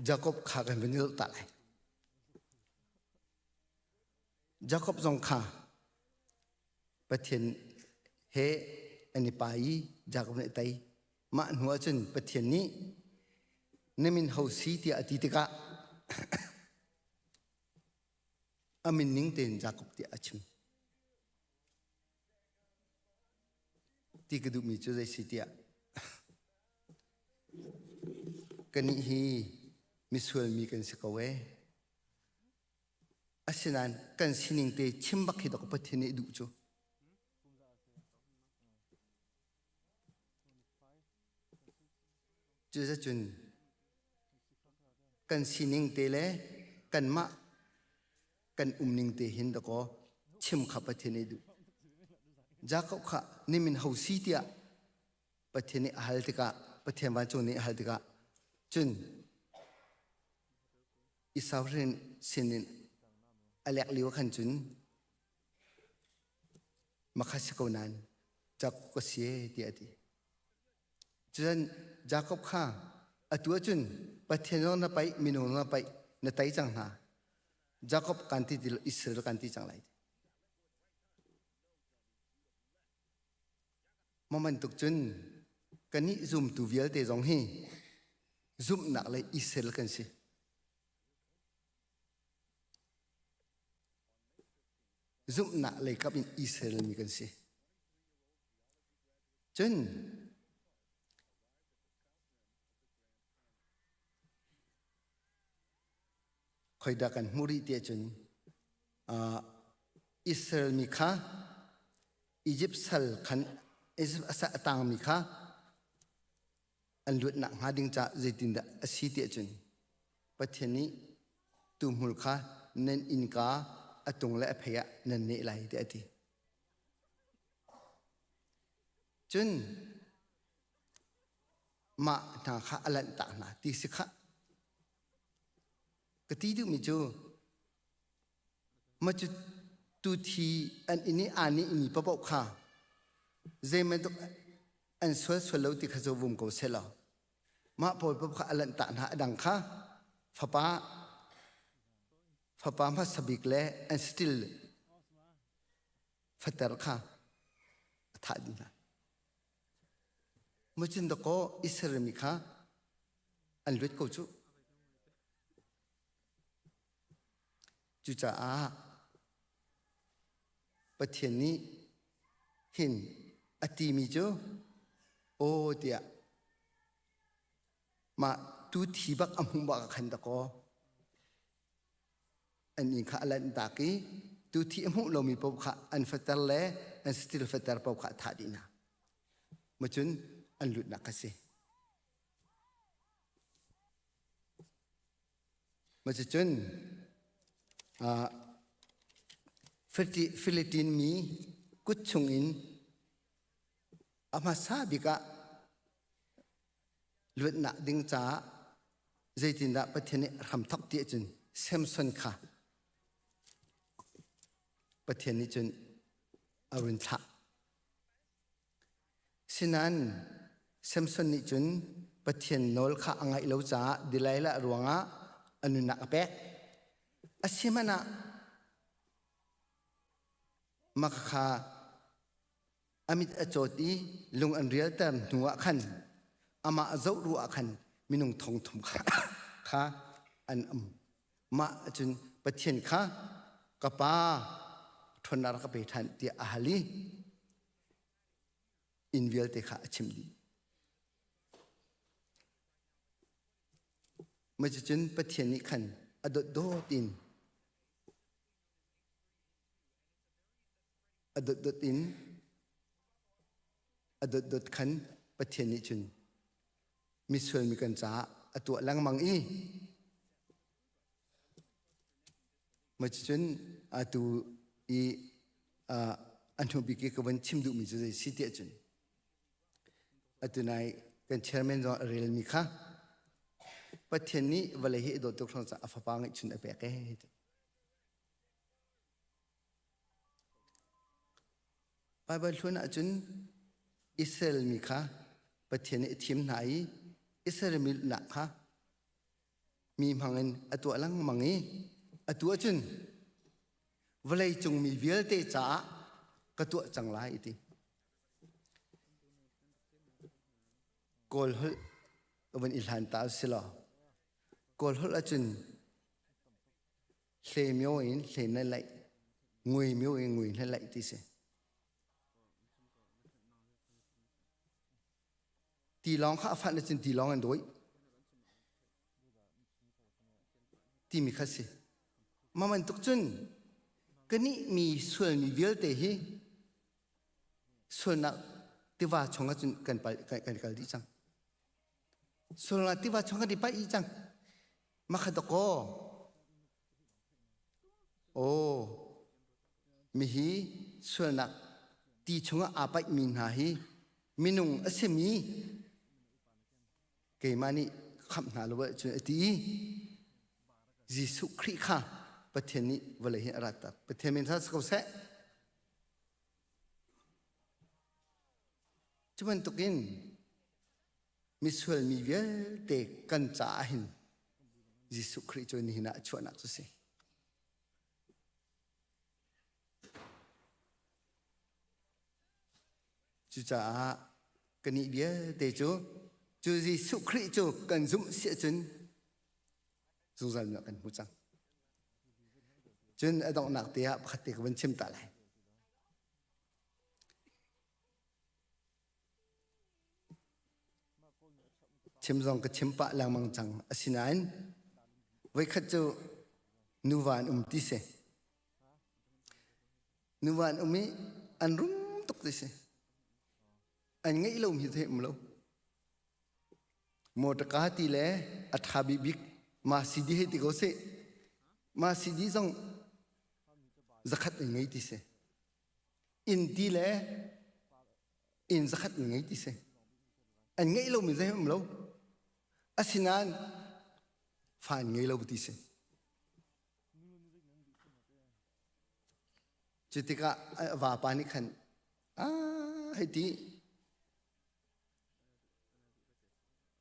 Jakob kha kan vun zoh ta lai. Jakob zong kha Pathian he an i pa i Jakob nih a tei. Mah hnu ah cun Pathian nih na min ho si tiah a ti tikah a min ning tein Jakob tiah a chim. Ti ka duhmi cu zei si tiah kannih hi misual mi kan si ko ee. Asinain kan sining te chim bak hi dok Pathian nih duh cu. Cuzacun kan sining te le kanmah kan umning te hin dakaw chim kha Pathian nih duh. Jakob kha nimin ho si tiah Pathian nih a hal tikah Pathian vancung nih a hal tikah cun Esau hrin sinin a lek lio khan cun makha si ko nain Jakob ka si e tiah a ti. Cun Jakob kha atu ahcun Pathian zong na paih minung zong na paih na tei cang hna. Jakob kan ti ti lo Israel kan ti cang lai. Ma bantuk cun kannih zumtu vialte zong hi zumhnak le Israel kan si. Zumhnak lei kap in Israel mi kan si. Cun khoidah kan hmuh rih tiah cun uh, Israel mi kha Egypt sal khan Egypt a tangmi kha an luatnak hnga ding caah zeitindah a si tiah cun Pathian nih tuhmul kha nan innka a tung le a phei ah nan neh lai tiah a ti. Cun mah hna kha a lanhtak hna ti si khah. Ka ti duhmi cu ma cu tu thi an inn i aa nih mi paoh kha zeibantuk an sual sual lo ti kha cu vum ko seh law mah pawl paoh kha a lanhtak hna a dang kha fapa fapa hmasa bik le an still fater kha a thah dih hna. Mucin dakaw Israel mi kha an luat ko cu. Cucaah Pathian nih hin a timi cu aw tiah mah tu thi bak a hmuh bak ah khan dakaw an inn kha a lanhtak i tu thi a hmuh lomi paoh kha an fater le an satil fater paoh kha a thah dih hna. Macun an lutnak a si. Macun uh, Philippine mi kut chungin a hmasa bik ah luatnak ding caah zeitindah Pathian nih hramthok ti ahcun Samson kha Pathian nih cun a run thlah. Sinain Samson nih cun Pathian nawl kha a ngaih lo caah Delilah ruangah a nunnak a pek. A si hmanh ah mah kha a mit a cawt i lung an rialter hnu ah khan amah zoh ruah ah khan minung thong thum kha, kha an um. Mah cun Pathian kha ka pa ṭhawnnak rak ka pe ṭhan tiah a hal i inn vialte kha a chimh dih. Mah cucun Pathian nih khan a dawtdawt in a dotdot in a dotdot khan Pathian nih cun misual mi kan caah a tuah lengmang i mah cucun atu i a hnu bik i ka van chim duhmi cu zei si tiah cun atu nai kan chairman zong a relmi kha Pathian nih vawlei hi a dawt tuk hrawng caah a fapa ngeihchun a pek ee. Baibal hlun ahcun Israel mi kha Pathian nih a thim hna i Israel mi nak kha mi hmangin a tuah lengmang i atu ahcun vawleicung mi vialte caah ka tuah cang lai a ti. Kawl holh van i hlan ta si law Kawl holh ahcun hle myo in hle na laih ngui myo in ngui na laih ti si tilawng kha a fanh cun tilawng an dawi timi kha si ma bantuk cun kanih mi sualmi vialte hi sualnak tiva chungah cun kan kan kal dih cang sualnak tiva chung kan i paih cang Makhadakaw aw mihi sualnak ti chungah aa paihmi hna hi minung a simi keimah nih khamh hna lo ahcun a ti i Jesuh Khrih kha Pathian nih vawlei hi a rat tak. Pathian min tha si ko seh. Cu bantukin misual mi vialte kan caah hin Jesuh Khrih cu nihin ah a chuahnak cu si. Cucaah kannih vialte cu cu Jesuh Khrih cu kan zumh si ahcun zungzal nunnak kan hmu cang. Cun a donghnak te ah pakhat te ka van chim ta lai. Chim zong ka chim pah lengmang cang. Asinain voikhat cu nuva an um ti si. Nuva an um i an rum tuk ti si. An ngeih lomi thei um lo. Mawṭaka ti le a ṭha bikbik ma CD hei ti ko sih. Ma CD zong zakhat an ngei ti si. Inn ti le inn zakhat an ngei ti si. An ngeih lomi zei um lo. Asinain fa an ngei lo ti si. Cu tikah a vapa nih khan ah hei ti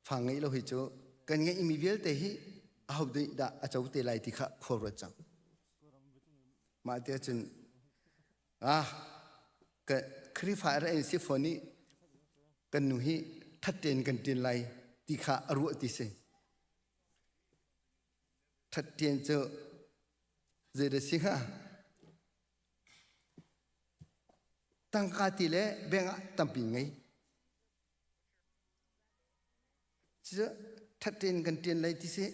Fa ngeih lo hi cu kan ngeihmi vialte hi aho nih dah a co te lai ti kha khua ruat cang. Mah ti ahcun ah ka Khrihfa ra in si fawn i kan nu hi that tein kan ṭin lai ti kha a ruah ti si. That ṭian cu zei dah si hnga? Tangka ti le bank ah tampi ngei. Cucu ṭhat tein kan ṭian lai ti si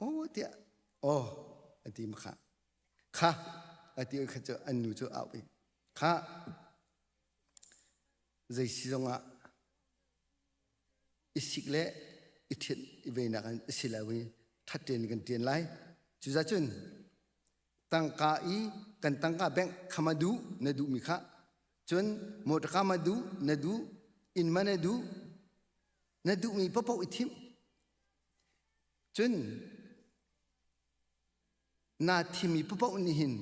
aw tiah aw an ti kha kha a ti kha cu an nu cu au i kha zei si zongah i sik le i ṭhian i veinak an si lo i ṭhat tein kan ṭian lai cuza cun tangka i kan tangka bank khama duh na duhmi kha cun motorka ma duh na duh inn ma na duh na duhmi paohpaoh i thim cun naa thimmi paohpaoh nih hin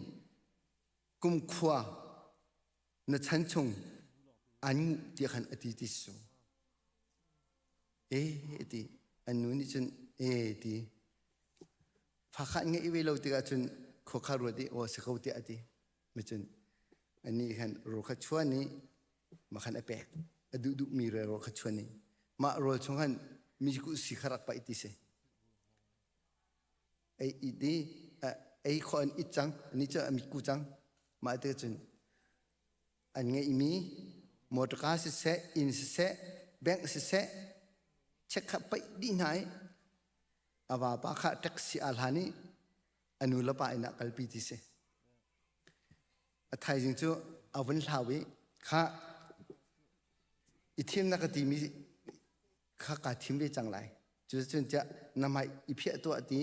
kumkhua na chan chung an nguh tiah khan a ti ti si e ti an nu nih cun e ti fa kha an ngeih ve lo tikah cun khua kha ruat i aw si ko tiah a ti Macun anih khan rawl kha chuan i mah khan a pek. A duh duhmi rawl kha chuan i mah rawl chung khan mi si kha rak paih ti si. Ei it i ei khawh an it cang, ani cu a mitku cang. Mah te cun an ngeihmi motorka siseh, inn siseh, bank siseh, check kha paih dih hna i a vapa kha taxi aa hlan i a nu le pa inn ah kalpi ti si. A thaizing cu a vun hlau i kha i thim na ka timi kha kaa thim ve cang lai. Cuticun tiah na hmai i phiah tuah ti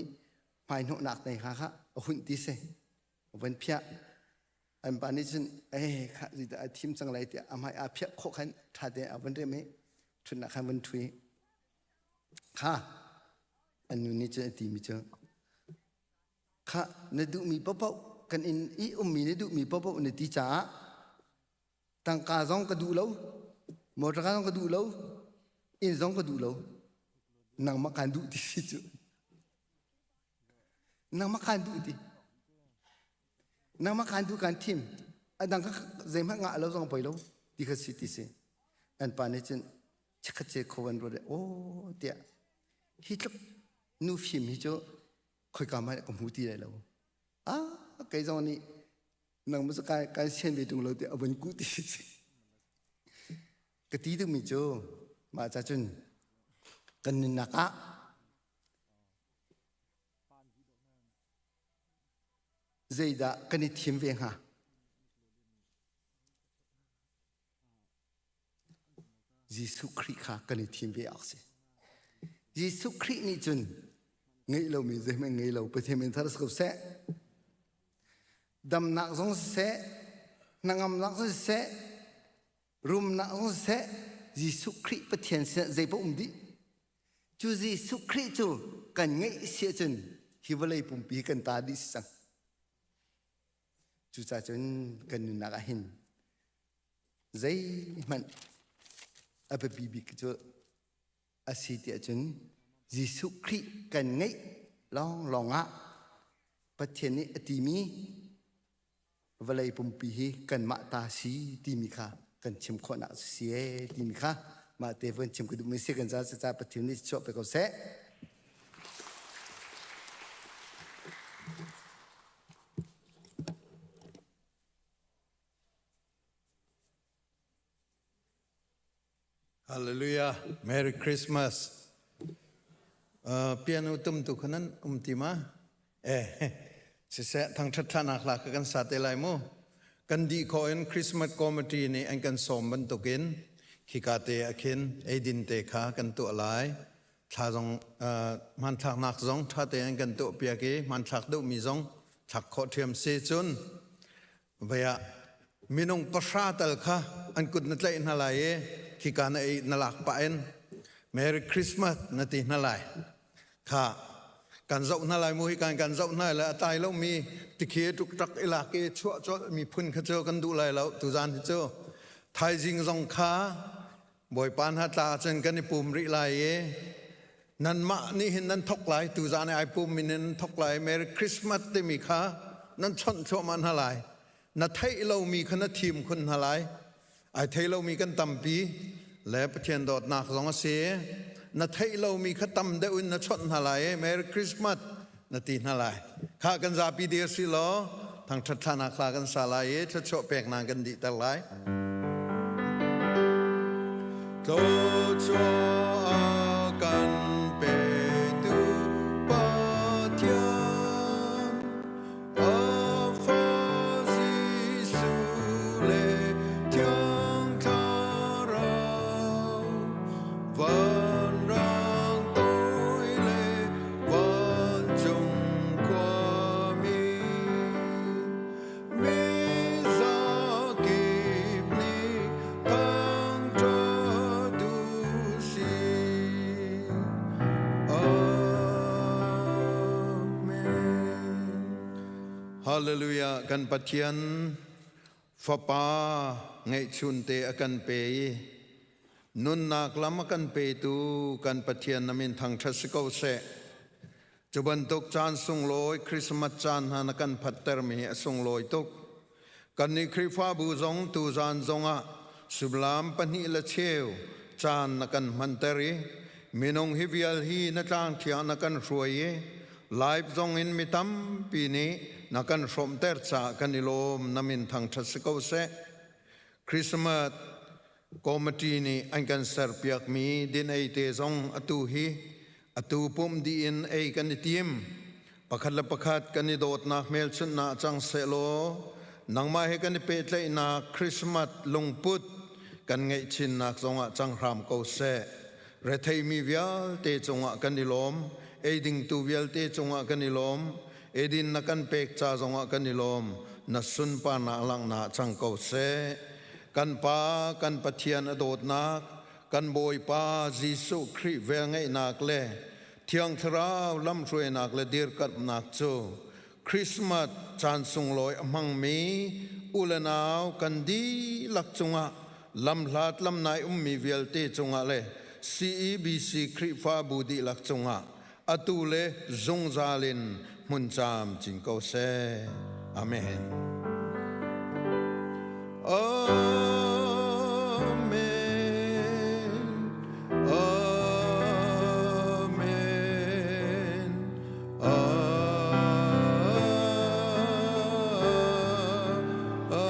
hmai hnawhnak nei kha kha a hunh ti si. A vun phiah. An pa nih cun eh kha zeidah a thim cang lai tiah a hmai aa phiah khawh khan ṭha tein a vun rem i ṭhutnak khan vun ṭhui. Kha an nu nih cun a timi cu kha na duhmi paohpaoh kan inn i ummi na duhmi paohpaoh na ti caah tangka zong ka duh lo motor zong ka duh lo inn zong ka duh lo nangmah kaan duh ti si cu nangmah kaan duh ti nangmah kaan duh kaan thim a dang ka zeihmanh ngah lo zong poi lo ti kha si ti si an pa nih cun chikkhat ce kho an ruat aw tiah hi tluk nu fim hi cu khoika hmanh ka hmu ti lai lo ah kei zong nih nang mu kai kai sian ve tung lo tiah a vun kuh ti ka ti duhmi cu mah ca cun kan nunnak ah zeidah kan i thim ve hnga Jesuh Khrih kha kan i thim ve awk si. Jesuh Khrih nih cun ngeih lomi zeihmanh ngei lo Pathian min thar si ko seh. Damnak zong siseh, hnangamnak zong siseh, rumnak zong siseh, Jesuh Khrih Pathian sinah zeipaoh um dih. Cu Jesuh Khrih cu kan ngeih si ahcun hi vawlei pumpi kan ta dih si cang. Cucaah cun kan nunnak ah hin zeihmanh a biapi bik cu a si tiah cun Jesuh Khrih kan ngeih lawnglawng ah Pathian nih a timi vawlei pumpi hi kanmah ta si timi kha kan chim khawhnak si e timi kha mah te van chim ka duhmi si kan ca ca Pathian nih chuah pe ko seh. Hallelujah. Merry Christmas. Uh, piano tum tu khanan um ti ma? Eh, siseh thangthat thanak la ka kan sa te lai mu. Kan di kho in Christmas committee nih an kan sawm bantukin khika te akhin eidin te kha kan tuah lai. Thla zong uh, hmanthlaknak zong tha te an kan tuah piak i hmanthlak duhmi zong thlak khawh ṭhiam si cun Vei ah minung pahra tal kha an kut na tlaih hna lai i khika na ei na lak pah in Merry Christmas na ti hna lai. Kha kan zoh hna lai mu hi kan kan zoh hna le a tlai lomi tikhi ṭukṭak i lak i chuah colh mi phun kha cu kan duh lai lo tuzan hi cu thaizing zong kha Bawipa hna tla cun kan i pum rih lai i nanmah nih hin nan thok lai tuzan i ai pum in nan thok lai Merry Christmas timi kha nan chawnh thluahmah hna lai na theih lomi kha na thim khun hna lai ai thei lomi kan tampi le Pathian dawtnak zong a si na theih lomi kha tam deuh in na chawnh hna lai i Merry Christmas na ti hna lai kha kan zapi dir si law thangṭhat thlanak hla kan sa lai i thluachuah peknak kan dihter lai Thluachuah kan petu Pathian a fa Jesuh le Thiang Thlarau vanrang toi le vancung khuami mizakip nih thangṭhat u sih. Amen. Hallelujah kan Pathian Fapa ngeihchunte a kan pe i Nunnak lam a kan petu kan Pathian na min thangṭhat si ko seh. Cu bantuk caan sunglawi Christmas caan hna na kan phattermi hi a sunglawi tuk. Kannih Khrihfabu zong tuzaan zongah suimilam pahnih le cheu caan na kan hmanter i minung hi vial hi na tlang thiang na kan hruai i live zong in mi tampi nih na kan hrawmhter caah kan i lawm na min thangṭhat si ko seh. Christmas Committee nih an kan serpiakmi din-ei te zong atu hi atu pumh dih in ei kan i tim. Pakhat le pakhat kan i dawtnak hmelchunhnak cang sehlaw nangmah he kan i pehtlaihnak Christmas lungput kan ngeih chinnak zongah cang hram ko seh. Retheimi vialte cungah kan i lawm. Eidingtu vialte cungah kan i lawm. Eidin na kan pek ca zongah kan i lawm. Na sunparnak langhnak cang ko seh. Kan Pa, kan Pathian a dawtnak, kan Bawipa Jesuh Khrih velngeihnak le Thiang Thlarau lamhruainak le dirkamhnak cu Christmas caan sunglawi a hmangmi u le nau kan dihlak cungah lamhlat lamnai ummi vialte cungah le CEBC Khrihfabu dihlak cungah atu le zungzal in hmun camcin ko seh. Amen. Amen. Amen. Amen.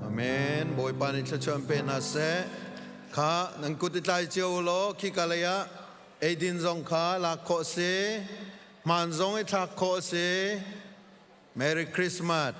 Amen. Bawipa nih thluachuah pe hna seh. Kha nan kut i tlai cio law khika lei ah eidin zong kha lak khawh si. Hmaan zong i thlak khawh si. Merry Christmas.